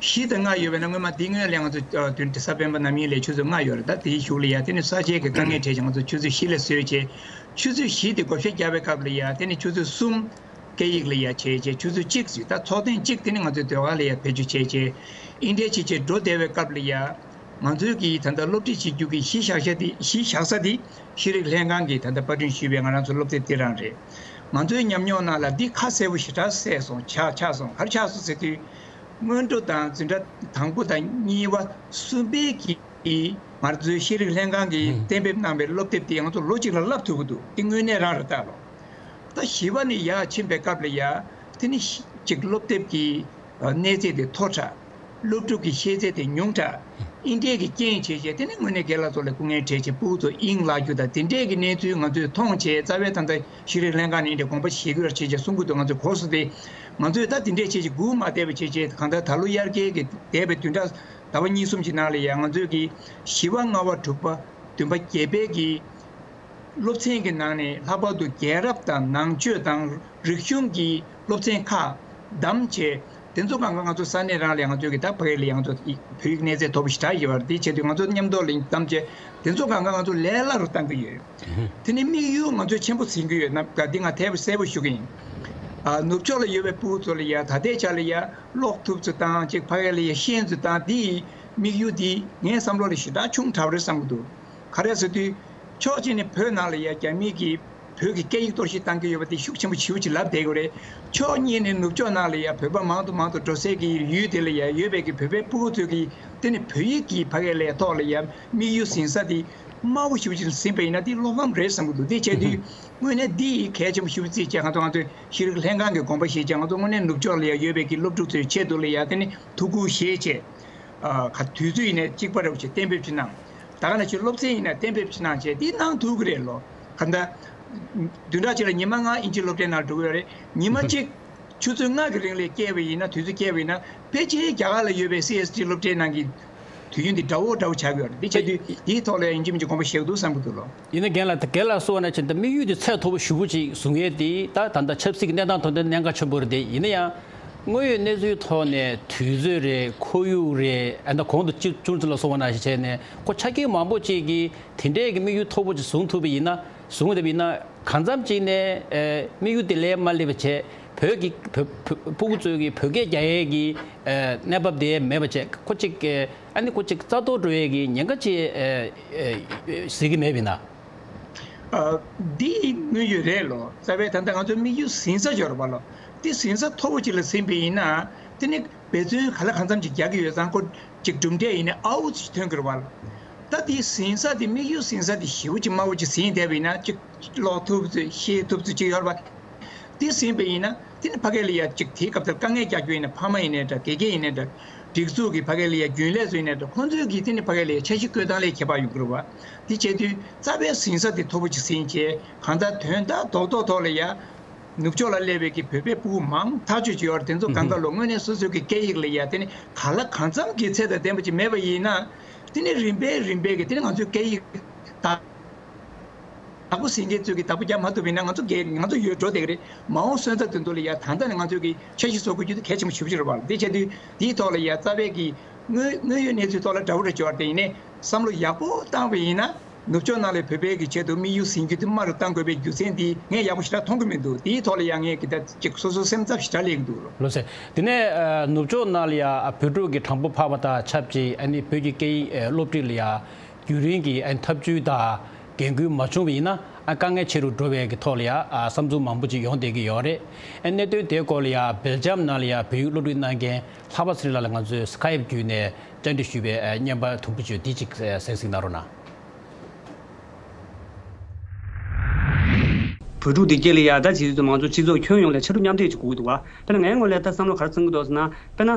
བཞི་དང་ལྔ་ཡོད་པས་ན་སྔོན་མ་འདི་སྔོན་ལ་ང་ཚོ་ཨ་བདུན་གཟའ་སྤེན་པ་ནམ་ཡིན་ལས་ཆུ་ཚོད་ལྔ་ཡོད་རེད། ད་དེའི་གཞུག་ལ་ཡ་དེ་ནི་ས་ཆའི་གི་དཀའ་ངལ་འཕྲད་ཅིང་ང་ཚོ་ཆུ་ཚོད་བཞི་ལ་བཟོས་བྱས། ཆུ་ཚོད་བཞི་དེ་བགོ་བཤའ་རྒྱག་པའི་སྐབས་ལ་ཡ་དེ་ནི་ཆུ་ཚོད་གསུམ་སྐད་ཡིག་ལ་ཡ་བྱས་བྱས་ཆུ་ཚོད་གཅིག་ཟིག་ད་ཚོགས་ཐེངས་གཅིག་དེ་ནི་ང་ཚོའི་ཟློས་གར་ལ་ཡ་བེད་སྤྱོད་བྱས་བྱས། ཨིན་དྲའི་ཆེད་ཆེད་འགྲོ་བསྡད་པའི་སྐབས་ལ་ཡ། ང་ཚོའི་གི་ད་ལྟ་སློབ་ཁྲིད་བྱེད་རྒྱུ་གི་གཞི་བཞག་ས་དེ་གཞི་བཞག་ས་དེ་ཤེས་རིག་ལྷན་ཁང་གིས་ད་ལྟ་པར་སྐྲུན་ཞུས་པའི་ང་རང་ཚོ་སློབ་དེབ་དེ་རང་རེད། ང་ཚོའི་ཉམས་མྱོང་ནང་ལ་འདི་ཁ་གསལ་པོ་ཞེ་དྲག་གསལ་སོང་ཆགས་ཆགས་སོང་ག་རེ་ཆགས་སོང་ཟེར་དུས། སྔོན་འགྲོ་དང་འཛིན་གྲྭ་དང་པོ་དང་གཉིས་པ་གསུམ་པའི་གི་ང་ཚོའི་ཤེས་རིག་ལྷན་ཁང་གིས་ཨུ། གཏན་འབེབས་གནང་པའི་སློབ་དེབ་དེ་ང་ཚོ་ལོ་གཅིག་ལ་བསླབ་ཐུབ་ཀྱི་འདུག་དེ་དངོས་གནས་རང་རེད་ད་ལོ། ད་བཞི་པ་ནས་ཡར་ཕྱིན་པའི་སྐབས་ལ་ཡ། དེ་ནི་ཅིག་སློབ་དེབ་ཀྱི་གནས་ཚད་དེ་མཐོ་དྲགས། སློབ་ཕྲུག་གི་ཤེས་ཚད་དེ་ཉུང་དྲགས། ཨིན་དྲའི་གི་རྐྱེན་བྱས་བྱས་དེ་ནི་དངོས་གནས་རྒན་ལགས་ཚོ་ལ་སྐུ་ངལ་འཕྲད་བྱས་ཕྲུ་གུ་ཚོ་དབྱིངས་བརླག་རྒྱུ་དང་དེ་འདྲས་ཀྱི་གནས་ཚུལ་ང་ཚོས་མཐོང་བྱས་རྩ་བའི་ད་ལྟ་ཤེས་རིག་ལྷན་ཁང་ནས་དེ་དགོངས་པ་བཞེས་ཀྱི་ཡོད་བྱས་བྱས་གསུང་གི་འདུག་ང་ཚོས་གོ་སོང་སྟེ། ང་ཚོས་ད་དེ་འདྲས་བྱས་བྱས་སྒུག་མ་བསྡད་པ་བྱས་བྱས་གང་ལྟར་ད་ལོ་དབྱར་ཁའི་གི་འདས་པའི་བདུན་ཕྲག་ཟླ་བ་གཉིས་གསུམ་གྱི་ནང་ལ་ཡང་ང་ཚོས་ཀྱི་བཞི་པ་ལྔ་པ་དྲུག་པ་བདུན་པ་བརྒྱད་པའི་གི་སློབ་ཚན་གྱི་ནང་ནས་ལྷག་པར་དུ་རྒྱལ་རབས་དང་ནང་ཆོས་དང་རིག་གཞུང་གི་སློབ་ཚན་ཁག་བདམས་བྱས། དེ་ཚོ་སྒང་ག་ང་ཚོ་ས་གནས་རང་ལ་ང་ཚོ་གི་ད་ཕ་གི་ལ་ང་ཚོ་བོད་ཡིག་གནས་ཚད་མཐོ་པོ་ཞེ་དྲག་ཡོད་པ་རེད། དེ་བྱས་དུས་ང་ཚོ་མཉམ་དུ་ལ་བདམས་བྱས་དེ་ཚོ་སྒང་ག་ང་ཚོ་ལས་སླ་རུ་བཏང་གི་ཡོད། དེ་ནི་དམིགས་ཡུལ་ང་ཚོས་ཆེན་པོ་འཛིན་གྱི་ཡོད་ན་འདི་ང་དེ་གསལ་པོ་ཞུ་གི་ཡིན། ཨ། ནུབ་ཕྱོགས་ལ་ཡོད་པའི་ཕྲུ་གུ་ཚོ་ལ་ཡ་ད་ལྟའི་ཆ་ལ་ཡ་ཀློག་ཐུབ་ཚོད་དང་ཅིག་ཕ་གི་ལ་ཡ་ཤེས་ཚོད་དང་འདི་ཡི་དམིགས་ཡུལ་འདི་ངའི་བསམ་བློ་ལ་ཞེ་དྲག་ཆུང་དྲགས་པ་རེད་བསམ་གྱི་འདུག་ག་རེ་ཟེར་དུས། ཕྱོགས་གཅིག་ནས་བོད་ནང་ལ་ཡ་རྒྱ་མི་གིས་བོད་ཀྱི་སྐད་ཡིག་གཏོར་བཤིག་བཏང་གི་ཡོད་པ་དེ་ཤུགས་ཆེན་པོ་ཞེ་པོ་ཅིག་ལབ་བསྡད་ཀྱི་ཡོད་རེད། ཕྱོགས་གཉིས་ནས་ནུབ་ཕྱོགས་ནང་ལ་ཡ་བོད་པ་མང་དུ་མང་དུ་འགྲོ་སའི་གི་ཡུལ་དེ་ལ་ཡ་ཡོད་པའི་གི་བོད་པའི་ཕྲུ་གུ་ཚོས་གི་དེ་ནི་བོད་ཡིག་གི་ཕ་གི་ལ་ཡ་ཐོག་ལ་ཡ་དམིགས་ཡུལ་ཟིན་ས་དེ་དམའ་བོ་ཞེ་པོ་ཅིག་ཟིན་པ་ཡིན་ན་དེ་བློ་ཕམ་རེད་བསམ་གྱི་འདུག་དེ་བྱས་དུས་དངོས་གནས་འདི་ཡི་གལ་ཆེན་པོ་ཞེ་པོ་བརྩིས་བྱས་ང་ཚོ་ང་ཚོའི་ཤེས་རིག་ལྷན་ཁང་གི་དགོངས་པ་བཞེས་བྱས་ང་ཚོ་དངོས་གནས་ནུབ་ཕྱོགས་ལ་ཡ་ཡོད་པའི་གི་སློབ་ཕྲུག་ཚོའི་ཆེད་དུ་ལ་ཡ་དེ་ནི་ཐུགས་ཁུར་བཞེས་བྱས། ཨ། ག་དུས་ཚོད་ཡིན་ནའི་གཅིག་པ་རེད་བྱས་གཏན་འབེབས་ཅིག་གནང་། ད་ག་ནང་བཞིན་སློབ་ཚན་ཡིན་ནའི་གཏན་འབེབས་ཅིག་གནང་བྱས་འདི་གནང་ཐུབ་ཀྱི་རེད་ལོ། ག་འདྲ། བདུན་ཕྲག་གཅིག་ལ་ཉི་མ་ལྔ་ཨིན་ཇི་སློབ་གྲྭའི་ནང་འགྲོ་གི་ཡོད་རེད། ཉི་མ་གཅིག་ཆུ་ཚོད་ལྔ་གི་རིང་ལ་བསྐྱལ་བ་ཡིན་ན་དུས་ཚོད་བསྐྱལ་བ་ཡིན་ན་ཕལ་ཆེར་རྒྱ་གར་ལ་ཡོད་པའི་སི་ཨེས་ཊི་སློབ་གྲྭའི་ནང་གི་དུས་ཡུན་འདི་འདྲ་བོ་འདྲ་བོ་ཆགས་ཀྱི་ཡོད་རེད། འདི་བྱས་དུས་འདིའི་ཐོག་ལ་ཡིན་གཅིག་མིན་གཅིག་དགོངས་པ་བཞེས་དགོས་འདུག་བསམ་གྱི་འདུག་ལོ། ཡིན་ན་རྒན་ལགས་ད་རྒན་ལགས་གསུངས་པ་ནང་བཞིན་ད་དམིགས་ཡུལ་དེ་ཚད་མཐོ་པོ་ཞེ་པོ་ཅིག་བཟུང་ཡས་དེ་ད་ད་ལྟ་ཆབ་སྲིད་ཀྱི་གནས་སྟངས་ཐོག་ནས་གནད་འགག་ཆེན་པོ་རེད་དེ། ཡིན་ན་ཡང་དངོས་ཡོད་གནས་ཚུལ་ཐོག་ནས་དུས་ཚོད་རེད། ཁོར་ཡུག་རེད། ཨ་ད་གོང་དུ་ཅི་ཅུང་ཙམ་ལ་གསུངས་པ་ནང་བཞིན་བྱས་ནས་ཁོ་ཆ་རྐྱེན་མང་པོ་ཅིག་གིས་དེ་འདྲའི་གི་དམིགས་ཡུལ་མཐོ་པོ་ཅིག་བཟུང་ཐུབ་པ་ཡིན་ན་བཟུང་ཐུབ་པ་ཡིན་ན་གང་འཚམ་ཅིག་ནས་ཨེ་དམིགས་ཡུལ་དེ་ལས་མ་སླེབས་པ་བྱས་བོད་ཀྱི་བོད་བོད་ཕྲུ་གུ་ཚོས་ཀྱི་བོད་སྐད་རྒྱག་ཡས་ཀྱི་ཨེ་གནས་བབ་དེ་མེད་པ་བྱས་ཁོ་ཅིག་ཨེ། ཨ་ནི་ཁོ་ཅིག་རྩ་གཏོར་འགྲོ་ཡས་ཀྱི་ཉེན་ཁ་ཅིག་ཨེ་ཨེ་གཟིགས་ཀྱི་མེད་པས་ན། ཨ། འདི་དངོས་ཡོད་རེད་ལོ། རྩ་བའི་ད་ལྟ་ང་ཚོ་དམིགས་ཡུལ་ཟིན་ས་འབྱོར་བ་ལོ། འདི་ཟིན་ས་མཐོ་པོ་ཅིག་ལ་ཟིན་པ་ཡིན་ན་དེ་ནི་འབད་བརྩོན་ག་ལ་གང་འཚམ་ཅིག་རྒྱག་གི་ཡོད་ཙང་ཁོ་ཅིག་གྲུབ་འབྲས་ཡིན་ན་ཨའུ་ཅིག་ཐོན་གྱི་རེད་བ་ལོ། ད་འདི་ཟིན་ས་དེ་དམིགས་ཡུལ་ཟིན་ས་དེ་ཞེ་པོ་ཅིག་དམའ་བོ་ཅིག་ཟིན་བསྡད་པ་ཡིན་ན་ཅིག་ཀློག་ཐུབ་ཚོད་ཤེས་ཐུབ་ཚོད་ཅིག་ཡོད་རེད་བ། འདི་ཟིན་པ་ཡིན་ན། དེ་ནི་ཕ་གི་ལ་ཡ་གཅིག་དེའི་སྐབས་དེར་དཀའ་ངལ་བརྒྱབ་རྒྱུ་ཡིན་ན་ཕ་མ་ཡིན་ནའི་འདྲ། དགེ་རྒན་ཡིན་ནའི་འདྲ། སྒྲིག་འཛུགས་ཀྱི་ཕ་གི་ལ་ཡ་རྒྱུན་ལས་ཚོ་ཡིན་ནའི་འདྲ། ཁོང་ཚོས་ཀྱིས་དེ་ནི་ཕ་གི་ལ་ཡ་འཆར་གཞི་བཀོད་སྟངས་ལ་ཁྱད་པར་ཡོང་གི་རེད་བ། དེ་བྱས་དུས་རྩ་བའི་ཟིན་ས་དེ་མཐོ་པོ་ཅིག་ཟིན་བྱས། གང་ལྟར་དོན་དག་རྡོག་རྡོག་ཐོག་ལ་ཡ། ནུབ་ཕྱོགས་ལ་སླེབས་པའི་གི་བོད་པའི་ཕྲུ་གུ་མང་ཐག་ཆོད་ཅིག་ཡོད་རེད། དེ་ཚོ་སྒང་ག་ལོ་དངོས་གནས་སོ་སོའི་གི་སྐད་ཡིག་ལ་ཡ་དེ་ནི་གང་ལ་གང་འཚམ་གྱི་ཚད་དང་ལྡན་པ་ཅིག་མེད་པ་ཡིན་ན། དེ་ནི་རིམ་པས་རིམ་པས་གི་དེ་ནི་ང་ཚོའི་སྐད་ཡིག་ད། བདག་པོ་ཟིན་མཁན་ཚོས་ཀྱིས་བདག་པོ་རྒྱག་མ་ཐུབ་པ་ཡིན་ན། ང་ཚོ་གས་ང་ཚོ་ཡོད་འགྲོ་བསྡད་ཀྱི་རེད། མ་འོངས་སོན་རྩ་དེ་ཚོ་ལ་ཡ་ད་ལྟ་ནས་ང་ཚོས་ཀྱི་འཆར་གཞི་བཟོ་དགོས་རྒྱུ་དེ་གལ་ཆེན་པོ་ཞེ་པོ་ཅིག་རེད་བ། དེ་བྱས་དུས་དེའི་ཐོག་ལ་ཡ་རྩ་བའི་གི་དངོས་དངོས་ཡོད་གནས་ཚུལ་ཐོག་ལ་འདྲ་པོ་འདྲ་ཅིག་ཡོད་རེད། དེ་ཡིན་ནའི་བསམ་བློ་ཡག་པོ་བཏང་བ་ཡིན་ན། ནུབ་ཕྱོགས་ནང་ལ་བོད་པའི་གི་ཆེད་དུ་དམིགས་ཡུལ་ཟིན་རྒྱུ་དེ་དམའ་རུ་གཏང་དགོས་པའི་རྒྱུ་མཚན་དེ་ངས་ཡག་པོ་ཞེ་དྲག་མཐོང་གི་མི་འདུག། དེའི་ཐོག་ལ་ཡང་ངས་གི་ད་ཅིག་སོ་སོའི་སེམས་འཚབ་ཞེ་དྲག་སླེབས་ཀྱི་འདུག། ལགས་སོ། དེ་ནས་ཨ་ནུབ་ཕྱོགས་ནང་ལ་ཡ་ཨ་བོད་ཕྲུག་གི་གྲངས་འབོར་འཕར་བ་དང་ཆབས་ཅིག། ཨ་ནི་བོད་ཀྱི་སྐད་ཡིག་ཨ་སློབ་ཁྲིད་ལ་ཡ་རྒྱུན་རིང་གི་ཨ་ནི་ཐབས་ཇུས་དང་འགན་ཁུར་མ་བྱུང་བ་ཡིན་ན། ཨ་དཀའ་ངལ་ཆེ་རུ་འགྲོ་བའི་གི་ཐོག་ལ་ཡ་ཨ་བསམ་ཚུལ་མང་པོ་ཅིག་ཡོང་བསྡད་ཀྱི་ཡོད་རེད། ཨ་གནད་དོན་དེའི་སྐོར་ལ་ཡ་སྦེལ་ཇམ་ནང་ལ་ཡ་བོད་ཡིག་སློབ་ཁྲིད་གནང་མཁན་ལྷག་པ་ཚེ་རིང་ལགས་ལ་ང་ཚོས་སི་ཁའེབ་བརྒྱུད་ནས་བཅར་འདྲི་ཞུས་པའི་ཨ་བརྙན་པར་དུམ་བུ་ཅིག་འདི་ཅིག་གསན་གཟིགས་གནང་རོགས་གནང་། བོད་ཕྲུག་བདེ་སྐྱིད་ལ་ཡ་ད་བྱེད་དུས་ང་ཚོ་སྤྱི་ཚོགས་ཁྱོན་ཡོངས་ལ་ཕྱར་གྲུ་མཉམ་འདེགས་ཅིག་དགོས་ཀྱི་འདུག་བ། དཔེར་ན་ངའི་ངོས་ལ་ད་བསམ་བློ་ག་རེ་འཚང་གི་འདུག་ཟེར་ན། དཔེར་ན།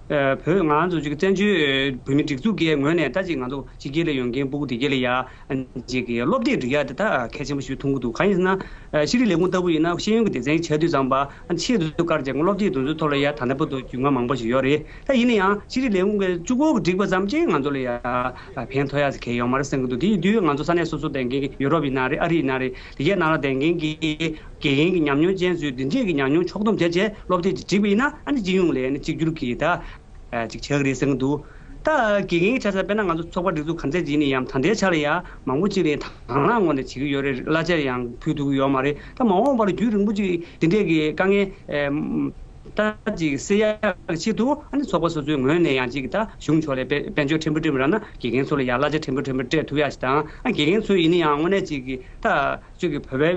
ཨ་བོད་ང་ཚོ་ཅིག་བཙན་བྱོལ་བོད་མིའི་སྒྲིག་འཛུགས་ཀྱི་ངོས་ནས་ད་ཅིག་ང་ཚོ་ཕྱི་རྒྱལ་ལ་ཡོད་མཁན་ཕྲུ་གུ་བདེ་སྐྱིད་ལ་ཡ་ཅིག་གི་སློབ་དེབ་སྒྲིག་ཡ་དེ་ད་གལ་ཆེན་པོ་ཞིག་མཐོང་གི་འདུག། གང་ཡིན་ཟེར་ན། ཤེས་རིག་ལས་ཁུངས་ལྟ་བུ་ཡིན་ན་ཤེས་ཡོན་གྱི་སྡེ་ཚན་ཆགས་དུས་ཙམ་པ་ཆེད་དུ་བཀར་བྱས་སློབ་དེབ་དེ་ཚོའི་ཐོག་ལ་ཡ་ད་ལྟ་བར་དུ་རྒྱུས་མངའ་མང་པོ་ཞིག་ཡོད་རེད། ད་ཡིན་ན་ཡང་ཤེས་རིག་ལས་ཁུངས་ཀྱིས་གཅིག་པོ་བསྒྲིགས་པ་ཙམ་གྱིས་ང་ཚོ་ལ་ཡ་ཕན་ཐོགས་ཡ་ཟེར་མཁན་ཡོད་མ་རེད་བསམ་གྱི་འདུག། དེ་ཡིན་དུས་ང་ཚོ་ས་གནས་སོ་སོ་བསྡད་མཁན་གྱི་ཡུ་རོབ་ཡིན་ན་རེད། ཨ་རི་ཡིན་ན་རེད། དེ་གའི་ནང་ལ་བསྡད་མཁན་གྱི་དགེ་རྒན་གྱི་ཉམས་མྱོང་ཅན་ཚོས་འདི་འདྲས་ཀྱི་ཉམས་མྱོང་ཕྱོགས་བསྡོམས་བྱས་བྱས་སློབ་དེབ་ཅིག་བསྒྲིགས་པ་ཡིན་ན། ཨ་ནི་སྤྱི་ཡོངས་ལ་ཨ་ནི་གཅིག་གྱུར་གྱིས་ད་ཅིག་ཆགས་ཀྱི་རེད་བསམ་གྱི་འདུག། ད་དགེ་རྒན་གྱི་ཆ་ཚང་དཔེར་ན་ང་ཚོ་ཚོགས་པ་སྒྲིག་འཛུགས་ག་ཚད་ཅིག་ཡིན་ན་ཡང་ད་ལྟའི་ཆ་ལ་ཡ་མང་པོ་ཅིག་ལ་ཡ་དང་བླངས་ངོས་ནས་བྱེད་ཀྱི་ཡོད་རེད། གླ་ཆ་ཡང་ཕུལ་ཐུབ་ཀྱི་ཡོད་མ་རེད། ད་མ་འོངས་པར་རྒྱུན་རིང་པོ་ཅིག་འདི་འདྲས་ཀྱི་དཀའ་ངལ་ཨེམ། ད་ཅིག་སེལ་ཡག་གི་ཆེད་དུ་ཨ་ནི་ཚོགས་པ་སོ་སོའི་ངོས་ནས་ཡང་ཅིག་ད་གཞུང་ཕྱོགས་ལ་དཔལ་དཔལ་འབྱོར་ཕྲན་བུ་ཕྲན་བུ་རག་ན་དགེ་རྒན་ཚོ་ལ་ཡང་གླ་ཆ་ཕྲན་བུ་ཕྲན་བུ་སྤྲད་ཐུབ་ཡག་ཞིག་དང་། ཨ་དགེ་རྒན་ཚོ་ཡིན་ན་ཡང་དངོས་གནས་ཅིག་གི་ད་ཅིག་གི་བོད་པའི་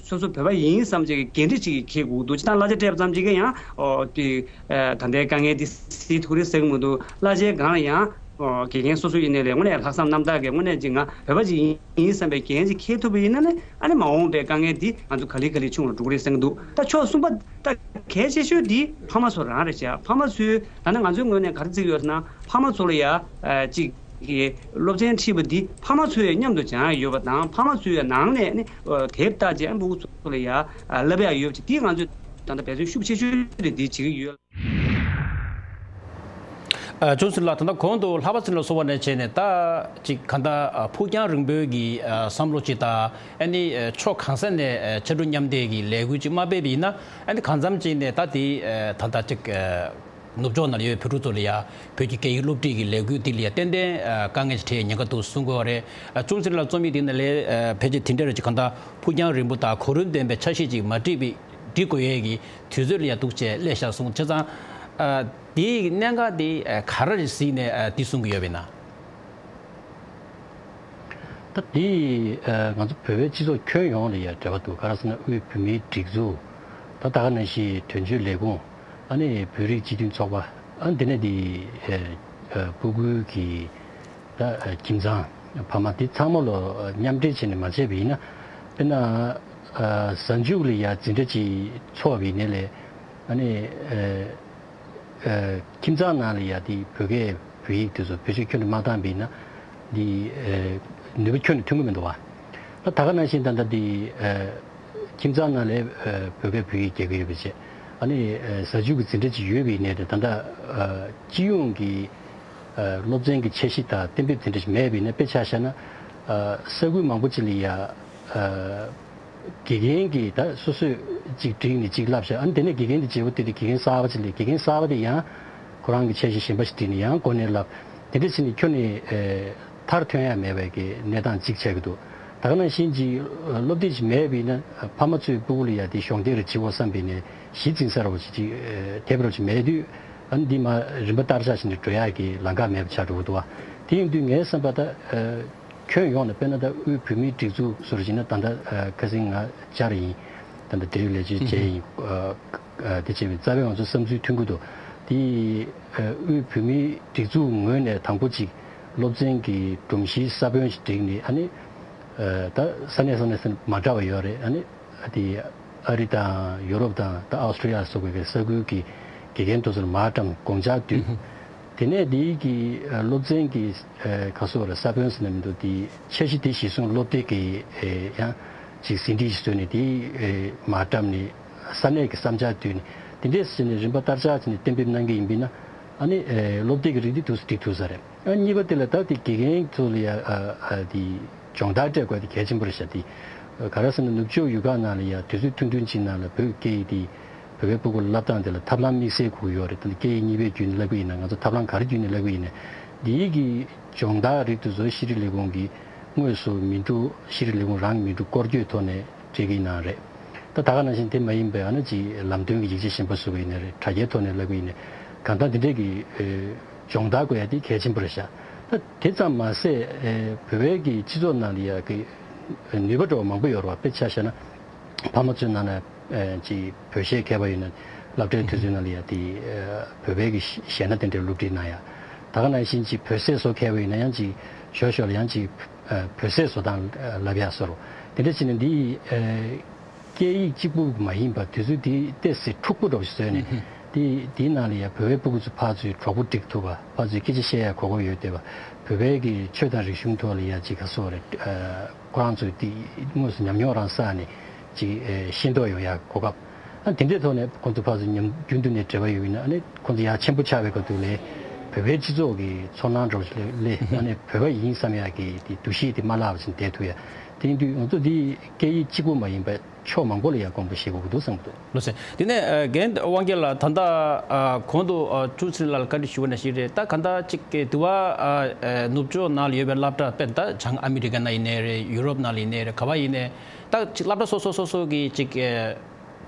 སོ་སོ་བོད་པ་ཡིན་བསམ་ཅིག་གི་འགན་འཁྲི་ཅིག་འཁྱེར་དགོས་འདུག། ཅིག་ད་གླ་ཆ་སྤྲད་པ་ཙམ་ཅིག་གིས་ཡང་ཨོ་དེ་ད་ལྟའི་དཀའ་ངལ་འདི་སེལ་ཐུབ་རེད་ཟེར་གི་མི་འདུག། གླ་ཆའི་སྒང་ལ་ཡང་ཨོ་དགེ་རྒན་སོ་སོ་ཡིན་ནའི་རེད། དངོས་གནས་ལྷག་བསམ་རྣམ་དག་གིས་དངོས་གནས་ཅིག་ང་བོད་པ་ཅིག་ཡིན་ཡིན་བསམ་པའི་འགན་ཅིག་འཁྱེར་ཐུབ་པ་ཡིན་ན་ནི། ཨ་ནི་མ་འོངས་པའི་དཀའ་ངལ་འདི་ང་ཚོ་ག་ལེ་ག་ལེ་ཆུང་རུ་འགྲོ་གི་རེད་བསམ་གྱི་འདུག། ད་ཕྱོགས་གསུམ་པ། ད་གལ་ཆེ་ཤོས་འདི་ཕ་མ་ཚོ་རང་རེད་བྱ། ཕ་མ་ཚོས་ད་ནི་ང་ཚོའི་ངོས་ནས་ག་རེ་བརྩི་གི་ཡོད་ཟེར་ན། ཕ་མ་ཚོ་ལ་ཡ་ཨ་ཅིག་གི་སློབ་ཚན་ཁྲིད་པ་འདི་ཕ་མ་ཚོས་མཉམ་དུ་སྦྱང་ཡ་ཡོད་པ་དང་། ཕ་མ་ཚོས་ནང་ནས་ནི་དེབ་ལྟ་བྱས་ཕྲུ་གུ་ཚོ་ལ་ཡ་བསླབ་ཡ་ཡོད་པ་ཅིག། འདི་ང་ཚོས་ད་ལྟ་འབད་བརྩོན་ཤུགས་ཆེ་ཤོས་དེ་འདི་བྱེད་ཀྱི་ཡོད། ཨ་ཅུང་ཟད་ལ་ད་ལྟ་གོང་དུ་ལྷག་པ་ཚེ་རིང་ལ་སོགས་པ་ནས་བྱས་ནས་ད་ཅིག་གང་ལྟར་ཨ་ཕུགས་རྒྱང་རིང་པོའི་གི་ཨ་བསམ་བློ་ཅིག་དང་། ཨ་ནི་ཨ་ཕྱོགས་གང་ས་ནས་ཨ་ཕྱར་གྲུ་མཉམ་འདེགས་ཀྱི་ལས་འགུལ་ཅིག་མ་སྤེལ་བ་ཡིན་ན། ཨ་ནི་གང་འཚམ་ཅིག་ནས་ད་དེ་ཨ་ད་ལྟ་ཅིག་ཨ་ནུབ་ཕྱོགས་ནང་ལ་ཡོད་པའི་བོད་ཕྲུག་ཚོ་ལ་ཡ་བོད་ཀྱི་སྐད་ཡིག་སློབ་ཁྲིད་ཀྱི་ལས་འགུལ་འདི་ལ་ཡ་ཏན་ཏན་ཨ་དཀའ་ངལ་ཞིག་འཕྲད་ཉེན་ཁ་འདུག་གསུང་གི་ཡོད་རེད། ཨ་ཅུང་ཟད་ལ་རྩོམ་ཡིག་འདི་ནང་ལ་ཨ་ཕལ་ཆེར་དེ་འདྲ་རེད། ཅིག་གང་ལྟར་ཕུགས་རྒྱང་རིང་པོ་དང་གོ་རིམ་ལྡན་པའི་འཆར་གཞི་ཅིག་མ་བསྒྲིགས་པའི་འགྲིག་དགོས་ཡས་ཀྱི་དུས་ཚོད་ལ་ཡ་འདུག་ཅེས་སླེབས་བཞག་སོང་། བྱས་ཙང་། ཨ་དེའི་གནད་འགག་དེ་ཨ་ག་རེ་རེད་གཟིགས་ནས་ཨ་འདི་གསུང་གི་ཡོད་པས་ན། ད་དེ་ཨ་ང་ཚོ་བོད་པའི་སྤྱི་ཚོགས་ཁྱོན་ཡོངས་ལ་ཡ་འབྲེལ་བ་འདུག། ག་རེ་ཟེར་ན་དབུས་བོད་མིའི་སྒྲིག་འཛུགས། ད་ད་ག་ནང་བཞིན་དོན་གཅོད་ལས་ཁུངས། ཨ་ནི་བོད་རིགས་སྤྱི་མཐུན་ཚོགས་པ། ཨ་འདི་ནས་དེ་ཨ་ཨ་སྤུ་གུའི་གི་ད་ཨ་ཁྱིམ་ཚང་ཕ་མ་དེ་ཚང་མ་ལོ་མཉམ་འབྲེལ་བྱས་ནས་མ་བྱས་པ་ཡིན་ན། དཔེར་ན་ཨ་གཟའ་མཇུག་ལ་ཡ་འཛིན་གྲྭ་ཅིག་ཚོགས་པ་ཡིན་ནའི་ལས། ཨ་ནི་ཨ་ཨ་ཁྱིམ་ཚང་ནང་ལ་ཡ་དེ་བོད་སྐད་བོད་ཡིག་དེ་ཚོ་བེད་སྤྱོད་ཁྱོན་ནས་མ་བཏང་པ་ཡིན་ན། འདི་ཨ་ནུས་པ་ཁྱོན་ནས་ཐོན་གྱི་མི་འདུག་བ། ད་ད་ག་ནང་བཞིན་ད་ལྟ་འདི་ཨ་ཁྱིམ་ཚང་ནང་ལ་ཨ་བོད་སྐད་བོད་ཡིག་རྒྱག་གི་ཡོད་པ་བྱས། ཨ་ནི་ཨ་གཟའ་མཇུག་གི་འཛིན་གྲྭ་ཅིག་ཡོད་པ་ཡིན་ནའི་ད་ལྟ་ཨ་སྤྱི་ཡོངས་ཀྱི་ཨ་སློབ་ཚན་གྱི་འཆར་གཞི་དང་གཏན་འབེབས་དེ་འདྲ་ཞིག་མེད་པ་ཡིན་ན། དཔེ་ཆ་བཞག་ན་ཨ་ས་ཁུལ་མང་པོ་ཅིག་ལ་ཡ་ཨ་དགེ་རྒན་གྱིས་ད་སོ་སོས་ཅིག་བསྒྲིགས་ནས་ཅིག་བསླབ་བཞག། ཨ་ནི་དེ་ནས་དགེ་རྒན་དེ་བརྗེ་པོ་དེ་དེ་དགེ་རྒན་གསར་པ་ཅིག་སླེབས། དགེ་རྒན་གསར་པ་དེ་ཡང་ཁོ་རང་གི་འཆར་གཞི་གཞན་པ་ཞིག་བསྒྲིགས་ནས་ཡང་འགོ་ནས་བསླབ། དེ་འདྲ་བྱས་ནས་ཁྱོན་ནས་ཨ་མཐར་ཐོན་ཡ་མེད་པའི་གི་གནས་སྟངས་ཅིག་ཆགས་ཀྱི་འདུག། ད་ག་ནང་བཞིན་ཅིག་སློབ་དེབ་ཅིག་མེད་པ་ཡིན་ན་ཕ་མ་ཚོས་སྤུ་གུ་ལ་ཡ་དེ་གཞོགས་འདེགས་རེ་བྱེད་དགོས་བསམ་པ་ཡིན་ནའི་གཞི་འཛིན་ས་ར་བ་ཅིག་ཅིག་ཨ་དེབ་ར་ཅིག་མེད་དུས། ཨ་ནི་འདི་མ་རིམ་པ་ལྟར་ཆགས་བཞིན་དུ་འགྲོ་ཡག་གི་ལམ་ཁ་མེད་པ་ཆགས་འགྲོ་གི་འདུག་བ། དེ་ཡིན་དུས་ངའི་བསམ་པ་ད་ཨ་ཁྱོན་ཡོངས་ནས་དཔེར་ན་ད་དབུས་བོད་མིའི་སྒྲིག་འཛུགས་ཟུར་ཡིན་ན་ད་ལྟ་ཨ་ཁ་སང་ང་བཅར་ཡིན། ད་ལྟ་དེ་རིང་ལས་བྱེད་བྱས་ཡིན། ཨ་ཨ་དེ་བྱས་པའི་རྩ་བའི་ང་ཚོ་བསམ་ཚུལ་མཐུན་གྱི་འདུག། དེ་ཨ་དབུས་བོད་མིའི་སྒྲིག་འཛུགས་ངོས་ནས་དང་པོ་གཅིག་སློབ་ཚན་གྱི་སྒྲོམ་གཞིའི་ས་བོན་ཞིག་བསྒྲིགས་ནས། ཨ་ནི་ཨ་ད་ས་གནས་ས་གནས་སུ་མ་འདྲ་བ་ཡོད་རེད། ཨ་ནི་ཨ་དེ་ ཨ་རི་དང་ཡོ་རོབ་དང་ད་ཨོ་སི་ཀྲི་ཡ་སོགས་པའི་ས་ཁུལ་གྱི་དགེ་རྒན་དེ་ཚོར་མར་བཀྲམ་དགོངས་འཆར་བསྡུས། དེ་ནས་དེའི་གི་ཨ་སློབ་ཚན་གྱི་ཨ་ག་སོགས་རེད། ས་བོན་ཟེར་ན་མི་འདུག་དེའི་འཆར་གཞི་དེ་གཞིར་བཟུང་སློབ་དེབ་ཀྱི་ཨེ་ཡང་ཅིག་ཟིན་བྲིས་ཤིག་བཟོས་ནས་དེའི་ཨེ་མར་བཀྲམ་ནས་ས་གནས་ཀྱི་བསམ་འཆར་བསྡུས་ནས་དེ་འདྲས་བྱས་ནས་རིམ་པ་བསྟར་འཆར་བྱས་ནས་གཏན་འབེབས་གནང་གི་ཡིན་པས་ན་ཨ་ནི་ཨེ་སློབ་དེབ་ཀྱི་རིགས་འདི་ཐུགས་སུ་འགྲིག་ཐུབ་ས་རེད། ཨ་གཉིས་པ་དེ་ལ་ད་དེ་དགེ་རྒན་ཚོ་ལ་ཡ་ཨ་ཨ་དེ་སྦྱོང་བརྡར་སྤྲད་དགོས་དེ་གལ་ཆེན་པོ་རེད་ཤག་དེ་ག་རེ་ཟེར་ན་ནུབ་ཕྱོགས་ཡུལ་ཁག་ནང་ལ་ཡ་དུས་ཚོད་ཐུང་ཐུང་ཅིག་ནང་ལ་བོད་སྐད་ཡིག་དེ་བོད་པའི་སྤུ་གུ་བསླབ་སྟངས་དེ་ལ་ཐབས་ལམ་དམིགས་བསལ་དགོས་ཀྱི་ཡོད་རེད། ད་སྐད་ཡིག་གཉིས་པའི་བརྒྱུད་ནས་བསླབ་ཀྱི་ཡིན་ན་ང་ཚོ་ཐབས་ལམ་ག་རེ་བརྒྱུད་ནས་བསླབ་ཀྱི་ཡིན་ན་འདིའི་གི་སྦྱོང་བརྡར་རིགས་དེ་ཚོ་ཤེས་རིག་ལས་ཁུངས་ཀྱིས་དངོས་སུ་མི་འགྲོ་ཤེས་རིག་ལས་ཁུངས་རང་མི་འགྲོ་སྐོར་སྐྱོད་ཐོག་ནས་སྤྲད་ཀྱི་ཡིན་ན་རེད། ད་ད་ག་ནང་བཞིན་དེ་མ་ཡིན་པའི་ཨ་ནི་ཅིག་ལམ་སྟོན་གྱི་ཡིག་ཆ་གཞན་པ་བཟོ་གི་ཡིན་ན་རེད། དྲ་རྒྱའི་ཐོག་ནས་བསླབ་ཀྱི་ཡིན་ན་གང་ལྟར་འདི་འདྲས་ཀྱི་ཨེ་སྦྱོང་བརྡར་དགོས་ཡ་དེ་གལ་ཆེན་པོ་རེད་ཤག་ད་དེ་ཙམ་མ་ཟད་ཨེ་བོད་པའི་གི་སྤྱི་ཚོགས་ནང་ལ་ཡ་གི་ནུས་པ་འདྲ་བོ་མང་པོ་ཡོད་རེད་བ། དཔེ་ཆ་བཞག་ན་ཕ་མ་ཚོའི་ནང་ན་ཨེ་ཅིག་བོད་གཞས་མཁས་པ་ཡོད་ན་སློབ་གྲྭའི་དུས་ཚོད་ནང་ལ་ཡ་དེ་ཨེ་བོད་པའི་གི་གཞས་སྣ་དེ་འདྲའི་སློབ་ཁྲིད་གནང་ཡ། ད་ག་ནང་བཞིན་ཅིག་བོད་ཟས་བཟོ་མཁས་པ་ཡོད་ན་ཡང་ཅིག་ཞོར་ཞོར་ལ་ཡང་ཅིག་ཨེ་བོད་ཟས་བཟོ་སྟངས་ཨེ་བསླབ་ཡ་བཟོ་འདྲ་བོ་དེ་འདྲ་བྱས་ནས་འདི་ཨེ་སྐད་ཡིག་གཅིག་པུ་མ་ཡིན་པ་དུས་ཚོད་དེ་ཏོག་ཙམ་འཁྲུག་པོ་འདྲ་བོ་ཞིག་བཟོས་ནས་དེ་དེའི་ནང་ལ་ཡ་བོད་པའི་སྤུ་གུ་ཚོ་ཕར་ཚུར་གྲོགས་པོ་སྒྲིག་ཐུབ་པ། ཕར་ཚུར་སྐད་ཆ་བཤད་ཡ་གོ་སྐབས་ཡོད་བསྡད་པ། བོད་པའི་གི་ཆོས་དང་རིག་གཞུང་ཐོག་ལ་ཡ་ཅིག་ག་སོགས་རེད། ཁོ་རང་ཚོས་དེ་དངོས་སུ་ཉམས་མྱོང་རང་བསགས་ནས་ཅིག་ཤེས་རྟོགས་ཡོང་ཡ་གོ་སྐབས། ཨ་དེ་འདྲའི་ཐོག་ནས་ཁོང་ཚོ་ཕར་ཚུར་མཉམ་རྒྱུན་དུ་ནས་འབྲེལ་བ་ཡོད་ན་ཨ་ནི་ཁོང་ཚོ་ཡ་ཆེན་པོ་ཆགས་པའི་སྐབས་དུས་ལ་བོད་པའི་སྤྱི་ཚོགས་ཀྱི་ཚོར་སྣང་འདྲ་བོ་ཞིག་སླེབས་ཨ་ནི་བོད་པ་ཡིན་བསམ་ཡ་གི་དེ་འདུ་ཤེས་དེ་མ་བརླག་པ་བྱས་ནས་བསྡད་ཐུབ་ཡ། དེ་ཡིན་དུས་ང་ཚོ་འདི་སྐད་ཡིག་གཅིག་པུ་མ་ཡིན་པ་ཕྱོགས་མང་པོ་ལ་ཡང་དགོངས་པ་བཞེས་དགོས་ཀྱི་འདུག་བསམ་གྱི་འདུག་ལགས་སོ། དེ་ནས་ཨ་རྒན་དབང་རྒྱལ་ལགས་ད་ལྟ་ཨ་གོང་དུ་ཨ་ཀྲུའུ་ཚེ་རིང་ལགས་ལ་བཀའ་འདྲི་ཞུ་བ་ནང་བཞིན་རེད། ད་ག་ད་ཅིག་གི་དུ་བ་ཨ་ཨ་ནུབ་ཕྱོགས་ནང་ལ་ཡོད་པའི་སློབ་གྲྭ་དཔེར་ན་ད་བྱང་ཨ་མི་རི་ཀ་ནང་ཡིན་ནའི་རེད། ཡུ་རོབ་ནང་ལ་ཡིན་ནའི་རེད། ག་བ་ཡིན་ནའི་ད་ཅིག་སློབ་གྲྭ་སོ་སོ་སོ་སོ་གི་ཅིག་ཨ་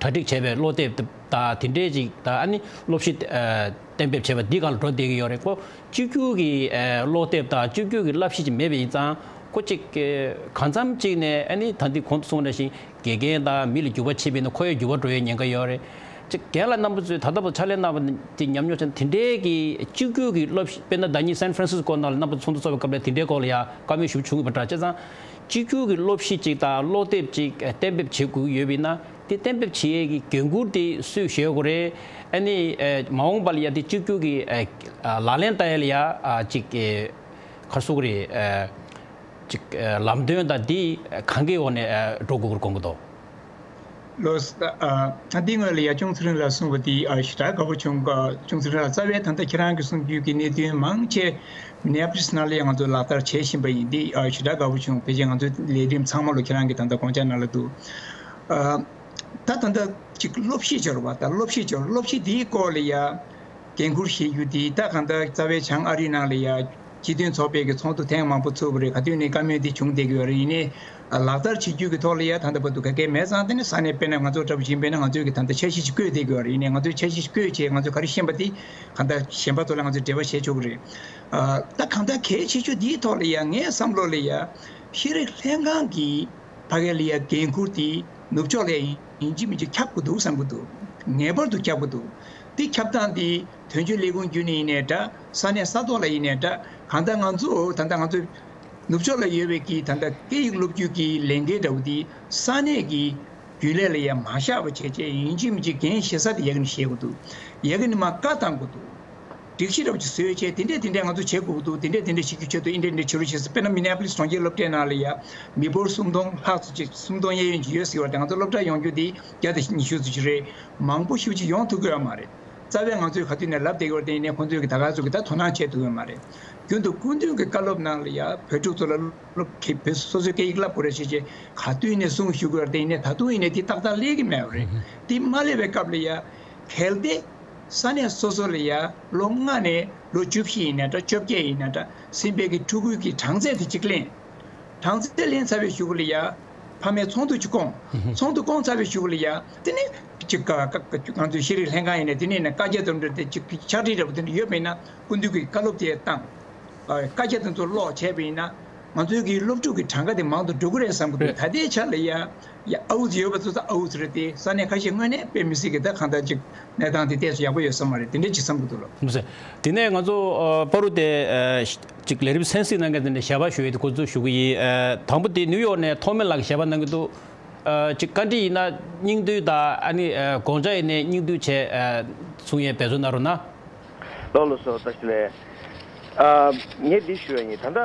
གྲ་སྒྲིག་བྱས་པའི་སློབ་དེབ་དང་དེ་འདྲའི་ཅིག་ད་ཨ་ནི་སློབ་གཞི་ཨ་གཏན་འབེབས་བྱས་པ་འདི་སྒང་ལ་འགྲོ་བསྡད་ཀྱི་ཡོད་རེད། ཁོ་གཅིག་གྱུར་གྱི་ཨ་སློབ་དེབ་དང་གཅིག་གྱུར་གྱི་བསླབ་གཞི་ཅིག་མེད་པ་ཡིན་ཙང་ཁོ་ཅིག་གང་འཚམ་ཅིག་ནས་ཨ་ནི་ད་འདི་གོང་དུ་གསུངས་པ་ནང་བཞིན་དགེ་རྒན་དང་མི་ལ་འགྱུར་བ་ཕྱིན་པ་ཡིན་ན་ཁོ་ཡང་འགྱུར་བ་འགྲོ་ཡའི་ཉེན་ཁ་ཡོད་རེད། ཅིག་རྒན་ལགས་རྣམ་པ་ཚོས་ད་ལྟ་བར་ཕྱག་ལས་གནང་བ་དེ་ཉམས་མྱོང་ཅན་དེ་འདྲའི་གི་གཅིག་གྱུར་གྱི་སློབ་གཞི་དཔེར་ན་ཟླ་ཉིན་སན་ཧྥ་རན་སིས་ཀོ་ནང་ལ་རྣམ་པ་ཚོ་ཚོགས་འདུ་ཚོགས་པའི་སྐབས་ལ་དེ་འདྲའི་སྐོར་ལ་ཡང་བཀའ་མོལ་ཞུ་བྱུང་ཡོད་པ་འདྲ། བྱས་ཙང་གཅིག་གྱུར་གྱི་སློབ་གཞི་ཅིག་དང་སློབ་དེབ་ཅིག་གཏན་འབེབས་བྱེད་དགོས་ཀྱི་ཡོད་པ་ཡིན་ན་དེ་གཏན་འབེབས་བྱེད་ཡས་ཀྱི་འགན་འཁུར་དེ་སུས་བཞེས་དགོས་རེད། ཨ་ནི་ཨ་མ་འོངས་པ་ལ་ཡང་དེ་གཅིག་གྱུར་གྱི་ཨ་ཨ་ལག་ལེན་བསྟར་ཡས་ལ་ཡང་ཨ་ཅིག་ཨ་ག་རེ་ཟེར་དགོས་རེད། ཨ་ཅིག་ཨ་ལམ་སྟོན་དང་དེ་གང་གི་འོག་ནས་ཨ་འགྲོ་དགོས་ཀྱི་དགོངས་ཀྱི་འདུག་ལགས་སོ། ཨ་ཨ་འདི་སྔོན་ལ་ཡང་ཀྲུའུ་ཚེ་རིང་ལགས་གསུངས་པ་དེ་ཨ་ཞེ་དྲག་དགའ་པོ་བྱུང་། ཨ་ཀྲུའུ་ཚེ་རིང་ལགས་རྩ་བའི་ད་ལྟ་ཁྱེད་རང་གིས་གསུངས་རྒྱུ་གི་གནད་དོན་མང་ཆེ་མི་ནེ་ཨ་པོ་ལིས་ནང་ལ་ཡང་ང་ཚོས་ལག་བསྟར་བྱེད་བཞིན་པ་ཡིན། འདི་ཨ་ཞེ་དྲག་དགའ་པོ་བྱུང་། ཕལ་ཆེར་ང་ཚོའི་ལས་རིམ་ཚང་མ་ལ་ཁྱེད་རང་གིས་ད་ལྟ་དགོངས་འཆར་གནང་ལ་འདུག་ཨ་ད་ད་ལྟ་ཅིག་སློབ་གཞི་སྦྱོར་བ་དང་སློབ་གཞི་སྦྱོར་སློབ་གཞི་འདིའི་སྐོར་ལ་ཡ་འགན་འཁུར་བཞེས་རྒྱུ་དེ་ད་གང་ལྟར་རྩ་བའི་བྱང་ཨ་རི་ནང་ལ་ཡ་སྤྱི་མཐུན་ཚོགས་པའི་གི་ཚོགས་འདུ་ཐེངས་མང་པོ་ཚུགས་པ་རེད། ག་དུས་ནས་བཀའ་མོལ་འདི་བྱུང་བསྡད་ཀྱི་ཡོད་རེད། ཡིན་ནའི་ལག་བསྟར་བྱེད་རྒྱུ་གི་ཐོག་ལ་ཡ་ད་ལྟ་བར་དུ་ག་གེ་མེད་ཙང་། དེ་ནི་ས་གནས་དཔེར་ན་ང་ཚོ་འདྲ་པོ་ཡིན་པས་ན་ང་ཚོས་གི་ད་ལྟ་འཆར་གཞི་ཞིག་བཀོད་བསྡད་ཀྱི་ཡོད་རེད། ཡིན་ནའི་ང་ཚོས་འཆར་གཞི་ཞིག་བཀོད་བྱས་ང་ཚོས་ག་རེ་ཤེས་པ་དེ་གང་ལྟར་གཞན་པ་ཚོ་ལ་ང་ཚོས་འབྲེལ་བ་བྱེད་ཆོག་གི་རེད། ཨ་ད་གང་ལྟར་གལ་ཆེ་ཤོས་འདིའི་ཐོག་ལ་ཡ་ངའི་བསམ་བློ་ལ་ཡ་ཤེས་རིག་ལྷན་ཁང་གི་ཕ་གི་ལ་ཡ་འགན་འཁུར་དེ་ནུབ་ཕྱོགས་ལ་ཡིན་གཅིག་མིན་གཅིག་ཁྱབ་དགོས་འདུག་བསམ་གྱི་འདུག་ངེས་པར་དུ་ཁྱབ་དགོས་འདུག་དེ་ཁྱབ་སྟངས་དེ་དོན་གཅོད་ལས་ཁུངས་བརྒྱུད་ནས་ཡིན་ནའི་འདྲ། ས་གནས་ས་ཐོག་ལ་ཡིན་ནའི་འདྲ། གང་ལྟར་ང་ཚོ་ད་ལྟ་ང་ཚོ་ནུབ་ཕྱོགས་ལ་ཡོད་པའི་གི་ད་ལྟ་སྐད་ཡིག་སློབ་རྒྱུ་གི་ལས་འགན་འདྲ་བོ་དེ་ས་གནས་ཀྱི་རྒྱུན་ལས་ལ་ཡ་མ་བཞག་པ་བྱས་བྱས་ཡིན་གཅིག་མིན་གཅིག་འགན་བཞེས་ས་དེ་ཡ་གི་ནས་བཞེས་དགོས་འདུག་ཡ་གི་ནས་མར་བཀའ་བཏང་དགོས་འདུག་སྒྲིག་གཞི་འདྲ་པོ་ཅིག་བཟོས་བྱས་དེ་འདྲས་དེ་འདྲས་ང་ཚོ་བྱེད་དགོས་ཀྱི་འདུག་དེ་འདྲས་དེ་འདྲས་བྱེད་རྒྱུ་ཆེད་དུ་ཨིན་འདྲས་འདྲས་བྱེད་རོགས་བྱེད་ཟེར། དཔེར་ན་མི་ནེ་ཨ་པོ་ལིས་གྲོང་ཁྱེར་སློབ་གྲྭའི་ནང་ལ་ཡ་མི་འབོར་སུམ་སྟོང་ལྷག་ཙམ་ཅིག་སུམ་སྟོང་གཡས་གཡོན་ཅིག་ཡོད་ཟེར་བ་དེ་ང་ཚོ་སློབ་གྲྭ་ཡོང་རྒྱུ་དེ་བརྒྱ་དང་ཉི་ཤུ་ཙམ་ཅིག་རེད། མང་པོ་ཞེ་པོ་ཅིག་ཡོང་ཐུབ་ཀྱི་ཡོད་མ་རེད། རྩ་བའི་ང་ཚོས་ག་དུས་ནས་ལབ་བསྡད་ཀྱི་ཡོད་རེད། དེ་ཡིན་ནའི་ཁོང་ཚོས་ཀྱི་ད་ག་ཚོད་ཀྱི་ད་དོ་སྣང་བྱེད་ཐུབ་ཀྱི་ཡོད་མ་རེད། རྒྱུན་དུ་སྐུ་མདུན་གྱི་བཀའ་སློབ་ནང་ལ་ཡ་བོད་ཕྲུག་ཚོ་ལ་སློབ་ཁྲིད་བོད་སོ་སོའི་སྐད་ཡིག་བསླབ་དགོས་རེད་ཅེས་བྱས་ག་དུས་ནས་གསུངས་བཞུགས་ཀྱི་ཡོད་རེད། དེ་ཡིན་ནའི་ད་དུང་ཡིན་ནའི་དེ་ཏག་ཏག་སླེབས་ཀྱི་མེད་པ་རེད། དེ་མ་སླེབས་པའི་སྐབས་ལ་ཡ་གལ་ཏེ་ས་གནས་སོ་སོ་ལ་ཡ་ལོ་ལྔ་ནས་ལོ་བཅུ་བཞི་ཡིན་ན་འདྲ། བཅོ་བརྒྱད་ཡིན་ན་འདྲ། ཟིན་པའི་གི་ཕྲུ་གུའི་གི་གྲངས་ཚད་དེ་གཅིག་ལེན། གྲངས་ཚད་ལེན་ཚར་བའི་གཞུག་ལ་ཡ་ཕ་མའི་ཚོགས་འདུ་གཅིག་བསྐོང་། ཚོགས་འདུ་བསྐོང་ཚར་བའི་གཞུག་ལ་ཡ་དེ་ནས་གཅིག་ང་ཚོའི་ཤེས་རིག་ལྷན་ཁང་ཡིན་ན་དེ་ནས་ནས་བཀའ་རྒྱ་དང་འབྲེལ་ཏེ་གཅིག་ཕྱག་བྲིས་འདྲ་པོ་དེ་འདྲ་ཡོད་པ་ཡིན་ན་སྐུ་མདུན་གྱི་བཀའ་སློབ་དེ་བཏང་། བཀའ་རྒྱ་དེ་ཚོ་ཀློག་བྱས་པ་ཡིན་ན་ང་ཚོའི་གི་སློབ་ཕྲུག་གི་གྲངས་ཀ་དེ་མང་དུ་འགྲོ་གི་རེད་བསམ་གི་འདུག་ད་ལྟའི་ཆ་ལ་ཡ། ཡ་ཨའུ་ཙི་ཡོད་པ་ཚོ་ད་ཨའུ་ཙི་རེད་དེ། ས་གནས་ཁ་ཤས་དངོས་གནས་དཔེ་མི་སྲིད་ཀྱི་ད་གང་ལྟར་ཅིག་གནས་སྟངས་དེ་ཏོག་ཙམ་ཡག་པོ་ཡོད་ས་མ་རེད། དེ་འདྲས་ཅིག་བསམ་གྱི་འདུག་ལགས། མི་ཟེར། དེ་ནས་ང་ཚོ་ཨ་པ་རུ་དེ་ཨ་ཅིག་ལས་རིམ་གསན་གཟིགས་གནང་མཁན་དེ་འདྲ་ཞལ་པར་ཞུ་ཡས་དེ་འགོ་འཛུགས་ཞུ་གི་ཡིན། ཨ་དང་པོ་དེ་ནིའུ་ཡོག་ནས་ཐོགས་མེད་ལགས་ཀྱིས་ཞལ་པར་གནང་གི་འདུག་ཨ་ཅིག་བཀའ་འདྲི་ཡིན་ན་སྙིང་བསྡུས་དང་ཨ་ནི་ཨ་དགོངས་འཆར་ཡིན་ནའི་སྙིང་བསྡུས་བྱས་ཨ་གསུང་ཡས་འབད་བརྩོན་གནང་རོགས་གནང་། ལགས་ལགས་སོ། བཀྲ་ཤིས་བདེ་ལེགས། ཨ་ངས་འདི་ཞུ་ཡ་ཡིན། ད་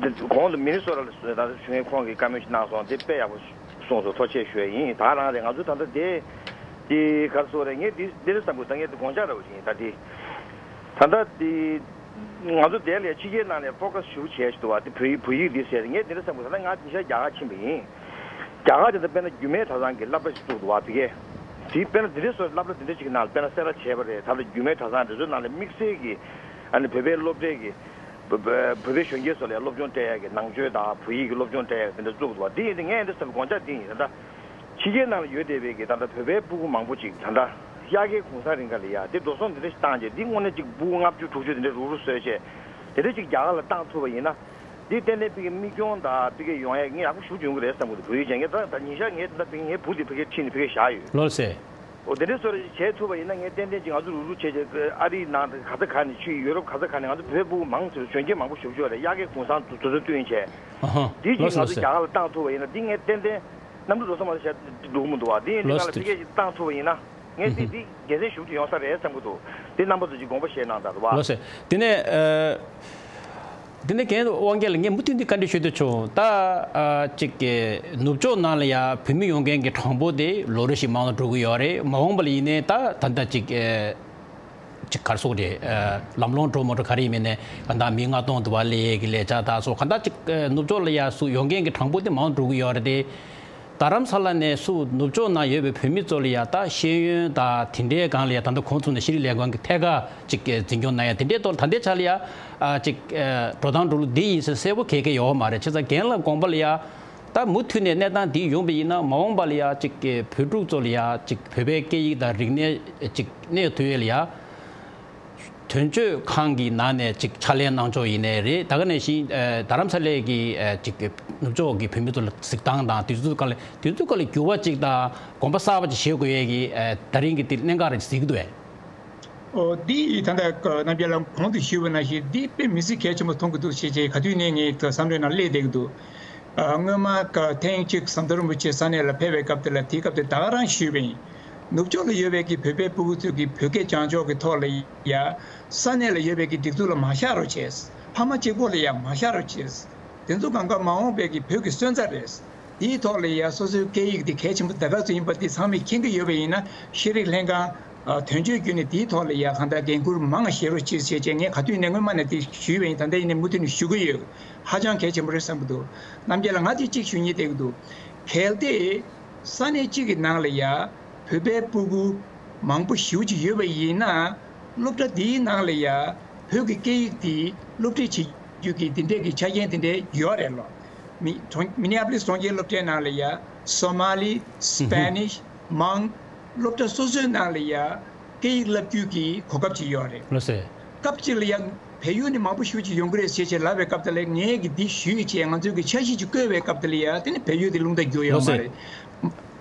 ལྟ་གོང་དུ་མི་ནི་སོ་ཊ་ལ་ད་ལྟ་ཞུ་མཁན་ཁོང་གིས་བཀའ་མོལ་ཞིག་གནང་སོང་། དེ་དཔེ་ཡག་པོ་གསུངས་སོང་། ཐུགས་རྗེ་ཆེ་ཞུ་ཡ་ཡིན། ད་རང་རེད། ང་ཚོ་ད་ལྟ་དེ་དེ་ག་རེ་ཟེར་དགོས་རེད། ངས་འདི་འདི་འདྲ་བསམ་གི་འདུག་ད་ངས་འདི་དགོངས་འཆར་འདྲ་བོ་ཞིག་ཡིན། ད་འདི་ད་ལྟ་འདི། ང་ཚོ་དེ་ལས་ཕྱི་རྒྱལ་ནང་ལས་ཕོ་ཁ་སི་ཞེ་པོ་བྱས་ཤིག་འདུག་བ། དེ་བོད་ཡིག་བོད་ཡིག་འདི་ཟེར། ངས་འདི་འདྲ་བསམ་གི་འདུག་ད་ལྟ་ང་ཉིན་ཤས་རྒྱ་གར་ཕྱིན་པ་ཡིན། རྒྱ་གར་དེ་ད་དཔེར་ན་རྒྱུད་སྨད་གྲྭ་ཚང་གི་སློབ་གྲྭ་ཞིག་བཙུགས་འདུག་བ། དེ་གས་དེ་དཔེར་ན་འདི་འདྲའི་སོ་སློབ་གྲྭ་འདི་འདྲ་ཞིག་གི་ནང་ལ་དཔེར་ན་གསལ་བསྒྲགས་བྱས་པ་རེད། ད་ལྟ་རྒྱུད་སྨད་གྲྭ་ཚང་འདི་ཚོའི་ནང་ལ་དམིགས་བསལ་གྱི་ཨ་ནི་བོད་པའི་སློབ་གྲྭའི་གི་བོད་པའི་གཞོན་སྐྱེས་ཚོ་ལ་སློབ་སྦྱོང་སྤྲད་ཡ་གི་ནང་ཆོས་དང་བོད་ཡིག་གི་སློབ་སྦྱོང་སྤྲད་ཡ་གི་དེ་འདྲ་བཙུགས་འདུག་བ། དེ་ཡིན་དུས་ངས་འདི་ཟེར་དགོངས་འཆར་འདི་ཡིན། ད་ལྟ་ཕྱི་རྒྱལ་ནང་ལ་ཡོད་བསྡད་པའི་གི་ད་ལྟ་བོད་པའི་སྤུ་གུ་མང་པོ་ཅིག་ད་ལྟ་དབྱར་ཁའི་གུང་སེང་རིང་ག་ལ་ཡ་དེ་འགྲོ་སོང་འདི་འདྲ་ཞིག་བཏང་རྗེས་འདི་དངོས་གནས་ཅིག་སྤུ་གུ་ལྔ་བཅུ་དྲུག་ཅུ་དེ་འདྲ་རུག་རུག་བཟོས་བྱས་དེ་འདྲ་ཅིག་རྒྱ་གར་ལ་བཏང་ཐུབ་པ་ཡིན་ན། འདི་ཏན་ཏན་ཕ་གི་མིག་རྒྱང་དང་ཕ་གི་ཡོང་ཡ་ངས་ཡག་པོ་ཞེ་པོ་ཅིག་ཡོང་གི་རེད་བསམ་གི་འདུག་བོད་ཡིག་སྦྱང་མཁན་ད་ད་ཉིན་ཞག་ངས་ད་ལྟ་ཕ་གི་ངའི་བུ་དེ་ཕ་གིར་ཁྲིད་ནས་ཕ་གིར་བཞག་ཡོད། ལགས་སེ། འོ་དེ་འདྲའི་བཟོ་འདྲ་ཞིག་བྱས་ཐུབ་པ་ཡིན་ན་ངས་ཏན་ཏན་ཅིག་ང་ཚོ་རུག་རུག་བྱས་བྱས་ཨ་རིའི་ནང་དུ་ག་ས་ག་ནས་ཕྱིན། ཡུ་རོབ་ག་ས་ག་ནས་ང་ཚོ་བོད་པའི་སྤུ་གུ་མང་ཆེ་གཞོན་སྐྱེས་མང་པོ་ཞེ་པོ་ཅིག་ཡོད་རེད། དབྱར་ཁའི་གུང་སེང་དུ་དུས་ཚོད་བསྟུན་བྱས། ཨ་ཧ། འདི་ཅིག་ལགས་སེ་ང་ཚོ་རྒྱ་གར་ལ་བཏང་ཐུབ་པ་ཡིན་ན་འདི་ངས་ཏན་ཏན་གནམ་གྲུ་འགྲོ་ས་མ་གཏོགས་བྱས་འགྲོ་གི་མི་འདུག་བ། འདི་ཡིན་དུས་ལགས་སེ། ག་ལ་ཕ་གིར་ཅིག་བཏང་ཐུབ་པ་ཡིན་ན་ངས་འདི་འདི་དགེ་མཚན་ཞེ་པོ་ཅིག་ཡོང་ས་རེད་བསམ་གི་འདུག་འདི་རྣམ་པ་ཚོ་ཅིག་དགོངས་པ་བཞེས་གནང་དང་རེད་བ། ལགས་སེ། དེ་ནས་ཨ། དེ་ནས་རྒན་དབང་རྒྱལ་ལགས་ངས་མུ་མཐུད་འདི་བཀའ་འདྲི་ཞུ་འདོད་བྱུང་། ད་ཨ་ཅིག་གི་ནུབ་ཕྱོགས་ནང་ལ་ཡ་བོད་མི་ཡོང་མཁན་གྱི་གྲངས་འབོར་དེ་ལོ་རེ་བཞིན་མང་རུ་འགྲོ་གི་ཡོད་རེད། མ་འོངས་པ་ལ་ཡིན་ནའི་ད་ད་ལྟ་ཅིག་ཨ་ཅིག་ག་རེ་ཟེར་དགོས་རེད། ཨ་ལམ་ལྷོང་འགྲོ་མ་འགྲོ་ག་རེ་ཡིན་མིན་ནས་ད་ལྟ་མི་ལྔ་སྟོང་དུ་བ་སླེབས་ཡས་ཀྱི་ལས་འཆར་དང་སོགས་གང་ལྟར་ཅིག་ཨ་ནུབ་ཕྱོགས་ལ་ཡ་སུ་ཡོང་མཁན་གྱི་གྲངས་འབོར་དེ་མང་རུ་འགྲོ་གི་ཡོད་རེད་དེ། རྡ་རམ་ས་ལ་ནས་སུ་ནུབ་ཕྱོགས་ནང་ཡོད་པའི་བོད་མི་ཚོ་ལ་ཡ་ད་ཤེས་ཡོན་དང་དེ་འདྲའི་སྒང་ལ་ཡ་ད་ལྟ་གོང་ཚུགས་ནས་ཤེས་རིག་ལས་ཁུངས་ཀྱི་ཐད་ཀར་ཅིག་འཛིན་སྐྱོང་གནང་ཡ་དེ་འདྲའི་ཐོག་ད་ལྟའི་ཆ་ལ་ཡ་ཨ་ཅིག་ཨ་འགྲོ་སྟངས་འགྲོ་ལུགས་འདི་ཡིན་ཟེར་གསལ་པོ་ག་གེ་ཡོད་མ་རེད། བྱས་ཙང་རྒན་ལགས་དགོངས་པ་ལ་ཡ་ད་མུ་མཐུད་ནས་གནས་སྟངས་འདི་ཡོང་པ་ཡིན་ན་མ་འོངས་པ་ལ་ཡ་ཅིག་བོད་ཕྲུག་ཚོ་ལ་ཡ་ཅིག་བོད་པའི་སྐད་ཡིག་དང་རིག་གནས་ཅིག་གནས་ཐུབ་ཡས་ལ་ཡ། དོན་གཅོད་ཁང་གི་ནང་ནས་ཅིག་ཕྱག་ལས་གནང་ཕྱོགས་ཡིན་ནའི་རེད། ད་ག་ནང་བཞིན་ཨ་རྡ་རམ་ས་ལའི་གི་ཨ་ཅིག་ནུབ་ཕྱོགས་ཀྱི་བོད་མི་ཚོ་ལ་གཟིགས་སྟངས་དང་དུས་ཚོད་སྐབས་ལ་དུས་ཚོད་སྐབས་ལ་འགྱུར་བ་ཅིག་དང་དགོངས་པ་གསར་པ་ཅིག་བཞེས་དགོས་ཡས་ཀྱི་ཨ་ད་རིང་གི་དེ་གནད་འགག་རེ་གཟིགས་ཀྱི་འདུག་གས། ཨོ་འདི་ད་ལྟ་རྣམ་རྒྱལ་ལགས་གོང་དུ་ཞུས་པ་ནང་བཞིན་འདི་དཔེ་མི་སྲིད་གལ་ཆེན་པོ་མཐོང་གི་འདུག་ཞེས་བྱས་ག་དུས་ནས་ངས་བསམ་བློའི་ནང་སླེབས་བསྡད་ཀྱི་འདུག་ཨ་སྔོན་མ་ཀ་ཐེངས་གཅིག་ཟམ་གདོང་རིན་པོ་ཆེ་ས་གནས་ལ་ཕེབས་པའི་སྐབས་དེ་ལ་དེའི་སྐབས་དེ་ད་ག་རང་ཞུས་པ་ཡིན། ནུབ་ཕྱོགས་ལ་ཡོད་པའི་གི་བོད་པའི་སྤུ་གུ་ཚོས་ཀྱི་བོད་སྐད་སྦྱང་ཕྱོགས་ཀྱི་ཐོག་ལ་ཡ། ས་གནས་ལ་ཡོད་པའི་གི་སྒྲིག་འཛུགས་ལ་མ་བཞག་རོགས་བྱས། ཕ་མ་གཅིག་པོ་ལ་ཡ་མ་བཞག་རོགས་བྱས། དེ་ཚོ་གང་ག་མ་འོངས་པའི་གི་བོད་ཀྱི་སོན་རྩ་རེད། དེའི་ཐོག་ལ་ཡ་སོ་སོའི་སྐད་ཡིག་དེ་གལ་ཆེན་པོ་ད་ག་ཚོད་ཡིན་པ་དེ་ཚང་མས་མཁྱེན་གྱི་ཡོད་པ་ཡིན་ན་ཤེས་རིག་ལྷན་ཁང་། ཨ་དོན་གཅོད་བརྒྱུད་ནས་དེའི་ཐོག་ལ་ཡ་གང་ལྟར་འགན་འཁུར་མང་བ་བཞེས་རོགས་གྱིས་ཞེས་བྱས་ངས་ག་དུས་ནས་སྔོན་མ་ནས་དེ་ཞུས་པ་ཡིན། ད་ལྟ་ཡིན་ནའི་མུ་མཐུད་ནས་ཞུ་གི་ཡོད། ཧ་ཅང་གལ་ཆེན་པོ་རེད་བསམ་གྱི་འདུག་རྣམ་རྒྱལ་ལགས་ང་དེ་གཅིག་ཞུ་སྙིང་བསྡད་ཀྱི་འདུག་གལ་ཏེ་ས་གནས་གཅིག་གི་ནང་ལ་ཡ་བོད་པའི་སྤུ་གུ་མང་པོ་ཞེ་པོ་ཅིག་ཡོད་པ་ཡིན་ན་སློབ་གྲྭ་དེའི་ནང་ལ་ཡ་བོད་ཀྱི་སྐད་ཡིག་དེ་སློབ་ཁྲིད་བྱེད་རྒྱུ་གི་དེ་འདྲས་ཀྱི་ཆ་རྐྱེན་དེ་འདྲས་ཡོད་རེད་ལོ། མི་གྲོང་མི་ནི་ཨ་པ་ལིས་གྲོང་ཁྱེར་སློབ་གྲྭའི་ནང་ལ་ཡ་སོ་མ་ལི། སི་པེ་ནིཤ། མང་། སློབ་གྲྭ་སོ་སོའི་ནང་ལ་ཡ་སྐད་ཡིག་བསླབ་རྒྱུ་གི་གོ་སྐབས་ཅིག་ཡོད་རེད། ལགས་སེ། སྐབས་གཅིག་ལ་ཡ་བལ་ཡུལ་ནས་མང་པོ་ཞེ་པོ་ཅིག་ཡོང་གི་རེད་ཟེར་བྱས་ལབ་པའི་སྐབས་དེ་ལ་ངས་ཀྱི་འདི་ཞུས་བྱས་ང་ཚོའི་གི་འཆར་གཞི་ཅིག་བཀོད་པའི་སྐབས་དེ་ལ་ཡ་དེ་ནི་བལ་ཡུལ་དེ་རླུང་རྟ་རྒྱུག་ཡོད་མ་ལགས་སེ། རེད།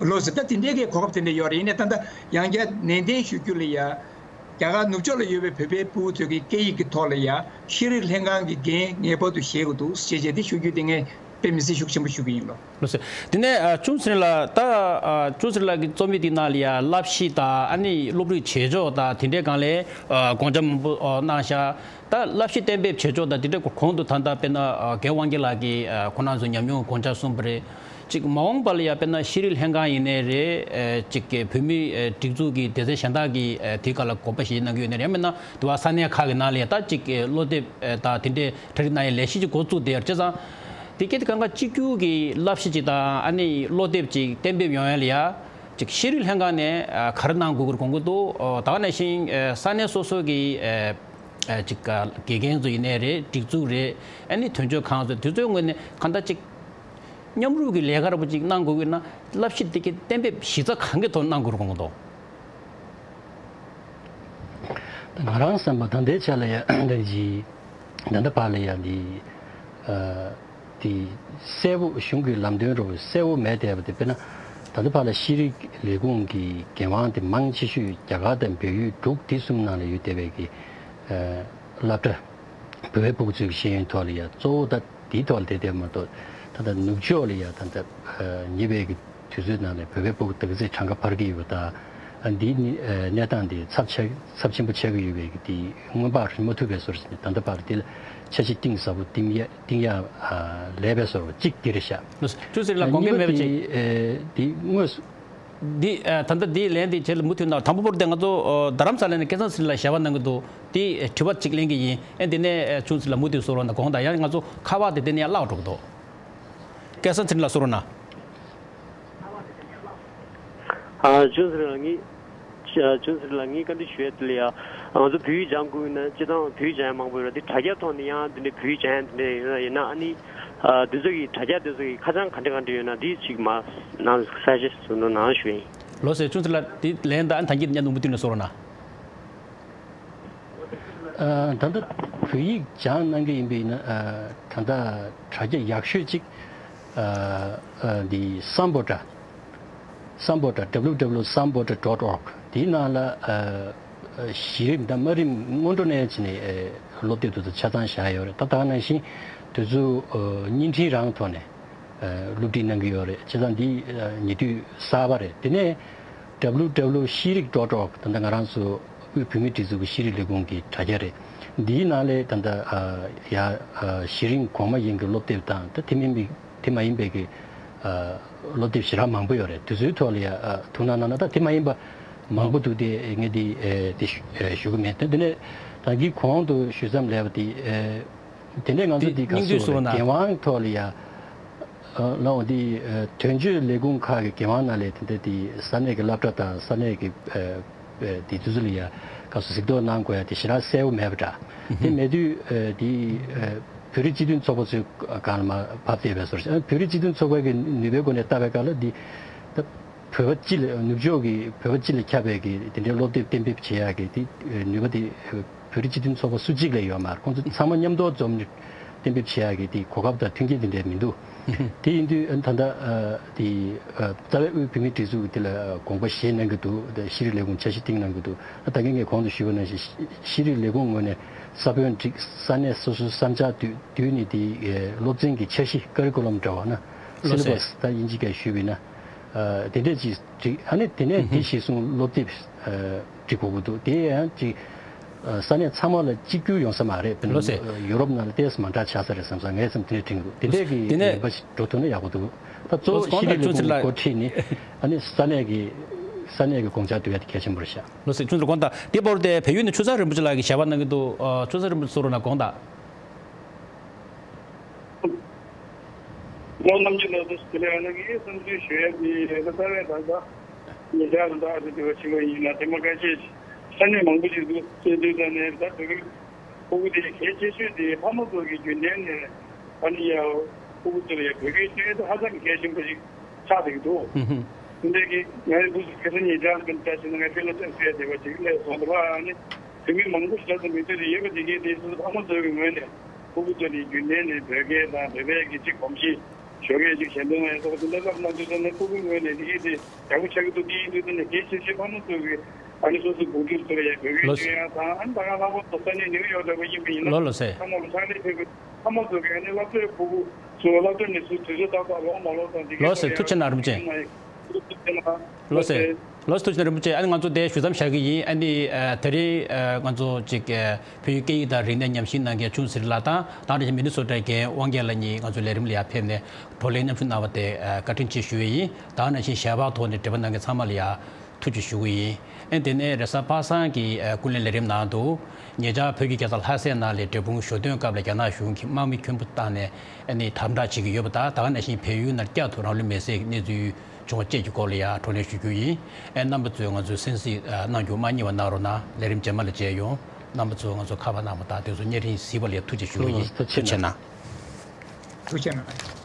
ལགས་སེ། ད་དེ་འདྲའི་གི་གོ་སྐབས་དེ་འདྲ་ཡོད་རེད། ཡིན་ནའི་ད་ལྟ་ཡང་བསྐྱར་ནན་ཏན་ཞུ་རྒྱུ་ལ་ཡ། རྒྱ་གར་ནུབ་ཕྱོགས་ལ་ཡོད་པའི་བོད་པའི་ཕྲུ་གུ་ཚོའི་གི་སྐད་ཡིག་གི་ཐོག་ལ་ཡ་ཤེས་རིག་ལྷན་ཁང་གི་འགན་ངེས་པར་དུ་བཞེས་དགོས་འདུག་ཞེས་བྱས་དེ་ཞུ་རྒྱུ་དེ་ངས་དཔེ་མི་སྲིད་ཤུགས་ཆེན་པོ་ཞུ་གི་ཡིན་ལོ། ལགས་སོ། དེ་ནས་ཨ་ཅུང་ཟད་ལ་ད་ཨ་ཅུང་ཟད་ལ་གི་རྩོམ་ཡིག་འདི་ནང་ལ་ཡ་བསླབ་གཞི་དང་ཨ་ནི་སློབ་རིགས་བྱེད་ཕྱོགས་དང་དེ་འདྲའི་སྒང་ལ་ཨ་དགོངས་འཆར་མང་པོ་ཨ་གནང་ཤག་ད་བསླབ་གཞི་གཏན་འབེབས་བྱེད་ཕྱོགས་དང་དེ་འདྲའི་གོང་དུ་ད་ལྟ་དཔེར་ན་ཨ་རྒན་དབང་རྒྱལ་ལགས་ཀྱིས་ཨ་ཁོ་རང་ཚོའི་ཉམས་མྱོང་དགོངས་འཆར་གསུངས་པ་རེད། གཅིག་མ་འོངས་པ་ལ་ཡ་དཔེར་ན་ཤེས་རིག་ལྷན་ཁང་ཡིན་ནའི་རེད། ཨ་གཅིག་གི་བོད་མི་ཨ་སྒྲིག་འཛུགས་ཀྱི་སྡེ་ཚན་གཞན་དག་གིས་ཨ་དེའི་སྒང་ལ་དགོངས་པ་བཞེས་གནང་གི་ཡོད་ནའི་རེད། ཡང་མིན་ན་དུ་བ་ས་གནས་ཁག་གི་ནང་ལ་ཡ་ད་གཅིག་གི་སློབ་དེབ་ཨ་དང་དེ་འདྲའི་གྲ་སྒྲིག་གནང་ཡའི་ལས་གཞི་ཅིག་འགོ་བཙུགས་བསྡད་ཡོད་རེད། བྱས་ཙང་དེ་སྐད་དེ་གང་ག་གཅིག་གྱུར་གྱི་བསླབ་གཞི་ཅིག་དང་ཨ་ནི་སློབ་དེབ་ཅིག་གཏན་འབེབས་ཡོང་ཡ་ལ་ཡ་ཅིག་ཤེས་རིག་ལྷན་ཁང་ནས་ཨ་ག་རེ་གནང་དགོས་ཀྱི་རེད་དགོངས་ཀྱི་འདུག་ཨོ་ད་ག་ནང་བཞིན་ཨ་ས་གནས་སོ་སོ་གི་ཨ་ཨ་ཅིག་ཨ་དགེ་རྒན་ཚོ་ཡིན་ནའི་རེད། སྒྲིག་འཛུགས་རེད། ཨ་ནི་དོན་གཅོད་ཁང་ཚོ་དེ་ཚོའི་ངོས་ནས་གང་ལྟར་ཅིག་མཉམ་རུབ་ཀྱི་ལས་ཀ་འདྲ་པོ་ཅིག་གནང་དགོས་ཀྱི་ན་བསླབ་གཞི་དེ་གའི་གཏན་འབེབས་གཞི་རྩ་གང་གི་ཐོག་གནང་དགོས་རེད་དགོངས་ཀྱི་འདུག་ང་རང་བསམ་པ་ད་ལྟའི་ཆ་ལ་ཡ་ད་ཅི་ད་ལྟ་བར་ལ་ཡ་འདི་ཨ་དེ་གསལ་པོ་གཞུང་གི་ལམ་སྟོན་འདྲ་པོ་གསལ་པོ་མེད་བསྡད་པ་དེ། དཔེར་ན་ད་ལྟ་བར་ལ་ཤེས་རིག་ལས་ཁུངས་ཀྱི་འགན་དབང་དེ་མང་ཆེ་ཤོས་རྒྱ་གར་དང་བལ་ཡུལ་འབྲུག་དེ་གསུམ་ནང་ལ་ཡོད་བསྡད་པའི་གི་ཨ་སློབ་གྲྭ། བོད་པའི་སྤུ་གུ་ཚོའི་ཤེས་ཡོན་ཐོག་ལ་ཡ་གཙོ་བོ་ད་དེའི་ཐོག་ལ་བསྡད་བསྡད་མ་གཏོགས་ད་ལྟ་ནུབ་ཕྱོགས་ལ་ཡ་ད་ལྟ་ཨ་ཉེ་བའི་གི་ དུས་ཚོད་ནང་ལ་བོད་པའི་སྤུ་གུ་དེ་ག་ཚོད་གྲངས་ཀ་འཕར་གྱི་ཡོད་པ་དང་། འདིའི་གནས་སྟངས་འདི་ཚབས་ཆེ་ཚབས་ཆེན་པོ་ཆགས་ཀྱི་ཡོད་པའི་གི་དེ་སྔོན་དཔག་རིག་མ་ཐུབ་པའི་བཟོ་འདྲ་ཞིག་ནས། ད་ལྟ་བར་དེ་ལ་འཆར་གཞི་གཏིང་ཟབ་པོ་གཏིང་ཡ་གཏིང་ཡ་ལས་པའི་བཟོ་འདྲ་གཅིག་འདི་རེད་ཤག་ལོ་ཆུ་ཟེར་ལ་དགོངས་འགལ་མེད་པ་ཅིག་དེ་དངོས་སུ། འདི་ད་ལྟ་འདིའི་ལན་འདི་ཁྱེད་ལ་མུ་མཐུད་གནང་། དང་པོ་བོར་ཏེ་ང་ཚོ་རྡ་རམ་ས་ལ་ནས་སྐལ་བཟང་ཚེ་རིང་ལགས་ཞལ་པར་གནང་གི་འདུག་དེ་དྲི་བ་གཅིག་ལེན་གྱི་ཡིན། ཨེ་འདི་ནས་ཆུ་ཟེར་ལ་མུ་མཐུད་གསུང་རོགས་གནང་། དགོངས་དག་ཡང་ང་ཚོ་ཁ་པར་དེ་འདི་ནས་ཡར་བརླག་འགྲོ་གི་འདུག་སྐལ་བཟང་ཚེ་རིང་ལགས་གསུང་རོགས་གནང་། ཨ་ཆུ་ཟེར་ལགས་ངས། ཨ་ཆུ་ཟེར་ལགས་ངས་བཀའ་འདྲི་ཞུ་ཡ་དེ་ལ་ཡ། ང་ཚོ་བོད་ཡིག་སྦྱང་དགོས་ན་སྤྱིར་བཏང་བོད་ཡིག་སྦྱང་ཡ་མང་པོ་ཡོད་ར། དེ་དྲ་རྒྱ་ཐོག་ནས་ཡང་དེ་འདྲའི་བོད་ཡིག་སྦྱང་ཡ་དེ་འདྲ་ཡོད་ན་ཡིན་ན། ཨ་ནི་ཨ་དེ་ཚོ་གི་དྲ་རྒྱ་དེ་ཚོ་གི་ཁ་བྱང་ག་འདྲ་ག་འདྲ་ཡོད་ན་དེ་ཅིག་མར་ནང་གསལ་བཤད་ཞུ་རོགས་གནང་ཞུ་ཡིན། ལགས་སོ། ཆུ་ཟེར་ལགས་དེ་ལན་ད་ཨ་ནི་ད་གིན་གནད་དུ་མུ་མཐུད་ནས་གསུང་རོགས་གནང་། ཨ་ད་ལྟ་བོད་ཡིག་སྦྱང་གནང་གི་ཡིན་པ་ཡིན་ན། ཨ་ད་ལྟ་དྲ་རྒྱ་ཡག་ཤོས་ཅིག་ཨ་ཨ་འདི་སམ་བྷོ་ཊ། སམ་བྷོ་ཊ། W W W dot sambhodha dot org། དེའི་ནང་ལ་ཨ་ཨ་གཞི་རིམ་དང་དམའ་རིམ་སྔོན་འགྲོ་ནས་བྱས་ནས་ཨ་སློབ་དེབ་དེ་ཚོ་ཆ་ཚང་བཞག་ཡོད་རེད། ད་ད་ག་ནང་བཞིན་དེ་ཚོ་ཨ་བརྙན་འཕྲིན་རང་ཐོག་ནས་ཨ་སློབ་ཁྲིད་གནང་གི་ཡོད་རེད། བྱས་ཙང་འདི་ཨ་ཉེ་དུས་གསར་པ་རེད། དེ་ནས་W W W ཤེས་རིག་dot org། ད་ལྟ་ང་རང་ཚོ་དབུས་བོད་མིའི་སྒྲིག་འཛུགས་ཀྱི་ཤེས་རིག་ལས་ཁུངས་ཀྱི་དྲ་རྒྱ་རེད། འདིའི་ནང་ལ་ད་ལྟ་ཨ་ཡ་ཨ་གཞི་རིམ་གོང་མ་ཡན་གྱི་སློབ་དེབ་དང་། ད་དེ་མིན་པའི་དེ་མ་ཡིན་པའི་གི་ཨ་སློབ་དེབ་ཞེ་དྲག་མང་པོ་ཡོད་རེད། དེ་ཚོའི་ཐོག་ལ་ཡ་ཨ་ཐུགས་སྣང་གནང་ན། ད་དེ་མ་ཡིན་པ་མང་པོ་འདུག་དེ་ངས་འདི་ཨེ་དེ་ཞུ་ཨེ་ཞུ་གི་མེད། དེ་དེ་ནས་ད་གིན་གོང་དུ་ཞུས་ཙམ་ལས་པ་དེ་ཨེ་དེ་ནས་ང་ཚོ་འདི་ག་སྙིང་བསྡུས་སུ་སུ་རུ་ན་འགན་དབང་ཐོག་ལ་ཡ་ཨ་ལའོ་འདི་ཨེ་དོན་གཅོད་ལས་ཁུངས་ཁག་གི་འགན་དབང་ནང་ལ་དེ་འདྲ་དེ་ས་གནས་ཀྱི་སློབ་གྲྭ་དང་ས་གནས་ཀྱི་ཨེ་ཨེ་དེ་དུས་ཚོད་ལ་ཡ་ག་སུ་གཟིགས་རྟོག་གནང་དགོས་ཡ་དེ་ཞེ་དྲག་གསལ་པོ་མེད་པ་འདྲ། དེ་མེད་དུས་ཨེ་དེ་ཨེ་བོད་རིགས་སྤྱི་མཐུན་ཚོགས་པ་ཚོའི་སྒང་ལ་མར་བབས་བསྡད་པའི་བཟོ་འདྲ། བོད་རིགས་སྤྱི་མཐུན་ཚོགས་པ་གི་ནུས་པའི་སྒོ་ནས་ལྟ་བའི་སྐབས་ལ་འདི་ད་བོད་པ་སྤྱི་ལ་ནུབ་ཕྱོགས་ཀྱི་བོད་པ་སྤྱི་ལ་ཁྱབ་པའི་གི་དེ་འདྲའི་སློབ་དེབ་གཏན་འབེབས་བྱེད་ཡ་གི་དེ་ནུས་པ་དེ་བོད་རིགས་སྤྱི་མཐུན་ཚོགས་པ་སུ་གཅིག་ལ་ཡོད་མ་རེད། ཁོང་ཚོ་ཚང་མ་མཉམ་དུ་འཛོམས་ནས་གཏན་འབེབས་བྱེད་ཡ་གི་དེ་གོ་སྐབས་དང་མཐུན་རྐྱེན་དེ་འདྲ་མི་འདུག་དེ་ཡིན་དུས་ཨ་ད་ལྟ་ཨ་དེ་ཨ་རྩ་བའི་དབུས་བོད་མིའི་སྒྲིག་འཛུགས་ཀྱི་དེ་ལ་དགོངས་པ་བཞེས་གནང་གི་འདུག་དེ་ཤེས་རིག་ལས་ཁུངས་འཆར་གཞི་བཏིང་གནང་གི་འདུག་ཨ་ད་གིན་ངས་གོང་དུ་ཞུས་པ་ནང་བཞིན་ཤེས་ཤེས་རིག་ལས་ཁུངས་ངོས་ནས་ས་བོན་སྒྲིག་ས་གནས་སོ་སོའི་བསམ་འཆར་བསྡུས་བསྡུས་ནས་དེ་ཨ་སློབ་ཚན་གྱི་འཆར་གཞི་ཀ་རི་ཀུ་ལམ་འདྲ་བ་ན་ལགས་སོ། སི་ལེ་བྷ་སི་ད་དབྱིན་ཇི་སྐད་ཞུས་པ་ཡིན་ན། ཨ་དེ་འདྲས་ཅིག་སྒྲིག་ཨ་ནི་དེ་ནས་དེ་གཞིར་བཟུང་སློབ་དེབ་ཨ་སྒྲིག་དགོས་ཀྱི་འདུག་དེ་ཡང་ཅིག་ཨ་ས་གནས་ཚང་མ་ལ་གཅིག་གྱུར་ཡོང་ས་མ་རེད། དཔེར་ན་ལགས་སེ། ཨ་ཡུ་རོབ་ནང་ལ་ཏོག་ཙམ་མ་འདྲ་ཆགས་ས་རེད་བསམ་ས་ངའི་སེམས་དེ་འདྲས་དྲན་གྱི་འདུག་དེ་འདྲས་ཀྱི་དེ་ནས་ལས་འགུལ་ཞིག་འགྲོ་ཐུབ་ན་ཡག་པོ་འདུག་ད་གཙོ་བོ་ལགས་སེ། ཤེས་རིག་ལས་ཁུངས་ཀྱི་འགོ་ཁྲིད་ནས་ཨ་ནི་ས་གནས་ཀྱི་ས་གནས་ཀྱི་དགོངས་འཆར་བསྡུ་ཡ་དེ་གལ་ཆེན་པོ་རེད་ཤག་ལགས་སེ། ཆུང་ཚེ་དགོངས་དག་དེ་བར་དུ་བལ་ཡུལ་ནས་ཆུ་བཟང་རིན་པོ་ཆེ་ལགས་ཀྱིས་ཞལ་པར་གནང་གི་འདུག་ཨ་ཆུ་བཟང་རིན་པོ་ཆེ་གསུང་རོགས་གནང་། དགོངས་དག་ལོ་རྣམ་རྒྱལ་ལགས་དང་དེ་ལས་ང་གིས་བསམ་ཚུལ་ཞུ་ཡ་དེ་ད་རྩ་བའི་ད་ལྟ་ཉེ་ཆར་ད་ལྟ་ཨ་ཙི་དེ་བ་ཞིག་ཡིན་ན་དེ་མ་ཁ་ཤས་ས་གནས་མང་པོ་ཞིག་འདུག་ཟེར་དུས་ད་ནས་ད་བོད་ཕྲུག་གི་གལ་ཆེ་ཤོས་དེ་ཕ་མ་ཚོ་གི་རྒྱུན་ལྡན་ནས་ཨ་ནི་ཡ་ཕྲུ་གུ་ཚོ་ལ་ཡ་བོད་སྐད་སྐྱོན་དེ་ཧ་ཅང་གི་གལ་ཆེན་པོ་ཞིག་ཆགས་བསྡད་ཀྱི་འདུག་ཧུམ་ཧུམ། འདི་གི་ངའི་བུ་ཁ་སང་ཉེ་ཆར་གི་འདྲ་ཞིག་ན་ང་ཕྱི་ལ་ཐོན་ཟེར་དེ་བ་ཞིག་སླེབས་སོང་། དེ་བ་ཨ་ནི་བོད་མི་མང་པོ་ཞིག་ད་ལྟ་མི་ཚོད་དེ་ཡོད་པ་དེ་གའི་དེ་ཚོ་ཕ་མ་ཚོ་གི་ངོས་ནས། ཕྲུ་གུ་ཚོ་ནི་རྒྱུན་ལྡན་ནས་བོད་སྐད་དང་བོད་པའི་གི་ཅིག་གོམས་གཤིས་ཞོགས་ཀས་ཅིག་ཞལ་འདོན་ཡ་སོགས་དེ་འདྲ་ལབ་གནང་དུས་ཙམ་ནས་ཕྲུ་གུའི་ངོས་ནས་དེ་གི་དེ་ཡག་པོ་ཆགས་ཀྱི་འདུག་དེ་ཡིན་དུས་ཙམ་ནས་གལ་ཆེ་ཤོས་ཕ་མ་ཚོ་གི་ཨ་ནི་སོ་སོའི་དགོངས་ཚུལ་ཚོ་ལ་ཡ་བོད་སྐད་ལགས་སོ། སྐྱོན་ཡ་དང་ཨ་ནི་ད་ག་ལྷག་པར་དུ་ས་གནས་ནིའུ་ཡོག་འདྲ་པོ་ཡིན་པ་ཡིན་ན་ལགས་ལགས་སོ། ཚང་མ་ལ་ཕྱག་ལས་ཕེབས་དགོས་ཕ་མ་ཚོ་གི་ཨ་ནི་སློབ་གྲྭའི་ཕྲུ་གུ་ཚོ་སློབ་གྲྭ་ནས་ཚུར་དུས་ཚོད་ཏག་ཏག་ལོག་མ་ལོག་དང་དེ་གི་ལགས་སོ། ཐུགས་རྗེ་གནང་རིན་པོ་ཆེ། ལགས་སོ། ལགས་སོ། ཐུགས་རྗེ་གནང་རིན་པོ་ཆེ། ཨ་ནི་ང་ཚོ་དེ་ཞུ་མཚམས་བཞག་གི་ཡིན། ཨ་ནི་ཨ་དེ་རིང་ཨ་ང་ཚོ་ཅིག་ཨ་བོད་ཡིག་སྐད་ཡིག་དང་རིག་གནས་ཉམས་ཞིབ་གནང་མཁན་ཆུང་ཟེར་ལགས་དང་། ད་ནང་བཞིན་མི་ནི་སོ་ཊའི་རྒན་དབང་རྒྱལ་ལགས་གཉིས་ང་ཚོའི་ལས་རིམ་ལ་ཡར་ཕེབས་ནས་བགྲོ་གླེང་མཉམ་ཞུགས་གནང་བ་དེ་ཨ་བཀའ་དྲིན་ཆེ་ཞུ་ཡས་ཡིན། ད་ནང་བཞིན་ཞལ་པར་ཐོག་ནས་འབྲེལ་བ་གནང་མཁན་ཚང་མ་ལ་ཡ་ཐུགས་རྗེ་ཆེ་ཞུ་གི་ཡིན། ཨ་ནི་དེ་ནས་རེས་གཟའ་པ་སངས་ཀྱི་ཨ་ཀུན་གླེང་ལས་རིམ་ནང་དུ་ཉེ་ཆར་བོད་ཀྱི་རྒྱལ་ས་ལྷ་སའི་ནང་ལ་འབྲས་སྤུངས་ཞོ་སྟོན་སྐབས་ལ་རྒྱ་ནག་གཞུང་གིས་དམག་མི་ཁྱོན་པོ་བཏང་ནས་ཨ་ནི་དམ་དྲག་བྱེད་ཀྱི་ཡོད་པ་དང་། ད་ག་ནང་བཞིན་བལ་ཡུལ་ནང་བསྐྱར་དུ་རང་ལུས་མེར་སྲེག་གི་གནས་ཚུལ་བྱུང་བ་བཅས་ཀྱི་སྐོར་ལ་ཡང་བགྲོ་གླེང་ཞུ་རྒྱུ་ཡིན། ཨེ་རྣམ་པ་ཚོས་ང་ཚོའི་གསན་གཟིགས་གནང་རྒྱུ་མ་བསྙེལ་བ་གནང་རོགས་གནང་། ལས་རིམ་རྗེས་མ་ལ་མཇལ་ཡོང་། རྣམ་པ་ཚོས་ང་ཚོ་ཁ་པར་གནང་བ་དང་དེ་ཚོ་བརྙན་འཕྲིན་གཟིགས་པ་ལ་ཐུགས་རྗེ་ཆེ་ཞུ་གི་ཡིན། ཐུགས་རྗེ་ཆེ་གནང་། ཐུགས་རྗེ་གནང་།